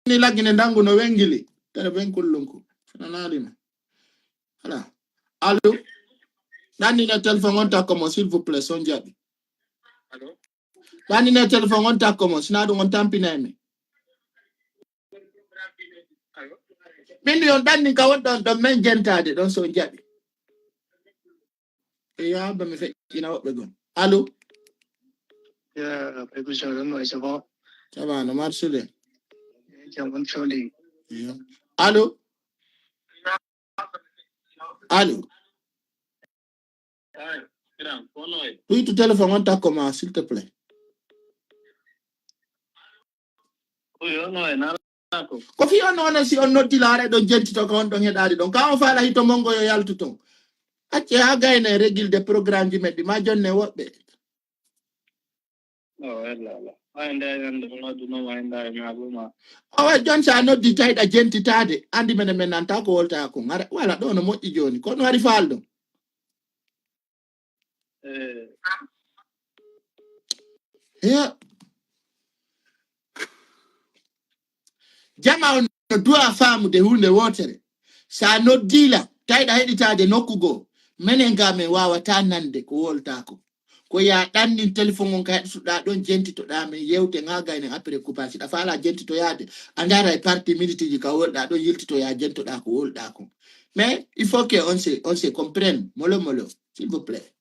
ni laggine ndangu no wengili tere ben kullunku fenanalima voilà allo ɗannine téléphone on takko mon s'il vous plaît son jaɓi ɗannine téléphone on takko mon sina ɗum on tampinay men min ɗi on ɗanni ka wonɗon ɗon men jentade ɗon so jaɓi e yaaba mi feƴƴina woɓɓe gon allo Ya, Pekucha, ɗum waɗi sabo. Tabano marsude Jam on coli. Allo? Allo? Ɗuytu téléphone on takko ma s'il te plaît. Ko fi on noon si on noddi laare ɗon jentito ka on ɗon heɗaade ɗon ka on faala hito mongo yo yaltu ton. Acce haa gayna e régulde programme ji men ɗi ma jonne woɓɓe. Awa jon sa noddi tayɗa jentitaade andi mene men nanta ko wolta ko ngara wala ɗo no moƴƴi joni kono hari faal ɗum. He jama on no duwa faamude hunde wotere sa noddila tayɗa heɗitaade nokku goo menen ga men wawata nande ko wolta ko ko ya ɗannin téléphone on ka heɗotoɗa ɗon jentitoɗa men yewte ga gaynen après coupa siɗa faala jentitoyaade a ndara e parti minutiji ka wolɗa ɗon yiltitoya jentoɗa ko wolɗa ko mais il faut que on se on se comprenne molo molo s'il vous plaît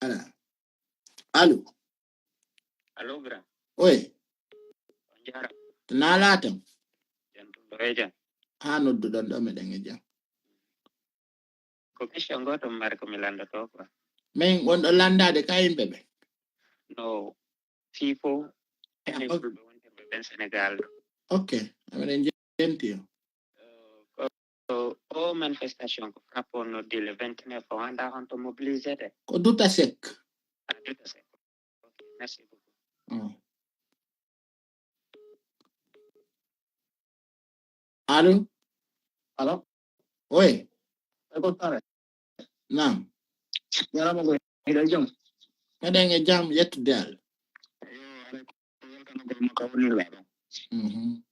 voilà allo Allo, grand. Oye. On jaara. Naalaa tan. Jantum ɗo e jam. Haa nodduɗon ɗo meɗen e jam. Ko question gooto mi mari ko mi lanndotoo quoi. Min wonɗo lanndaade ka yimɓe ɓe. No fii fof enen fulɓe wontirɓe ɓen Senegal ɗo. Ok. Ameɗen jenti o. Ko o manifestation ko frappe on noddi le vingt-neuf, o annda honto mobilisé de. Ko Duta Seck. Ah, Duta Seck. Ok, merci beaucoup. Mm. Allo? Allo? Oui. Eko sare. Naam. Yarama ko hiɗa jam. Meɗen e jam, yettude Allah. Yo, alay ko welkanagol makka woni la ɗon. Mhm.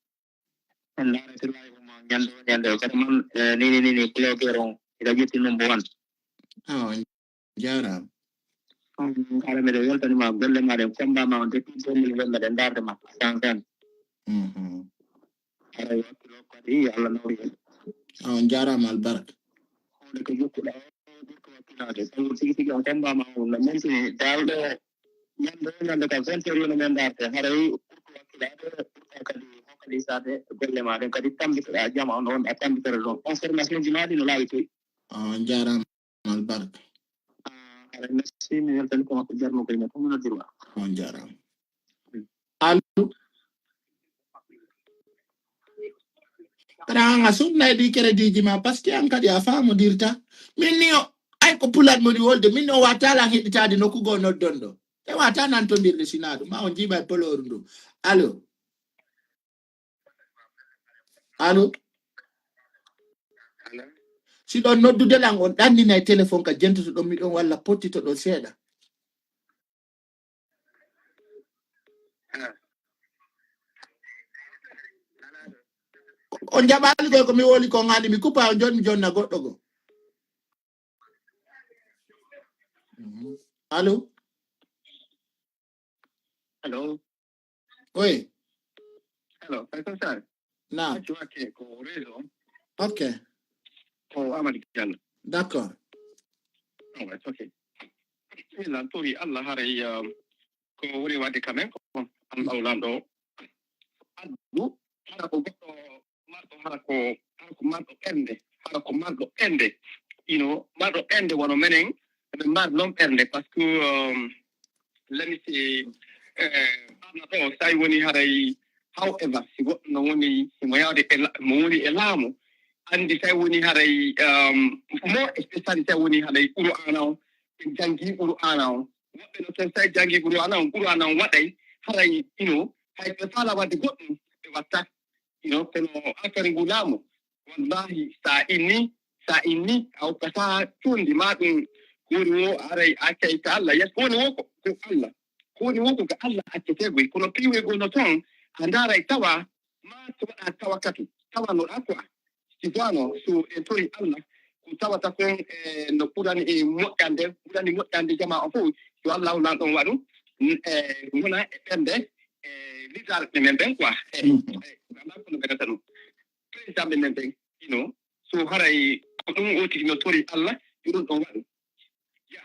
En ndaare si live ma ñande o ñande o kadi man, eh, nini nini blogger on hiɗa ƴetti number one. Oh, jaaraama. Hara mbiɗa weltanima golle ma ɗen, combat ma on depuis deux mille vingt mbiɗen ndaarde ma. Tan tan. Mhm. Hara yo hakkilo kadi Allah nawri en. On jaaraama albarka. Hunde ko jokkuɗa o ɓurko wakkilaade. Tawi tigi tigi on combat ma on no mentini daalɗo ñande o ñande ka vingt heures yo no men ndaarte. Haray ɓurko wakkilaade, ɓurka kadi hokkalisaade golle ma ɗen kadi tambitoɗa jama on ɗon a tambitore ɗon. On formation ji ma ɗi no laawi toy. On jaaraama. Albarka. Ah, aɗa merci, mi weltani ko makko jarno koye makko, mo noddirma. On jaaraama. Allo? Aɗa an a sunnay ɗi crédit ji ma, parce que an kadi a faamodirta. Min ni o, ay ko pulat moni wolde, min o wata lan heɗitaade nokku goo noddon ɗo. E wata nantondirde sina ɗum, ma on jiiɓa e poloru ndu. Allo? Allo? Allo? Si ɗon noddude lan, on ɗannina e téléphone ka jentoto ɗon, miɗon walla pottito ɗon seeɗa. Ah. On jaɓaali koy ko mi woli kon hani, mi kupa on jonni, mi jonna goɗɗo go. Mhm. Allo? Allo? Oui. Allo, Faisal Sall. Naam. Accu hakke ko réseau. Ok. Ko Amadou Diallo. D'accord. Oh, it's okay. Bismillah, tori Allah haray, um, ko woni wadde quand même ko Allahu lanɗo addu hara ko goɗɗo marɗo, hara ko, hara ko marɗo ɓernde, hara ko marɗo ɓernde, you know, marɗo ɓernde wano menen, eɓe mari non ɓernde, parce que, um, let me say, eh, arna ɗo, so tawi woni haray, however, si goɗɗo no woni, himo yawde e la-, mo woni e laamu, anndi tawi woni haray, um, mo especially tawi woni haray Qur'aana on, en janngi Qur'aana on. Woɓɓe no tawi tawi janngi Qur'aana on, Qur'aana on waɗay, haray, you know, hay ɓe faala waɗde goɗɗum, ɓe watta. You know, kono affaire ngu laamu, wallahi, sa inni, sa inni, a hokkata cundi ma ɗum, ko woni wo, aray, accay ka Allah, yes, ko woni wo ko, ko Allah. Ko woni wo ko ka Allah accete goy. Kono piiwe gono toon, a ndaaray tawa, ma to waɗa tawa katu, tawanoɗa quoi. Si wano, so en tori Allah, ko tawata kon, eh, no ɓurani e moƴƴande, ɓurani moƴƴande jama o fof, yo Allah o lan ɗon waɗu, n-, eh, wona e ɓernde, eh, leader ɓe men ɓen quoi. Eh, Mhm. eh, ala kono ɓe rata ɗum. Président ɓe men ɓen, you know, so haray ko ɗum o tigi no tori Allah, yo ɗum ɗon waɗu. Ya,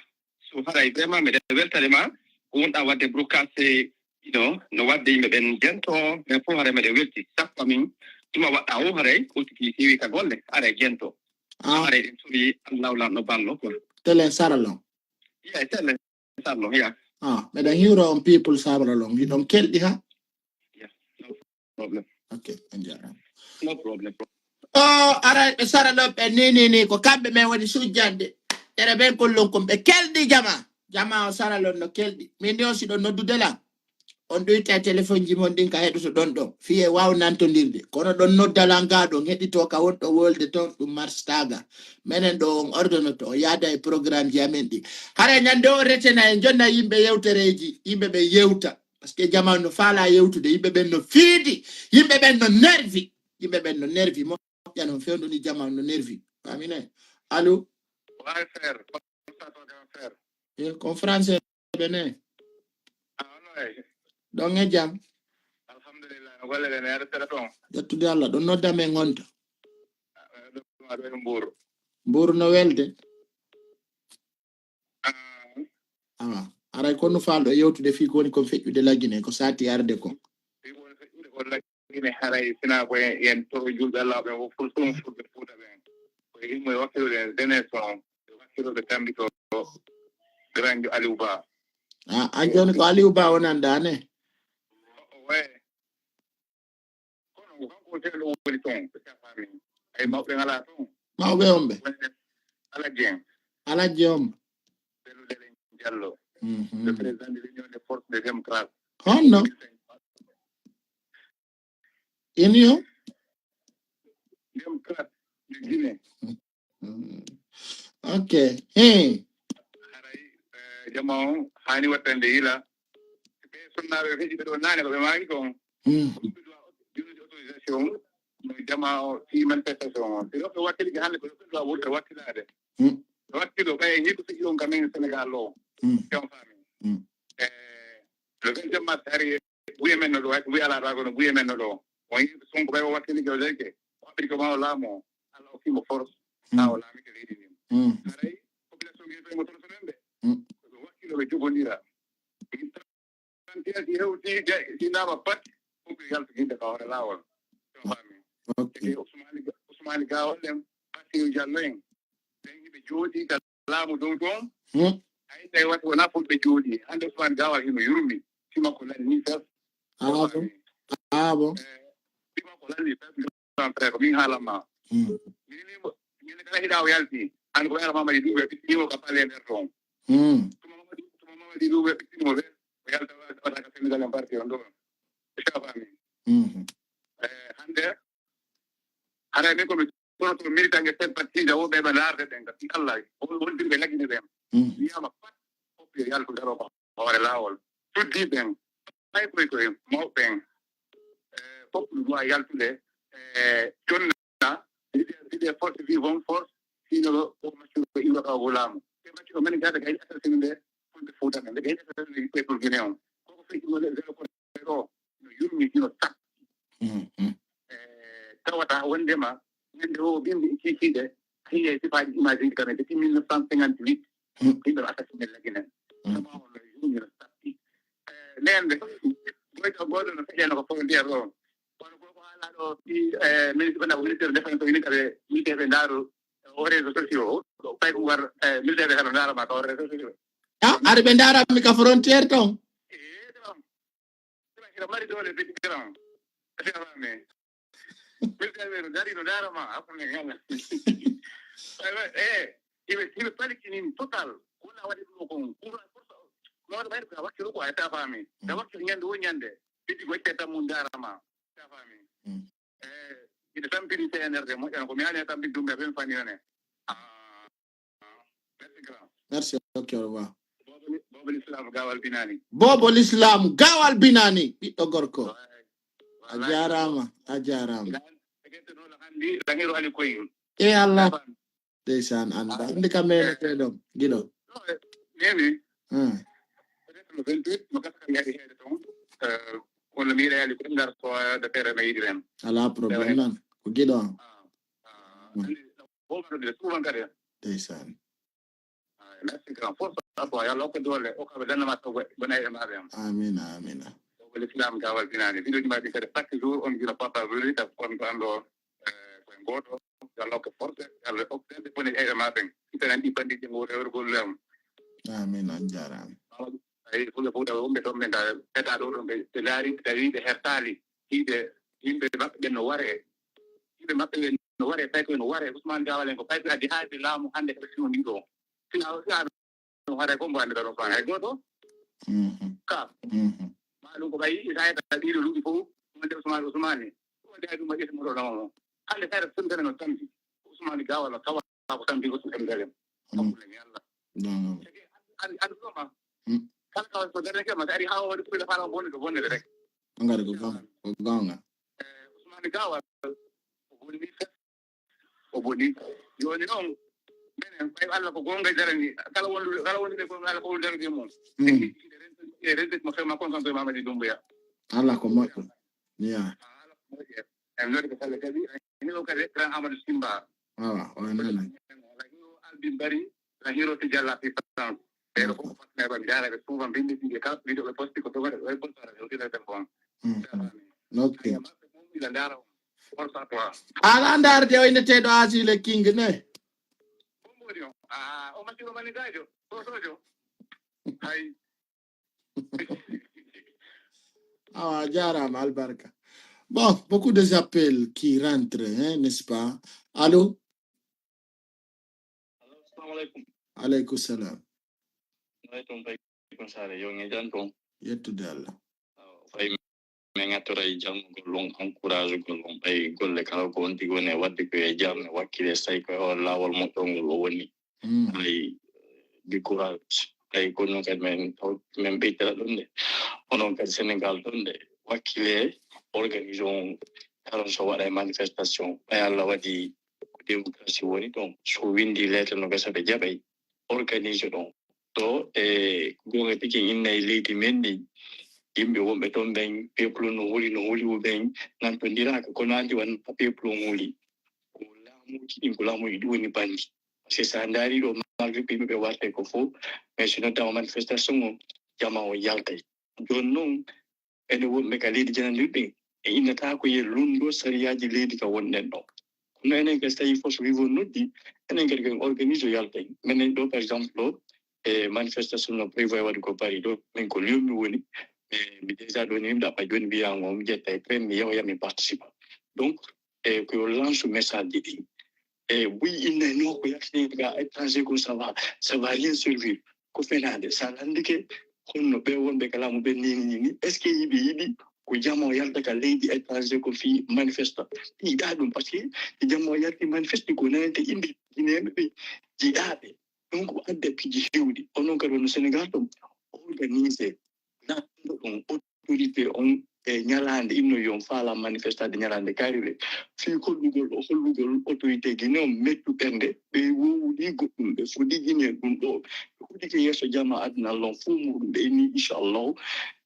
so haray vraiment meɗen weltare ma, ko wonɗa wadde broadcast, you know, no wadde yimɓe ɓen jento, mais fof haray meɗen welti. Sakko min, tuma waɗɗa o haray, o tigi heewi ka golle, haray jento. Ah. Haray ɗen tori Allah o lan no ballo quoi. Telen saralon. Yeah, telen saralon, yeah. Ah, meɗen hiwro on people saralon. Hiɗon kelɗi ha? Yeah, no problem. Ok, on jaaraama. No problem. O, aray ɓe saralon ɓe ni, ni, ni, ko kamɓe men woni sujjande. Ere ɓen kollon kon ɓe kelɗi jama. Jama o saralon no kelɗi. Min ni on si ɗon noddude lan. On ɗoyta e téléphone ji mon ɗin ka heɗoto ɗon ɗon. Fii e waaw nantondirde. Kono ɗon nodda lan gaa ɗon heɗito ka wonɗo wolde ton ɗum marstaga. Menen ɗo on ordonoto, o yaada e programme ji amen ɗi. Hara ñande o retena en jonna yimɓe yewtereeji, yimɓe ɓe yewta. Parce que jama no faala yewtude, yimɓe ɓen no fiidi, yimɓe ɓen no nervi, yimɓe ɓen no nervi. Moƴƴa non fewndo ni jama no nervi. Famine. Allo? Ouais, frère. Comment ça va, grand frère? Eh, ko français ɓe ne? Ah, on way. Ɗon e jam? Alhamdulillah. No golle ɗen, yaade sera toon? Ƴettude Allah. Ɗon nodda men ngonta. Ah, eh, ɗo, ɗo e Mbour. Mbour no welde? Ah. Awa. Aray ko no faalɗo yewtude fii ko woni kon feƴƴude Lagine, ko saati arde kon. Fii ko woni feƴƴude kon Lagine haray sina ko en, en to julɓe Allah ɓen, ko ful ɗum fulɓe Fuuta ɓen. Ko e himmo e wakkilude en jeunesse on, e wakkilude tambito Granjo Aliou Ba. Ah, an jooni ko Aliou Ba wonanda ne? O, o, ouais. Kono kanko seeɗa woni toon, ko sa faami. Ay mawɓe ngala toon. Mawɓe on ɓe? Wonde Alhaji en. Alhaji on. Bello Delen Diallo. Mhm. Le président de l'Union des forces des démocrates. Honno? Union? Démocrate de Guinée. Mm. Ok. Hey. Haray, eh, jama on haani wattande yila. Ɓe sonnaaɓe feƴƴi ɓe ɗo naane ko ɓe maaki kon. Mm. Ɗum ɓe ɗo junude autorisation no jama o fii manifestation on. Si ɗo ɓe wakkili hannde ko ɓe ɗo wurta wakkilaade. Mm. Ɓe wakkilo ɓay ni ko feƴƴi on ka men Sénégal o. Mm. Ɓe on faami. Mm. Eh, le vingt-deux mars hari buye men no ɗo, hay ko buye alaa ɗo, kono buye men no ɗo. On yi Sonko ɓay o wakkili ko leyke. O haɓɓiri ko ma o laamo. Allah okki mo force. Mm. Haa o laamike leydi ndin. Mm. Haray population ngi fay mo toon sonen ɓe. Mm. Ko ɓe wakkilo ɓe jogondira. Min trente et un si hewti, si naama pat, fof ko yaltuginde ka hoore laawol. Ɗum faami. Ok. Ete Ousmane, Ousmane Gawal en, Bassirou Diallo en. Ɓen hiɓe jooɗi ka laamu dow toon. Hmm. Ay, tawi waɗi wonaa fof ɓe jooɗi. Hannde Ousmane Gawal hino yurmi. Sima ko lanni fes. Ah, bon? Ah, bon? Eh, sima ko lanni fes, grand frère, ko min haalan ma. Hmm. Min ni mo, min kala hiɗa o yalti. Hannde ko wayla Mamadi Dube, ɓiɗɗi mo ka palle nder toon. Hmm. Tuma Mamadi, tuma Mamadi Dube, ɓiɗɗi mo fes. O yalta, o yalta ka Sénégal en parti on ɗo. Est-ce que a faami? Hmm. Eh, hannde, haray min ko mi kono to militant e sympathisant o ɓe ɓe laarde ɓen, gati Allah, o wondirɓe lagine ɓen. Mm. Wiyama pat, fof yo yaltu daro ko hoore laawol. Suddi ɓen, hay koy koy mawɓe ɓen, eh, fof no ɗuwa yaltude, eh, jonna, leader, leader force vivant force, sino o maccuɗo iwata o laamu. Ɓe maccuɗo men gada kay assassine ɓe, fulɓe Fuuta ɓe, ɓe kay assassine ɓe peuple Guinée on. Koko feƴƴi woni zéro ko ɗo no yurmi hino sakki. Mhm. Eh, tawata wondema ñande o ɓimɓe e kiikiiɗe, a yi'ay sifaaji image uji kam e depuis mille neuf cent cinquante-huit, mhm, yimɓe no assassine laginen. Mhm. Tama on no yurmi no sakki. Eh, nden nde, goyto goto no feƴƴano ko frontière ɗo. Kono ko ko haala ɗo, si, eh, ministre, ministre de défense, o ini kaɓe, yimɓe ɓe ndaaru, o réseaux sociaux, o, o fay ko war, eh, militaire de hano ndaara ma ka o réseaux sociaux. Ah, ari ɓe ndaara mi ka frontière ton? Eh, ɗon. Ina mari doole, petit grand. Ati a faami. Militaire ɓe no dari, no ndaara ma, hakkunde yalla. Eh, eh, iɓe, iɓe palikinin total. Ko wona waɗi ɗum kon, courant, force. No waɗa mayde ka wakkilo ko ay ta faami. Da wakkilo ñande wo ñande. Ɓe ɗi ko itte tan mun ndaara ma. A faami? Mm. Eh, miɗo tampini C N R D moƴƴano, ko mi haali e tampini ɗum ɓe ɓen fani on e. Ah, ah, merci grand. Merci, ok, au revoir. Bobo Li-, Bobo L'Islam Gawal Binani. Bobo L'Islam Gawal Binani, ɓiɗɗo gorko. Ouais. A jaaraama, a jaaraama. Lan, e ƴette noon lan hanndi, lan hiro ali koy. E Allah. A faami? Ndeysaan, annda. Ah. Hannde kam, eh, meeɗen ɗon, giɗo. No, eh, nemi. Hmm. Peut-être le vingt-huit, mo gasa kam yaadi heede toon. Eh, kono mi yiɗa yaali ko ngar so, eh, de tere no yiɗi ren. Alaa problème nan. Ko giɗo am. Ah, ah, hmm. Anndi, wonɓe ɗo souvent kadi. Ndeysaan. Ah, merci grand. Force à toi. Yo Allah hokku doole. O kaɓe dannde ma taw wona e maɓɓe am. Amiin, amiin. Ko l'islam Gawal Binani. Vidéo ji ma ɗi kadi chaque jour on jina portable, ta on ko anndo, eh, ko en gooto. Yo Allah hokku force, yo Allah hokku ɓen ɓe boni eyre ma ɓen. Itanen ɗi bandiiji ngo rewre golle am. Amin, on jaaraama. Ay, fulɓe Fuuta wonɓe toon ɓe nda ɓeta ɗo ɗon ɓe, ɓe ndaari, tawi ɓe hertaali. Hiɓe, yimɓe maɓɓe ɓen no ware. Yimɓe maɓɓe ɓen no ware, tawi koye no ware. Ousmane Gawal en ko tawi ko addi haa ɓe laamu hannde ko sino ndi ɗo. Sina, sina ɗum haɗa ko mbo annduɗa ɗon faa hay gooto. Mhm. Ka. Mhm. Ma ɗum ko ɓayi, Isayata ɗiɗo luuɗi fof, wonde Ousmane, Ousmane. Wonde ay ɗum waɗi mo ɗo ɗon. Hannde kayra sundere no tampi. Ousmane Gawal no tawa ko tampi Ousmane Dembélé. Mm. Hakkunde mi Allah. Non, non. Tagi an, an, an ɗo ma. Mm. Kala ka ko dere ke ma, ari haa o waɗi kuɗe faa bonde, bonde rek. Ngari ko gonga, ko gonga. Eh, Ousmane Gawal, o bonni o boni. Jooni noon, minen, ɓay Allah ko goonga jarani, kala wondude, kala wondude ko Allah ko jarani e mum. Mm. E rente, e rente mo fema kon kanko e Mamadi Doumbouya. Allah ko moƴƴo. Ya. Allah ko moƴƴo. En noddi ko Sall kadi, en noddi kadi Grand Amadou Simba. Awa, o nana. La hiro Albi Mbari, la hiro Tijalla fi France. Ɓeɗo fof partenaire ɓe, mi daara ɓe souvent, mbiɗo ɓe kala video ɓe posti ko dogoɗe, ɓe posta ɓe hewtida téléphone. Mm. Ok. Aya maɓɓe fof ila ndaara on. Force à toi. Ala ndaarde o inneteeɗo Asi le King ne. Ko mboɗi on? Ah, o masiro mani gaajo. Sosojo. Hay. Awa, a jaaraama, albarka. Bon, beaucoup des appels qui rentrent, hein, n'est-ce pas? Allô? Allo, assalamu aleykum. Aleykum salam. Noy toon, fay ko saare, yo nge jan toon. Yettude Allah. Awa, fay min ngattora e jalnugol on, encouragugol on, ɓay golle kala ko on tigi woni e waɗde ko e jam, e wakkile, so tawi ko e hoore laawol moƴƴol ngol o woni. Mm. Ay, du courage. Ay, ko noon kadi min, min ɓeytira ɗum de. Onon kadi Sénégal ɗon de, wakkile, organisé on, kala so waɗa e manifestation, ɓay Allah waɗi ko démocratie woni ɗon. So windi lettre no gasa ɓe jaɓay, organisé ɗon. To, e, ko goonga tigi inna e leydi men ndi, yimɓe wonɓe toon ɓen, peuple no huli, no huli o ɓen, nantondiraaka, kono anndi won peuple on huli. Ko laamuuji ɗin, ko laamuuji ɗi woni banndi. Parce que so a ndaari ɗo, malgré ko yimɓe ɓe warta e ko fof, mais so noddama manifestation o, jama o yaltay. Jooni noon, ene wonɓe ka leydi janandirɗi e innata ko ye lundo sariyaaji leydi ka wonɗen ɗo. Kono enen kadi so tawi fof so wivo noddi, enen kadi ko en organise o yalten. Minen ɗo, par exemple, ɗo, e manifestation no prévoit waɗi ko Paris ɗo, min ko Lyon mi woni. E mi déjà ɗo ni mi ɗaɓɓa jooni mbiya ngo mi ƴetta e train mi yahoya mi participa. Donc, e ko yo lance message ji ɗi. E buy inna no ko yaltini ga étranger ko ça va, ça va rien servir. Ko fenaande. Sa landike honno ɓe wonɓe ka laamu ɓen nini nini, est-ce que yiɓe yiɗi ko jama o yalta ka leydi étranger ko fii manifesta? Yiɗa ɗum, parce que si jama o yalti manifeste ko nanante innde jineeɓe ɓe jiɗaaɓe. Donc adda piiji hewɗi. Onon kadi wonno Sénégal ɗum organisé. Nanndo ɗum autorité on e ñalaande inno yo on faala manifestade ñalaande kaari ɓe. Fii hollugol o hollugol autorité Guinée on mettu ɓernde ɓe wowli goɗɗum ɓe fodi Guinée ɗum ɗo. Ɓe hudike yeeso jama aduna Allah on fof muɗum ɓe inni inchallahu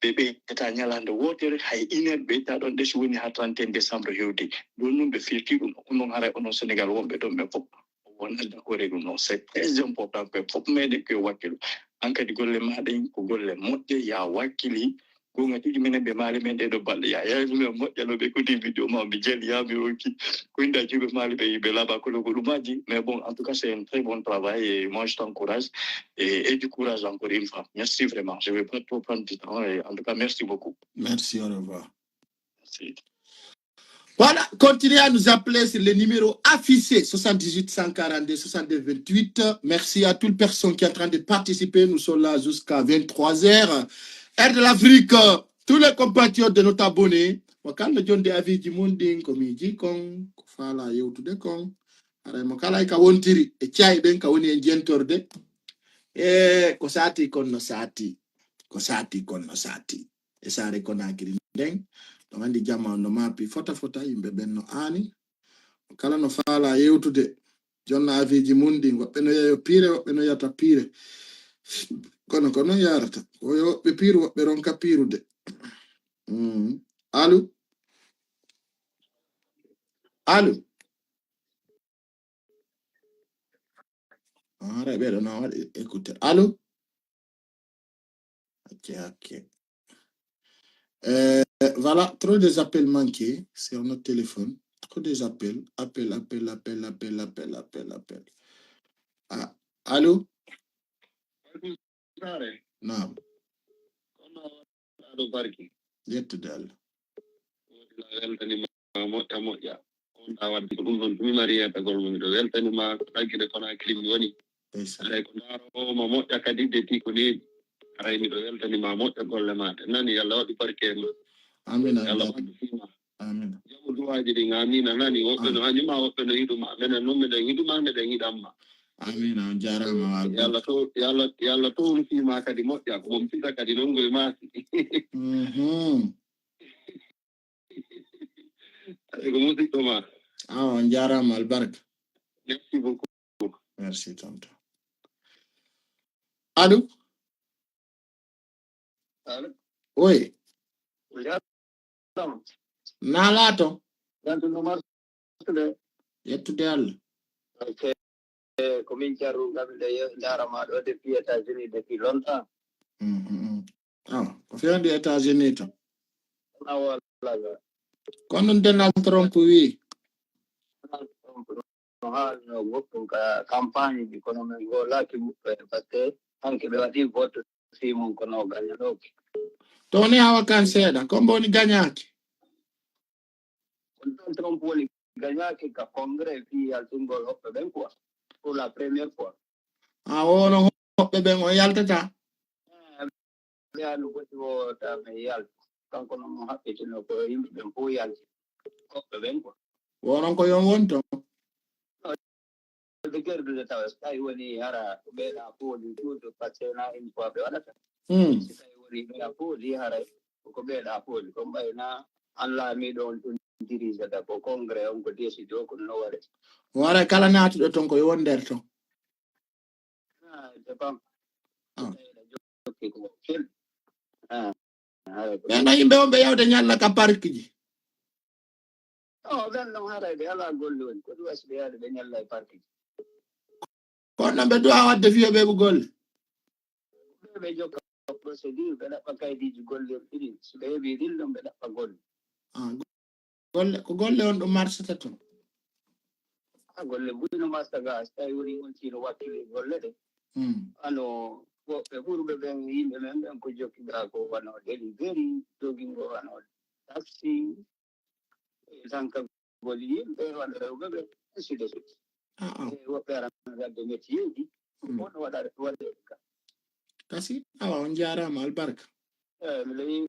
ɓe ɓeytata ñalaande wootere hay iner ɓeyta ɗon ɗe so woni ha trente et un décembre hewde. Ɗum ɗum ɓe firti ɗum ko non haray onon Sénégal wonɓe ɗon ɓe fof. O wonat d'accord e ɗum noon. C'est très important ko e fof meɗen ko e wakkilo. An kadi golle maɗa en ko golle moƴƴe ya wakkili. Gonga tigi minen ɓe maali men ɗe ɗo balɗe ya yayi ɗum e moƴƴa no ɓe kodi vidéo ma ɓe jeli ya mi okki. Ko inda juuɓe maali ɓe ɓe laaɓa kolo ko ɗumaji. Mais bon, en tout cas, c'est un très bon travail et moi je t'encourage et, et du courage encore une fois. Merci vraiment. Je vais pas trop prendre du temps et en tout cas, merci beaucoup. Merci, au revoir. Merci. Voilà, continuez à nous appeler sur les numéros affichés, soixante-dix-huit cent quarante-deux soixante-deux vingt-huit. Merci à toute personne qui est en train de participer. Nous sommes là jusqu'à vingt-trois heures. Heure de l'Afrique, tous les compatriotes de notre abonné. Mo kala jonde aviiji mun ɗin ko miiji kon, ko faala yewtude kon. Haray mo kala e ka wontiri e caayi ɓen ka woni e jentorde. E ko saati kon no saati. Ko saati kon no saati. E saare Konakiri nden. Ɗon anndi jama on no maapi fota fota, yimɓe ɓen no aani. Kala no faala yewtude, jonna aviiji mun ɗin, woɓɓe no yeeyo piire, woɓɓe no yata piire. Kono ko non yarata. Ko yo woɓɓe piiru, woɓɓe ronka piirude. Mm. Allo? Allo? Haray ɓeɗo na waɗi écouteur. Allo? Ok, ok. Euh, voilà, trop des appels manqués sur notre téléphone. Trop des appels. Appel, appel, appel, appel, appel, appel, appel. Ah, allo? Saare. Naam. Kono aɗo barki. Yettude Allah. Woodi la weltani ma moƴƴa moƴƴa. On ɗa wadde ko ɗum ɗon tumi mari yeetagol mo miɗo weltani ma ko ɗaggide kono hakkille mi woni. Ndeysaan. Aray ko ndaaroowo ma moƴƴa kadi de ti ko neeɓi. Aray miɗo weltani ma moƴƴa golle ma ɗe. Nani, yo Allah waɗu barke ma. Amin, amin. Yo Allah waɗu fii ma. Amin. Jamu duwaaji ɗin, amin, a nani. Woɓɓe no añuma, woɓɓe no yiɗuma. Menen noon meɗen yiɗuma, meɗen yiɗamma. Amin, on jaaraama. Yo Allah to, yo Allah, yo Allah townu fii ma kadi moƴƴa. Ko mon fita kadi noon ngoy maasi. Mhm. Aɗa ko musiɗɗo ma. Ah, on jaaraama, albarka. Merci beaucoup. Merci, tonton. Allo? Allo? Oui. Jaaraama. Naa laato? Gantu no martude. Yettude Allah. Ok. Ko min jarru ngam nde ndaarama ɗo depuis États-Unis depuis longtemps. Mhm, mhm. Ah, ko fewndi États-Unis to? Ah, wala. Kono ɗum Donald Trump wi. Donald Trump no haalno goɗɗum ka campagne ji, kono min ngolaaki muɓɓe, parce que hanke ɓe waɗi vote fii mum kono o gañanoki. To ni hawa kan seeɗa, ko mboni gañaaki? Donald Trump woni gañaaki ka congrès fii yaltingol hoɓɓe ɓen quoi, pour la première fois. A wono hoɓɓe ɓen o yaltata. Ɓeya no foti o tame yalta, kanko noon mo haɓɓitino ko yimɓe ɓen fof yalti, hoɓɓe ɓen quoi. Wonon ko yon wonto. Ɓe gerdude tawa so tawi woni hara ko ɓeeɗa fooli tout, parce que na une fois ɓe waɗata. Hmm. So tawi woni ɓeya fooli hara ko ɓeeɗa fooli, ko mbayna an laamiɗo on tun dirijata ko congrès on ko décide o ko no waɗe. Wara kala naatuɗo ton ko yo won nder ton. Ah, dépend. Ah. Jokki ko kel. Ah, hara ko Ɓen no yimɓe on ɓe yawde ñalla ka parkiji. Oh, ɓen non haray ɓe alaa golle woni. Ko ɗum wasi ɓe yaade ɓe ñalla e parkiji. Kono noon ɓe duwa wadde fiyo ɓe ko golle. Ɓe ɓe jokka procédure, ɓe ɗaɓɓa kaydiiji golle ɗiɗi. So ɓe heɓi ɗin ɗon ɓe ɗaɓɓa golle. Ah, golle ko golle on ɗum marsata ton. Ha golle buy no marsa ga, so tawi woni on tino wakkili golle ɗe. Hmm. Ano woɓɓe ɓurɓe ɓen yimɓe men ɓen ko jokki ga ko wano delivery, jogingo wano taxi, tankagol yimɓe, wano rewɓe ɓe, ainsi de suite. Ah, ah. E woɓɓe arana wadde métier ji, Hmm. on waɗa waɗe ka. Kasi awa on jaaraama albarka. Eh, miɗo yi-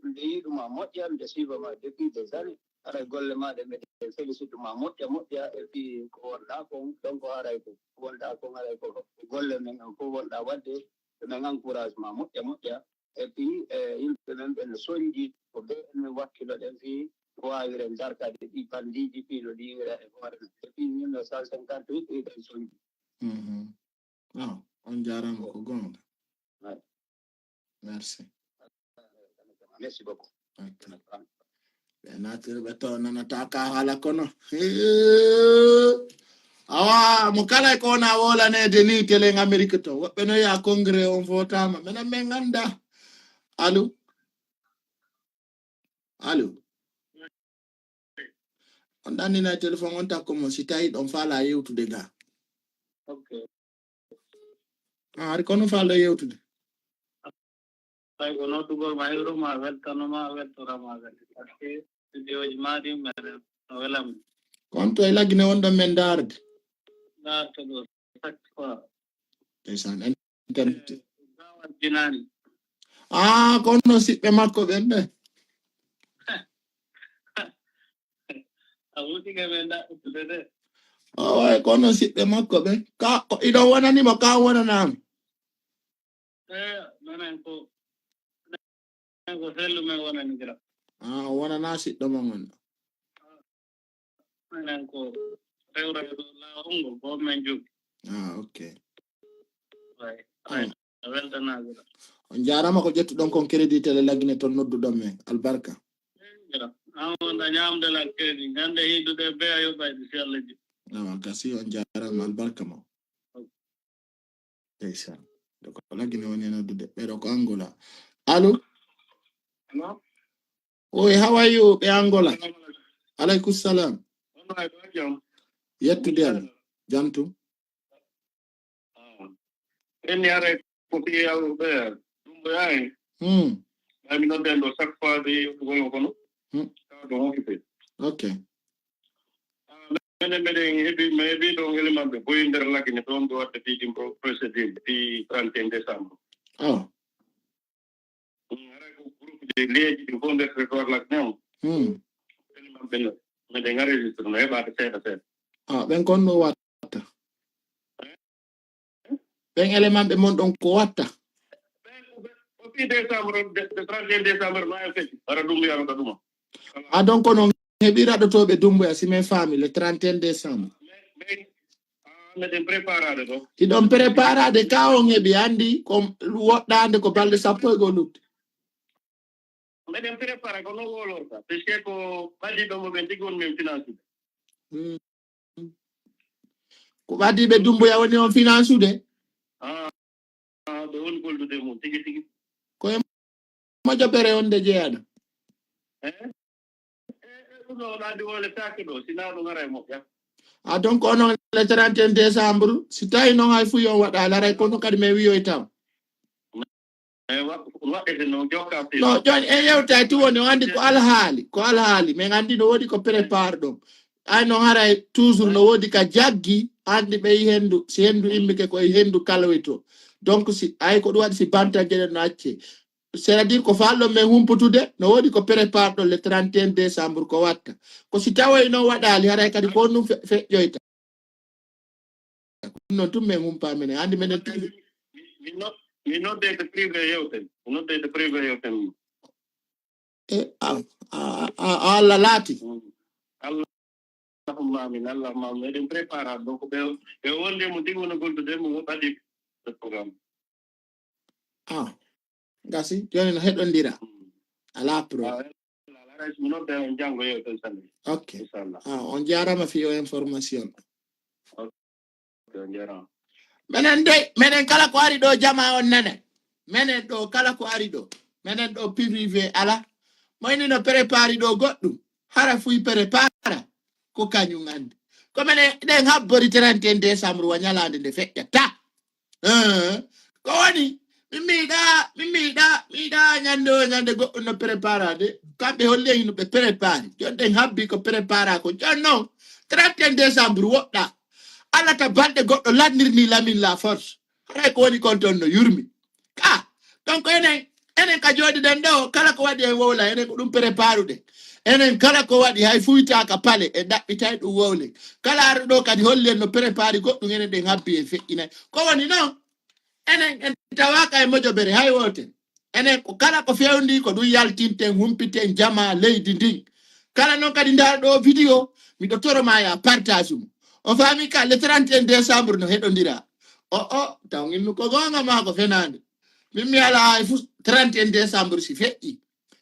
miɗo yiɗuma moƴƴa, miɗo suivama depuis des années. Haray golle ma ɗe mbiɗen félicite ma moƴƴa moƴƴa, et puis ko wonɗa kon, donc haray ko wonɗa kon, haray ko golle men on fof wonɗa waɗde, min encourage ma moƴƴa moƴƴa. Et puis eh, yimɓe men ɓe no sonji ko ɓe min wakkiloɗen fii ko waawiren darkade ɗi bandiji fii no ɗi yiwira e hoore men. Depuis mille neuf cent cinquante-huit ɗiɗen sonji. Mhm. Ah, on jaaraama ko goonga. Ouais. Merci. Merci beaucoup. Ok. Ɓe naatiri ɓe to nanata ka haala kono. Hee. Awa mo kala ko wona wolaneede ni télé en Amérique to. Woɓɓe no ya congrès on votama. Menen men ganda. Allo. Allo. On ɗannina e téléphone on takko mo si tawi ɗon faala yewtude ga. Ok. Ah, hari kono faala yewtude. Tawi ko noddugol ma hewro ma weltano ma weltora ma welta. Parce que vidéo ji ma ɗi men no welam. Kon to e laggine wonɗon men ndaarde. Ndaarto ɗo chaque fois. Ndeysaan internet. Gawal jinani. Ah, kono siɓɓe makko ɓen ɓe. A wutike men ndaɓɓutude de. Oy, kono siɓɓe makko ɓe. Ka ko iɗon wonani mo ka wonanama. Eh, menen ko menen ko sellu men wonani gira. Ah, o wonana siɗɗo mon on. Menen ko rewrewɗo laawol ngol ko men jogi. Ah, ok. Way. Ay, a weltanaade. On jaarama ko ƴettuɗon kon crédit télé laggine ton nodduɗon men. Albarka. An wonda ñaamde la crédit. Ngande hiɗude be a yoɓayde si Allah ji. Awa kasi on jaarama albarka mo. Ndeysaan. Ɗo ko laggine woni e noddude. Ɓeɗo ko Angola. Allo? Allo? Oy, how are you? Ɓe Angola. Aleykum salam. Yettude Allah. Jantu. Enni are ko fi yawɓe ɗum ɓe yayi. Hmm. Ɓay mi nodden ɗo chaque fois de yewtugol kono. Hmm. Tawa ɗum occupé. Ok. Menen meɗen heɓi mi heɓi ɗon élément ɓe boyi nder laggine ɗon ɓe watta fii ɗin procédure fii trente et un décembre. Oh. Haray ko groupe de leeji ɗi fof nder territoire laggine on. Hmm. Élément ɓe meɗen enregistré no heɓaade seeɗa seeɗa. Ah, ɓen kon no watta. Ɓen élément ɓe mon ɗon ko watta. Ko fii décembre, de, de trente et un décembre, no en feti. Ara ɗum yaro ka ɗuma. Ah, donc non heɓi raɗotooɓe Dumbuya si men faami le trente et un décembre. Mais, ah, meɗen préparade ɗo. Hiɗon préparade ka on heɓi andi ko woɗɗande ko balɗe sappo e goo lutti. Meɗen préparé ko no wolorta. Puisque ko ɓadiiɓe mo ɓen tigi woni men finance. Hmm. Ko ɓadiiɓe Dumbuya woni on finance ude. Ah, ah, ɓe woni goldude mum tigi tigi. Ko e moƴƴo bere on de jeyaɗo. Eh? Eh, eh, ɗum ɗo ɗaadi wole taake ɗo, si na ɗum ara e moƴƴa. Ah, donc onon le trente et un décembre, si tawi noon hay fuu yo waɗa, laray kono kadi men wiyoy taw. Eyi, wa-, waɗete no jokka fi. No, jooni en yewtay tun woni, o anndi ko alhaali, ko alhaali. Min anndi no woodi ko prépare ɗon. Ay no haray toujours no woodi ka jaggi, anndi ɓe yi henndu, si henndu immike ko e henndu kalwito. Donc, si, ay ko ɗum waɗi si bantaje ɗen no acce. C'est-à-dire ko faalɗon men humputude, no woodi ko prépare ɗon le trente et un décembre ko watta. Ko si tawoy no waɗaali, haray kadi ko ɗum fe-, feƴƴoyta. Ɗum noon tun men humpaa menen. Anndi menen tigi. Mi, mi no-, mi noddete privé yewten. Mi noddete privé yewten. E, a, a, a, a Allah laati. Mm. Allahumma amin, Allahumma amin. Eɗen prépare ɗo ko ɓe, ɓe wonde mo tigi wona goldude mo waɗi le programme. Ah, gasi, jooni no heɗondira. Mm. Alaa problème. Ah, alaa, alaa, mi nodda on janngo yewten sanne. Ok. Inchallah. Ah, on jaaraama fii o information. Ok, on jaaraama. Menen dey, menen kala ko ari ɗo jama on nane. Menen ɗo kala ko ari ɗo. Menen ɗo privé ala. Mo ini no prépare ɗo goɗɗum. Hara fuy prépara. Ko kañum anndi. Ko menen ɗen habbori trente et un décembre wa ñalaande nde feƴƴata. Eh, ko woni? Min mi yiɗa, min mi yiɗa, mi yiɗa ñande o ñande goɗɗum no prépara de. Kamɓe holli en hino ɓe prépare. Jon ɗen habbi ko prépara ko. Jon non, trente et un décembre woɗɗa. Alata balɗe goɗɗo lannirni Lamine la force. Haray ko woni kon ton no yurmi. Ka, donc enen, enen ka jooɗiɗen ɗo, kala ko waɗi en wowla, enen ko ɗum préparuɗen. Enen kala ko waɗi, hay fuytaaka pale, e ɗaɓɓitay ɗum wowlen. Kala arɗo ɗo kadi holli en no prépari goɗɗum, enen ɗen habbi en feƴƴinay. Ko woni non? Enen en tawaaka e mojobere hay wooten. Enen ko kala ko fewndi ko ɗum yaltinten, humpiten jama leydi ndin. Kala non kadi ndaar ɗo vidéo, miɗo toro ma ya partage mo. O faami ka le trente et un décembre no heɗondira. O, o, taw innu ko goonga maa ko fenaande. Min mi alaa hay fuu trente et un décembre si feƴƴi.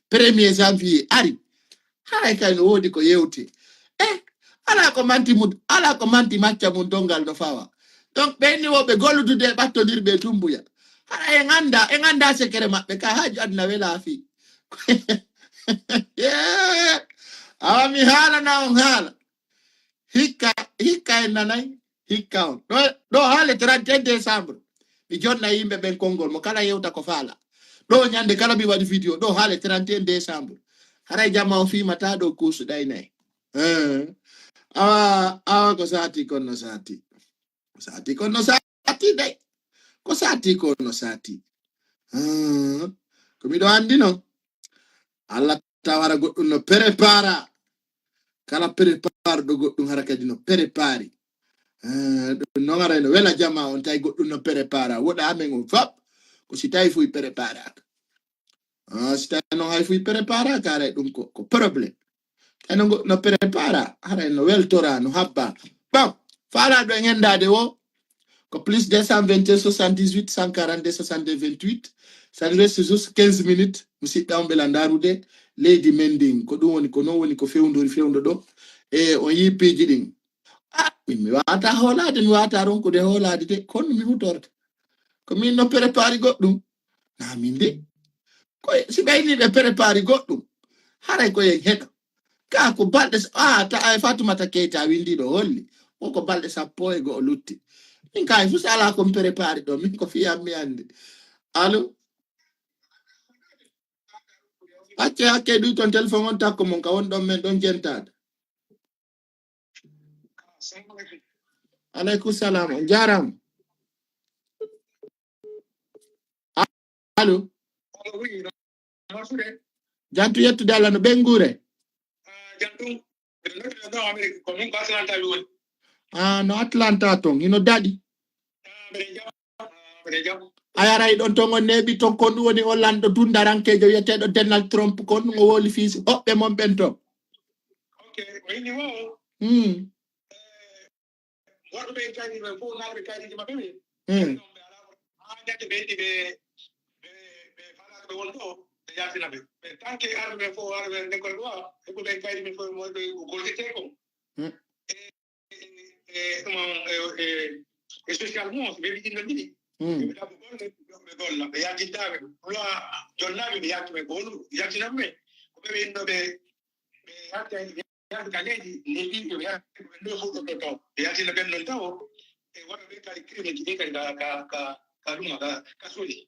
Premier janvier ari. Haray kay no woodi ko yewte. Eh, alaa ko manti mum, alaa ko manti macca mum dongal no fawa. Donc, ɓe inni wo ɓe golludude e ɓattondirɓe e Tumbuya. Haray en annda, en annda secret maɓɓe ka haaju aduna welaa fii. Yeah. Awa mi haalana on haala. Hikka, hikka en nanay, hikka on. Ɗo, ɗo haa le trente et un décembre. Mi jonna yimɓe ɓen konngol mo kala yewta ko faala. Ɗo ñande kala mi waɗi vidéo, ɗo haa le trente et un décembre. Haray jamma o fiimata ɗo kuusuɗay nay. Eh. Awa, awa ko saati kon no saati. Ko saati kon no saati dey. Ko saati kon no saati. Eh. Ko miɗo anndi non. Allah tawara goɗɗum no prépara. Kala prépare ɗo goɗɗum hara kadi no prépari. Eh, ɗum non ara no wela jama on tawi goɗɗum no prépara. Woɗa amen on fop. Ko si tawi fuy préparaka. Ah, si tawi non hay fuy préparaka, haray ɗum ko, ko problème. Tawi no goɗɗum no prépara, haray no weltora, no habba. Bon, faala ɗo e ñendaade wo, ko plus deux cent vingt et un soixante-dix-huit cent quarante-deux soixante-deux vingt-huit. Ça nous reste juste quinze minutes. Musidɗa on ɓela ndarude leydi men ndin. Ko ɗum woni, ko non woni ko fewndori fewndo ɗo. E on yii piiji ɗin. Ah, min mi wata hoolaade, mi wata ronkude hoolaade de. Kono mi hutorta. Ko min no prépari goɗɗum. Na min de. Ko si ɓeyni ɓe prépari goɗɗum. Haray ko yen heɗo. Ka ko balɗe s-, ah, ta ay Fatumata Keita winndi ɗo holli. Ko ko balɗe sappo e go'o lutti. Min kay fus ala ko mi prépari ɗo. Min ko fiyam mi anndi. Allo? Acce hakke ɗuy ton téléphone on takko mon ka won ɗon men ɗon jentaade. Aleykum salam. On jaaraama. Allo? Allo, oui, no, no suuɗe? Jantu yettude Allah no ɓenguure. Ah, jantu. Ɓe noddi ɗo Amérique, ko min ko Atlanta mi woni. Ah, no Atlanta ton, hino daɗi. Ah, mbeɗe jam. Ah, mbeɗe jam. A yaray ɗon ton on neeɓi ton kon ɗum woni on lanɗo dundarankeejo wiyeteeɗo Donald Trump kon ɗum o woli fii hoɓɓe mon ɓen ton. Ok, ko inni wo. Hmm. Eh, Worɓe ɓe kaydi ɓe fof, naaɓe kaydiji maɓɓe ɓe. Hmm. Ɓe alaa ko haa ñande ɓe yiɗi ɓe, ɓe, ɓe faalaaka ɓe won ɗo, ɓe yaltina ɓe. Ɓe tanke arɓe ɓe fof, arɓe ɓe l'école ɗo, heɓuɓe kaydi ɓe fof, mo ɓe ko gollittee ko. Hmm. E, e, e, ɗum, e, e, e social mo, so ɓe ɓe ɗiɗo ɗiɗi. Hmm. Ɓe ɗaɓɓu golle, ɓe golla. Ɓe yaltintaa ɓe. Ɗum a jonnaaɓe ɓe yalti ɓe ko honɗum? Yaltina ɓe. Ko ɓe ɓe inno ɓe, ɓe yalta, ɓe yalta ka leydi, leydi ɓe yalta, ɓe ɗo fof ɗo taw. Ɓe yaltina ɓen ɗon taw. E woɓɓe ɓe kadi crime ji ɗi kadi ka, ka, ka, ka ɗum, ka, ka suuɗi.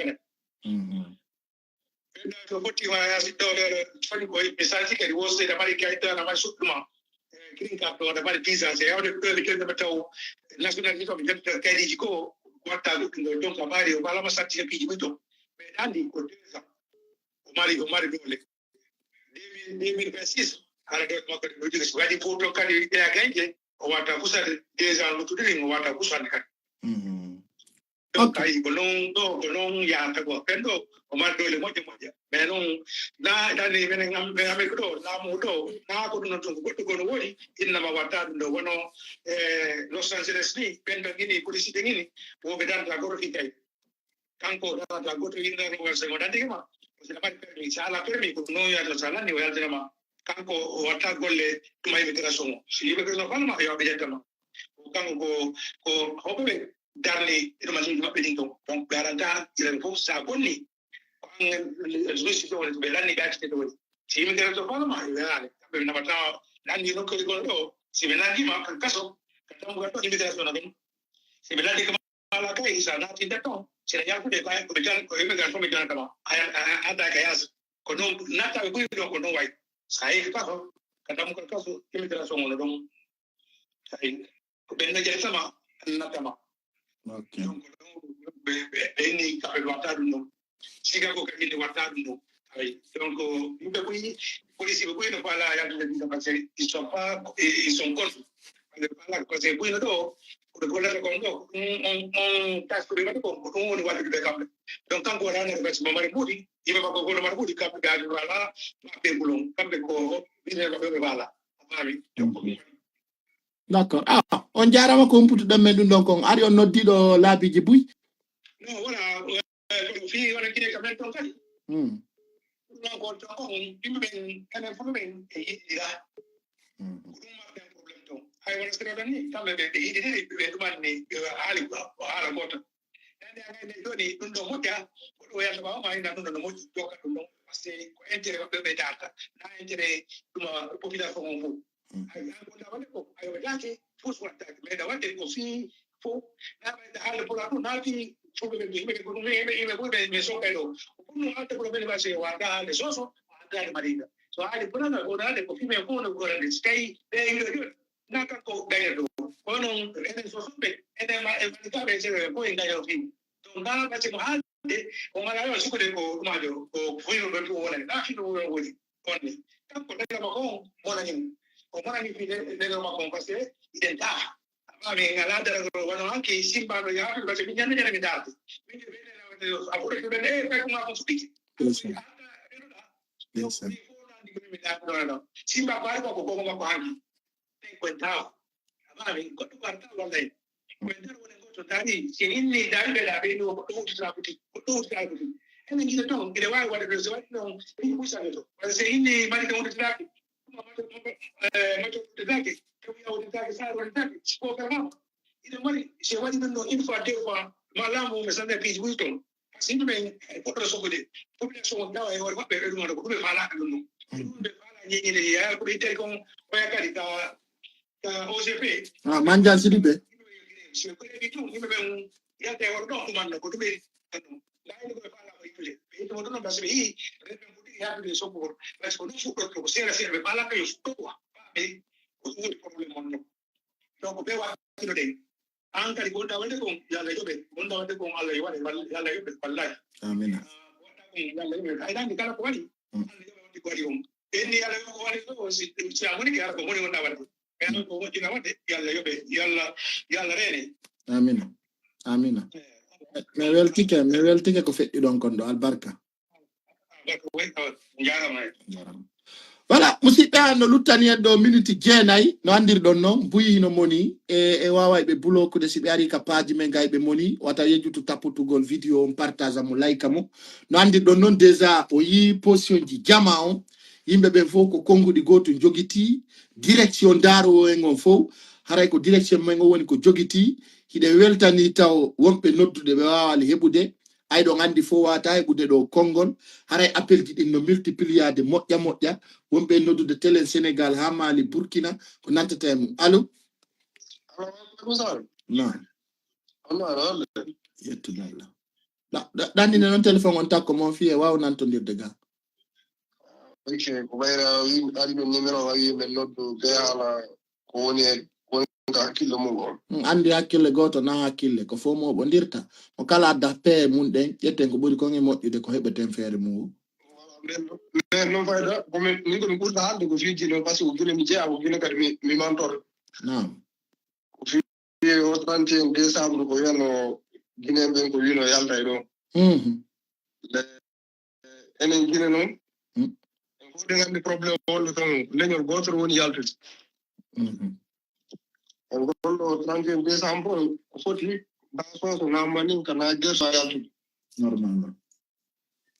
kene. Ɓen ɗo so fotti ma ya si ɗo ɗo ɗo foti ko mi santi kadi wo seyda mari kay ɗo na mari suɗɗuma. Green card ɗo na mari visa se yawde ɗo mi ɗo mi taw nationalité to mi jetta kaydi ko watta goɗɗum ɗo donc a mari o bala ma santi piiji muto. Mais ɗandi ko deux ans o mari o mari dole. Deux mille vingt-six hara ɗo makko ɗo jogui so waɗi fof to kadi ɗeya gañje o watta kusade deux ans luttude ɗin o watta kusade kadi. Donc ayi ko noon ɗo ko noon yahata ko ɓen ɗo o mari dole moƴƴa moƴƴa mais noon na dani menen amérique ɗo laamu ɗo na ko ɗum noon tun ko goɗɗo gono woodi innama watta ɗum ɗo wono e los angeles ni ɓen ɓe gini police ɓe gini woɓe danta goto fi kay kanko danta goto innama wasa mo dantike ma si a mari permis sa ala permis ko noon yahata sa lanni o yaltinama kanko o watta golle tuma immigration o si immigration falama yo ɓe ƴettama kanko ko ko hoɓɓe ɓe darni ɗum leydi maɓɓe ɗin ɗon donc ɓe aranta ɓiɗen fof sa bonni ko angen résultat woni ɓe lanni ɓe accite ɗo woni si yimɓe gara to parlement ɓe welani kamɓe ɓe naɓata lanni nokkude gon ɗo si ɓe nanndima kan kaso ka dambugal ɗo immigration na ɗum si ɓe lanni kam ala kay sa natinta ton sina yaltude ko ko ɓe jan ko yimɓe gara fof ɓe janatama adda ka yaasa ko noon nattaɓe ɓuri ɗon ko noon wayi sa yehi kaso ka dambugal kaso immigration wona ɗon ko ɓen no ƴettama annatama donc ɓe ni kaɓe watta ɗum ɗum siga ko kadi nde watta ɗum ɗum ay donc yimɓe ɓuyi police ɓe ɓuyi no fala yaltude visa parce que ils sont pas ils sont contre ɓe fala parce que ɓuyno ɗo koɓe gollata kon ɗo ɗum on on taxe koɓe waɗi ko ko ɗum woni wallude ɓe kamɓe donc kanko wona nere parce que mo mari mbuuɗi yimɓe makko gono mari mbuuɗi kamɓe gaji wala maɓɓe bulon kamɓe ko ɓinneɗo ɓe ɓe fala a faami donc D'accord. Ah, on jaarama ko humputuɗen men ɗum ɗon kon. Ari on noddiɗo laabiiji buy. Non, voilà. Kono fii wona kine ka men ton kadi. Ɗum noon ko ton kon yimɓe ɓen enen fof men e yiɗira. Ko ɗum marɗen problème ton. Hay wona sira ɗon ni kamɓe ɓe ɓe yiɗiri ɓe ɗumanni haali haala gooto. Nande a ngayne jooni ɗum ɗo moƴƴa ko ɗum yalta ɓawa ma ina ɗum ɗo no moƴƴi jokka ɗum ɗon parce que ko intérêt maɓɓe ɓe darta na intérêt ɗuma population on fof ay an ko dawande ko ayo daake fof wattake mais dawande ko fii fof na ɓayde haalde pula ɗum na fii fof ɓe ɓe yimɓe ko ɗum yimɓe yimɓe ɓuy ɓe ɓe sokkay ɗo ko ɗum haalde pula ɓe wasi wata haalde soso wata haalde maɗiga so haali pula na ko haalde ko fii men fof no gorande si tawi ɓe yiɗo jooni na kanko gañata ɗo kono enen sosoɓe enen ma e malikaɓe seeɗa ɓe fof en gañata fii donc na ɓacce mo haalde o ngala yo sukude ko ɗumajo ko fuyno ɗon ɗum wonani na fii ɗum woni on ni kanko lelama kon monani o monani fii lelama kon parce que iɗen taa ama min ngala daragol wano hanki simbaɗo yaatu parce que min ñande ñande mi daade min ɓe a fuɗɗo ɓe e kay kuma ko fuɗɗike simba ko ari ko ko gogo makko hanki ko en taw ama min goɗɗo ko arta wallay ko en tan woni goto dari si inni dari ɓe ɗa ɓe ɗo goɗɗo wutitira kuti goɗɗo wutitira kuti enen jiɗa toon mbiɗa wawi waɗa ɗo so waɗi noon ɗum ɓuysande to walla so inni mari kam wutitiraaki ɗum a mato mato wutitiraaki tawi a wutitiraaki sa wutitiraaki ko kala mama ina mari si waɗi ɗum ɗo une fois deux fois ma laamu mum e sanda piiji ɓuy toon par ce que yimɓe ɓen goɗɗo sokude population on tawa e hoore maɓɓe ɓe ɗum wona ko ɗum ɓe faalaka ɗum ɗum ɗum ɓe faala ñeñide ya ko ɓe ittay kon oya kadi ka ka O G P Ah, Mandiang Sidibé. si ɓe ɓeɗi ɗum yimɓe ɓen yalta e hoore ɗon ɗumanno ko ɗum ɓe ɗum layni koɓe faala ko ittude ɓe ittuma ɗum ɗon parce que ɓe yii ren ɓen fuɗɗi yaltude e sokkugol parce que ko ɗum fuɗɗotto ko seeɗa seeɗa ɓe faalaka yo fuɗɗo quoi ɓe ko ɗum woni problème on ɗon donc ɓe wattino ɗen An kadi ko wonɗa waɗde kon, yo Allah yoɓe. Ko wonɗa waɗde kon, Allah yo waɗe, wal-, yo Allah yoɓe, wallahi. Amina. Ko wonɗa kon, yo Allah yoɓe. Ay, nandi kala ko waɗi, Mm. Allah yoɓe waɗde ko waɗi kon. Ɓenni Allah yoɓe ko waɗi ko, si, si a woni ke, Allah ko woni wonɗa waɗde. Mais Allah ko moƴƴina waɗde, yo Allah yoɓe, yo Allah, yo Allah reene. Amina. Amina. Eh, Mi weltike, mi weltike ko feƴƴi ɗon kon ɗo, albarka. Albarka, wi, oh, njaarama. Njaarama. Voilà, musidɓe, no luttani en ɗo miniti jeenayi, no anndirɗon noon, buyi hino moni, e, e waaway ɓe blokude si ɓe ari ka paaji men gay ɓe moni, wata yejjutu tapputugol vidéo on, partage mo, like mo. No anndirɗon noon, déjà o yii position ji jama on, yimɓe ɓen fof ko konnguɗi gootu jogiti, direction daarowo en on fof, haray ko direction men on woni ko jogiti, hiɗen weltani taw wonɓe noddude ɓe waawaali heɓude, ay ɗon anndi fof waata heɓude ɗo konngol, haray appel ji ɗin no multipliyaade moƴƴa moƴƴa, wonɓe noddude télé Sénégal haa Mali, Burkina, ko nantata e mum. Allo? Allo, allo, Sall. Naam. Allo, allo, allo. Yettude Allah. Ɗa-, ɗa-, ɗannine noon téléphone on takko mon fii e waaw nantondirde ga. Ok, ko ɓayra wi-, ari ɗum numéro, wawi men noddu be haala ko woni e, ko woni ka hakkille mum on. Mm, anndi hakkille gooto na hakkille, ko fof moɓondirta. Mo kala adda pee mum ɗen, ƴetten ko ɓuri kon e moƴƴude ko heɓeten feere mum. Voilà, men, men noon fayda, ko min, min ko mi ɓurta haalde ko fii Gine, parce que ko Gine mi jeyaa, ko Gine kadi mi, mi mantor. Naam. Ko fii o trente et un décembre ko wiyano Guinéen ɓen ko wino yalta e ɗo. Mhm. Le-, enen Gine noon, Mm. en fof ɗen anndi problème wonɗo toon, leñol gootol woni yaltude. Mhm. E ngol ɗo trente et un décembre, ko foti na soso, na maninka, na gerso yaltude. Normalement.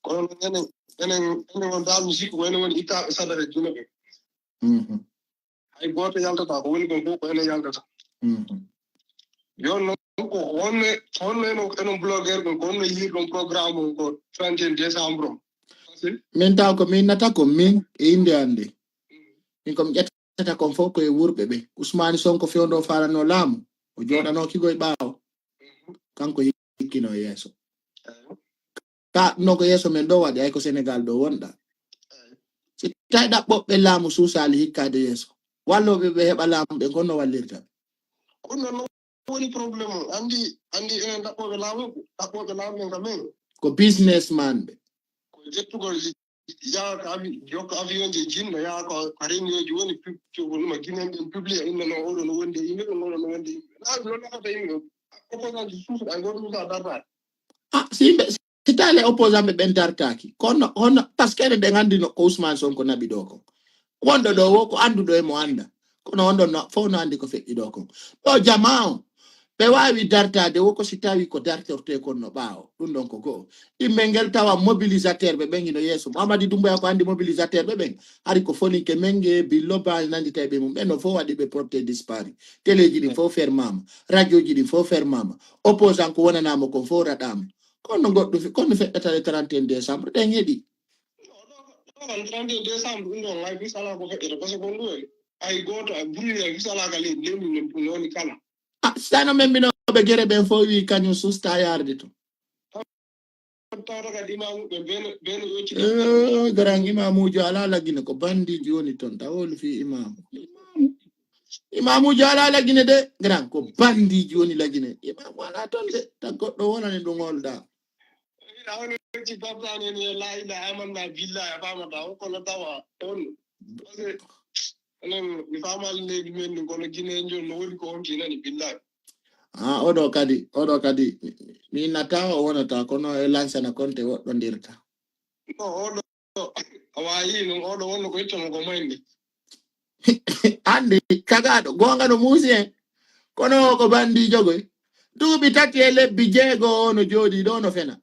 Kono noon enen, enen, enen on dal mi sikku ko enen woni ittaaɓe sadara Gine ɓe. Mhm. Hay gooto yaltata, ko woni kon fof ko enen yaltata. Mhm. Yo noon ko honno, honno eno, eno blogueur kon, ko honno yiirɗon programme on ko trente et un décembre on? Facile. Min taw ko min nata ko min e innde an nde. Min ko mi ƴettata kon fof ko e wuurɓe ɓe. Ousmane Sonko fewndo faalano laamu, o jooɗanooki goy ɓaawo. Kanko hikkino yeeso. Eyo. Ka ɗum noon ko yeeso men ɗo waɗi, hay ko Senegal ɗo wonɗa. Si tawi ɗaɓɓoɓe laamu suusaali hikkaade yeeso, wallooɓe ɓe heɓa laamu ɓe, kono wallirta ɓe. Ko noon woni problème o. Anndi, anndi enen ɗaɓɓooɓe laamu, ɗaɓɓooɓe laamu ɓen ka men. Ko businessman ɓe. Ko jettugol, yaha ko avi-, jokka avion ji jinno, yaha ko, ko réunion ji woni pub-, cogol ɗum, Guinéen ɓen publié, inno noon oɗo no wondi e yimɓe, ɗum oɗo no wondi e yimɓe. Naa ɗum noon nafata yimɓe. Opposant ji suusuɗo, hay gooto suusaa dartaade. Ah, si yimɓe, si tawi les opposant ɓe ɓen dartaaki, kono, hono, parce que eɗen anndi no ko Ousmane Sonko naɓi ɗo kon. Wonɗo ɗo wo ko annduɗo e mo annda. Kono on ɗon no, fof no anndi ko feƴƴi ɗo kon. Ɗo jamaa on, ɓe waawi dartaade wo ko si tawi ko dartortee kon no ɓaawo. Ɗum ɗon ko go'o. Ɗimmel ngel tawa mobilisateur ɓe ɓen hino yeeso. Mamadi Doumbouya ko anndi mobilisateur ɓe ɓen. Hari ko Folinke Menge, Billo Ba, nanndi tawi ɓe mum. Ɓen no fof waɗi ɓe porté disparu. Téléji ɗin fof fermama. Radioji ɗin fof fermama. Opposant ko wonanaama kon fof raɗaama. Kono goɗɗum fe-, kono feƴƴata le trente et un décembre, ɗen heɓi. Ɗo, ɗo, ɗo, trente et un décembre, ɗum ɗon, hay fii salaa ko feƴƴata, parce que kon ɗum en, hay gooto, hay bruit, hay fii salaa ka leydi, leydi ndi ɗum woni kala. Ah, sano men mbinooɓe gere ɓen fof wi kañum susta yarde to. Tawata kadi imaamu ɓe, beno, beno ƴoccita. Eh, garan imaamuujo alaa lagine, ko bandiiji woni ton, ta wolu fii imaamu. Imaamu. Imaamuujo alaa lagine de, garan, ko bandiiji woni lagine. Imaamu alaa ton de, ta goɗɗo wonani ɗum holda. Ina woni ci babtani en yo la ilaha amanna billahi a famata o kono tawa on. Parce que enen mi famali leydi men ni kono Guinéen joni no woni ko on kinani billahi. Ah, oɗo kadi, oɗo kadi, mi innata o wonata, kono e lansana konte woɗɗondirta. No, oɗo, a wayi noon, oɗo wonno ko ittamo ko mayndi. Anndi, cagaaɗo, goonga no muusi en. Kono o ko bandiijo goy. Duuɓi tati e lebbi jeego o no jooɗii ɗo no fena.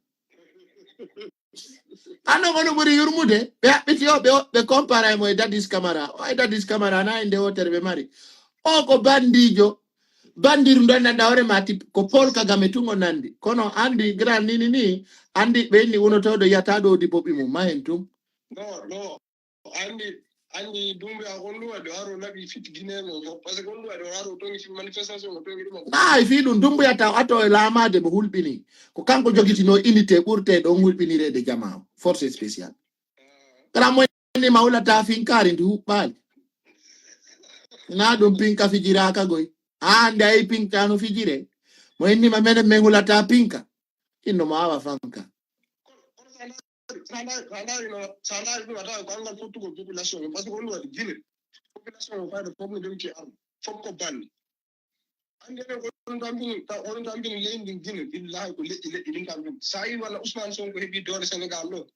Anno ko no ɓuri yurmude, ɓe haɓɓiti o, ɓe, ɓe compara e mo e Dadis Camara. O e Dadis Camara na e nde wootere ɓe mari. O ko bandiijo. Bandiru ndo nanda hoore ma tip-, ko Paul Kagame tun o nandi. Kono anndi grand nini ni, anndi ɓe inni unotooɗo yata ɗo di boɓi mum, ma hen tun. No, no. Anndi, anndi Doumbouya ko on ɗum waɗi o aro naɓi fit Guinéen o fof. Parce que on ɗum waɗi o aro tongi fit manifestation o tongi ɗum. Naa, e fii ɗum Doumbouya taw ato e laamaade mo hulɓini. Ko kanko jogitino unité ɓurte ɗon hulɓinireede jamaa o. Force spéciale. Kala mo ni ma hulata finkaari ndi huɓɓaali. Naa ɗum pinka fijiraaka goy. Haa nde ay pinka no fijire. Mo innima menen men hulata pinka. Inno mo awa fanka. Kono, kono sa ndaari, sa ndaari, sa ndaari, sa ndaari ɗum a tawa ko anngal fottugol population o. Par ce que on waɗi Guinée. Population o fayda fof no dewti arde. Fof ko balle. Anndi enen ko on tampini, ka-, on tampini leydi ndin Guinée. Billahi ko leƴƴi, leƴƴi ɗin tampini. Sa yi walla Ousmane Sonko heɓi doole Sénégal ɗo.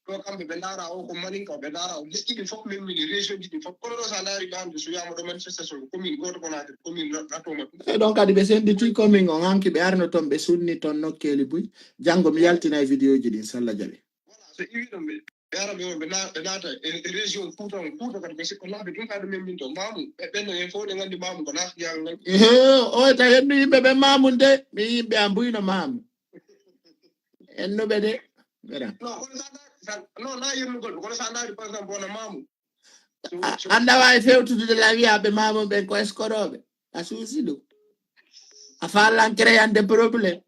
Ɗo kamɓe ɓe ndaara o ko maninka, ɓe ndaara o leƴƴi ɗin fof memmini, région ji ɗin fof. Kono ɗo sa ndaari ɓe hannde so wiyama ɗo manifestation ko commune gooto Conakry, commune ra-, ratoma ɗum. E ɗon kadi ɓe senditi commune on hanki ɓe arno toon ɓe sunni toon nokkeeli buy. Janngo mi yaltina e vidéo ji ɗin, so Allah jaɓi. Voilà, so iwi ɗon ɓe, ɓe ara ɓe on, ɓe na-, ɓe naata e, e région Fouta on. Fouta kadi ko sikko laabi ɗum kadi memminto. Maamu, ɓe ɓen en fof ɗe nganndi maamu ko naata jaaga ngal. Ehe, o ta hendu yimɓe ɓe maamu de, mi yimɓe am buyno maamu. Ennuɓe de. Gara. Non, kono sa ndaari, sa, non, na yennugol ɓe, kono sa ndaari, par exemple, wona maamu. So, A-, so anda wawi fewtude la wiyaɓe maamu ɓen ko escroc ɓe. A suusi ɗum. A faalan créande problème.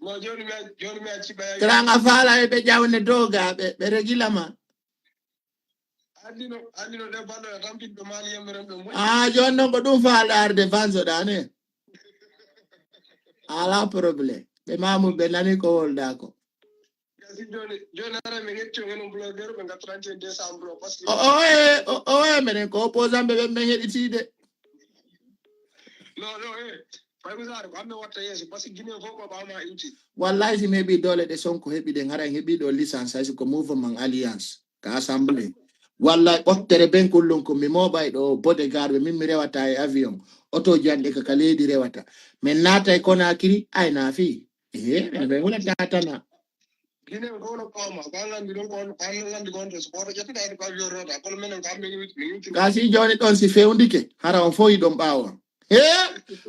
Bon, jooni mi a-, jooni mi acci ɓaya. Tran a faala e ɓe jawne doga, ɓe, ɓe régila ma. Anndi no, anndi no ɗe ballo e tampinɓe Mali yemɓe ren ɓe moƴƴi. Ah, jooni noon ko ɗum faala arde fanso ɗa ne. Ala problème. Ɓe maamu ɓe nani ko wolda ko. Gasi jooni, jooni ara mi ŋetti on enen blogueur ɓe ngal trente et un décembre o, parce que O, o, e, o, o, e, menen ko opposant ɓe ɓen men heɗitiide. Non, non, eh. Fay ko saare ko amme watta yeeso, parce que Guinée fof ko ɓaama iwti. Wallahi si mi heɓi doole ɗe Sonko heɓi ɗen, hara en heɓi ɗo licence, hay si ko mouvement alliance, ka assemblée. Wallahi ɓottere ben kullum ko mi mooɓay ɗo bodyguard ɓe, min mi rewata e avion. Oto janɗe ka, ka leydi rewata. Min naata e Conakry, ay na fi. Ehe, min ɓe wona tatana. Guinée ko no ɓaama, ko an anndi ɗon, ko an, ko an anndi ko on to, so ko oto ƴettude, ay ko avion rewata, kono menen ko amme iwti, min iwti. Ka si jooni ɗon si fewndike, hara on fof yiɗon ɓaawo. He,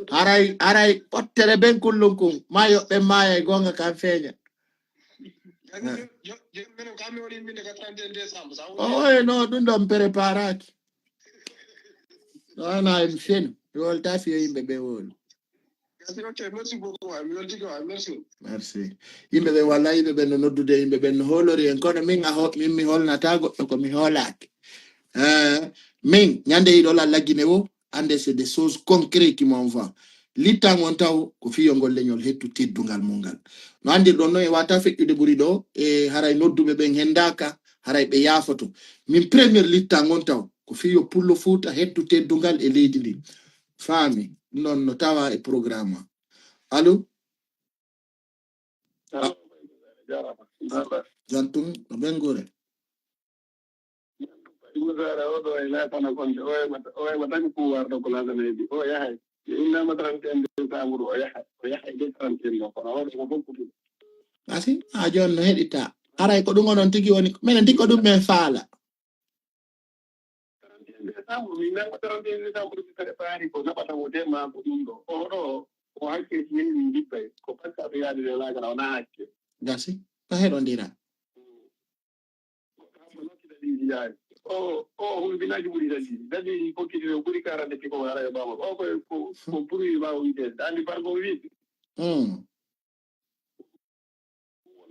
haray, haray ɓottere ben kullum kun. Maayo ɓen maaya e goonga kan feeña. Gasi jo-, jo-, jo-, minen kam mi woni yimɓinde ka trente et un décembre, sa woni O, oye, no, ɗum ɗon préparaki. Ɗo ana en fenu. Mi wolta fiyo yimɓe ɓe wolu. Gasi, ok, merci beaucoup, waay. Mi weltike, waay. Merci. Merci. Yimɓe ɓe walla, yimɓe ɓen no noddude, yimɓe ɓen no hoolori en, kono min a ho-, min mi holnata goɗɗo ko mi hoolaki. Eh, min, ñande yiɗo la lagine wo, ande c'est des choses concrètes qui m'en va. Littan on taw, ko fiyo ngol leñol hettu teddungal mum ngal. No andirɗon noon, e wata feƴƴude ɓuri ɗo, e haray nodduɓe ɓen hendaka, haray ɓe yaafoto. Min première littan on taw, ko fiyo pullo Fuuta hettu teddungal e leydi ndi. Faami, ɗum ɗon no tawa e programme o. Allo? Allo? Jaaraama. Jantum, no ɓen gure? Musaara o ɗo e laatana konde, o heɓa, o heɓa tan pouvoir ɗo ko laatanaydi. O yahay. Ɓe innama trente et un décembre, o yahay. O yahay de trente et un ɗo, kono o ɗo ko hokkude. Asi, a jooni no heɗita. Haray ko ɗum onon tigi woni, minen tigi ko ɗum men faala. Trente et un décembre, mi nanga trente et un décembre, mi préparé ko naɓata o de ma ko ɗum ɗo. O ɗo, o hakke si yimɓe ndibbay. Ko pasque aɓe yaade de lagana, o na hakke. Gasi, ko heɗondira. O, o, hulbinaji ɓuri dalili. Dalili fokkiti o ɓuri quarante kilo wara e ɓawo. O ko, ko, ko ɓuri ɓawo wiide. Andi bargo wiide. Mm.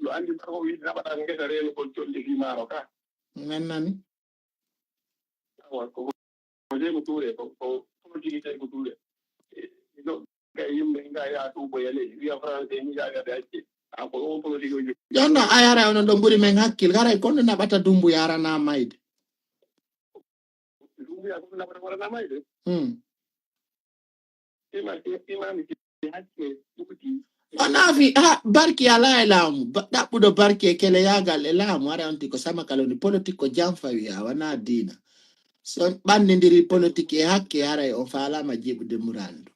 No andi bargo wiide naɓata ngesa reenugol colli fi maaro ka. Men nani. Awa, ko, ko Seeku Tuure, ko, ko, ko jigi Seeku Tuure. E, no, kay yimɓe nga ya tuubo yale, wiya français ni ga ga acce. A ko on politique o jogii. Jonno ay hara onon ɗo ɓuri men hakkil, haray kono naɓata Dumbuya arana mayde. Dumbuya kono naɓata warana mayde. Hmm. Ima, ima mi hakke ɗuɗi. O naafi, ha, barki alaa e laamu. Ba-, ɗaɓɓuɗo barki e keleyaagal e laamu, ara on ti ko sama kala woni politique ko janfa wiya, wona diina. So ɓannindiri politique e hakke, haray on faalaama jiɓude murandu.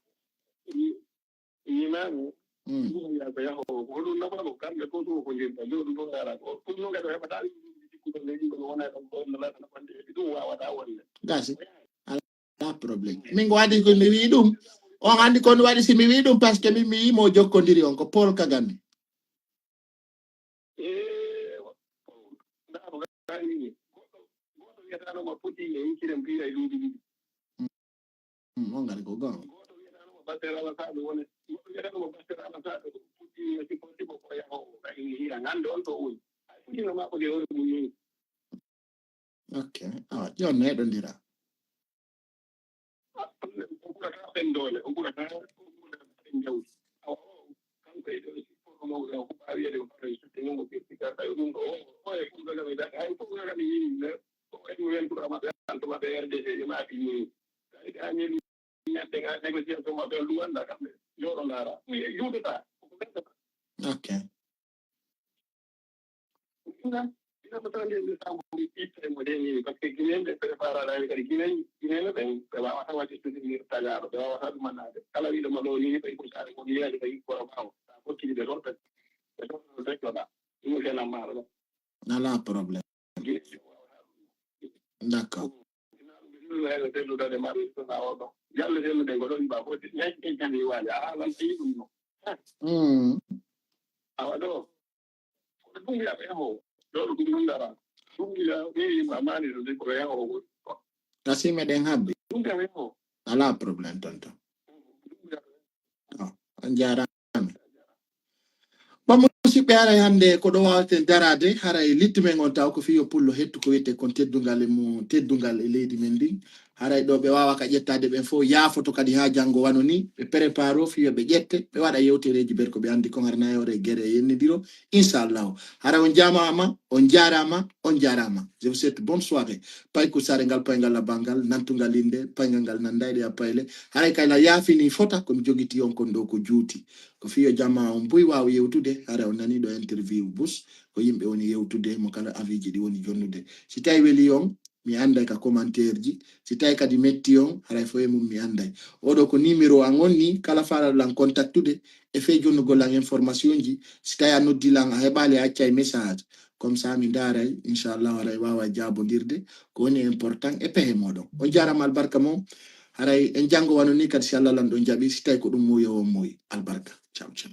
Imaami, Mm. ɗum wiya ko yahowo. Ko ɗum nafa ko kamɓe fof ɗum ko ndinta. Ɗum ɗum ɗon ngara ko. Ɗum ɗum ngara ko heɓata ɗum jikkuɗo leydi ko wona ɗon ko wona nafa ɗum wonde. Ɗum wawata wonde. Gasi. Alaa problème. Min ko waɗi ko mi wi'i ɗum. On anndi ko mi waɗi si mi wi'i ɗum, parce que min mi yi'i mo jokkondiri on ko Paul Kagame. Eh, ndaa ko gani ni. Goɗɗo, goɗɗo wiyataano ma foti e inciren piira e duuɓi ɗiɗi. Mm, on ngari ko goonga. Goɗɗo wiyataano ma Bashar al-Assad woni, goɗɗo wiyataano ma Bashar al-Assad foti e sippo sippo ko yahowo ka hira. Hannde on ɗo woni. Ay foti no maɓɓude hoore mum ni. Ok. Awa, jon no heɗondira. O ɓurata ɓen doole, o ɓurata, o ɓurata ɓen jawdi. Ok. Ina ina ko tan nde mi samu itte mo deni, parce que Guinéen ɓe prépare aɗa kadi Guinéen Guinéen ɓen ɓe wawata waɗde soutenir tagaɗo, ɓe wawata ɗum annade kala wiɗo ma ɗo ni ɓe ko sare woni yaade ɓe kora ɓawo sa fokkidi ɓe ɗon ɓe ɓe ɗon ɓe joɗa ɗum ko nan maɗa ɗo. Ala problème. D'accord. Yalla sellude ɗe mbaɗa fof ñaƴƴe jani waaji a haalan tawi ɗum no. Hmm. Awa ɗo ɗum wiya ɓe ho ɗo ɗum ɗum dara ɗum wiya ɓe yimɓe mani ɗo de ko ɓe ho woni. Kasi meɗen habbi. Ɗum wiya ɓe ho. Ala problème tonton. On jarama. Bon, musidɓe, haray hannde ko ɗo wawaten darade, haray litti men on taw ko fiyo pullo hettu ko wiyete kon teddungal e mu teddungal e leydi men ndin. Haray ɗo ɓe wawaka ƴettade ɓen fof yaafoto kadi ha janngo wano ni ɓe prépare o fiyo ɓe ƴette ɓe waɗa yewtereji ber ko ɓe andi kon hara nayore e gere e yennidiro. Inchallahu. Haray on jamama, on jarama, on jarama. Je vous souhaite bonne soirée. Payku sare ngal payngal labangal nantugal inde payngal ngal nanda e ɗe a payle. Haray kay la yaafini fota komi jogiti on kon ɗo ko juuti. Ko fiyo jama on buy wawa yewtude hara on nani ɗo interview bus ko yimɓe woni yewtude mo kala aviji ɗi woni jonnude. Si tawi weli on mi anday ka commentaire ji. Si tawi kadi metti on haray fo e mum mi anday. Oɗo ko numéro an on ni kala falaɗo lan contactude e fey jonnugol lan information ji. Si tawi a noddi lan a heɓali a accay message comme ça mi ndaray inchallahu haray wawa jabodirde ko woni important e pehe moɗon. On jarama albarka mo haray en janngo wano ni kadi si Allah lan ɗon jaɓi si tawi ko ɗum muuyo o muuyi albarka. Ciao ciao.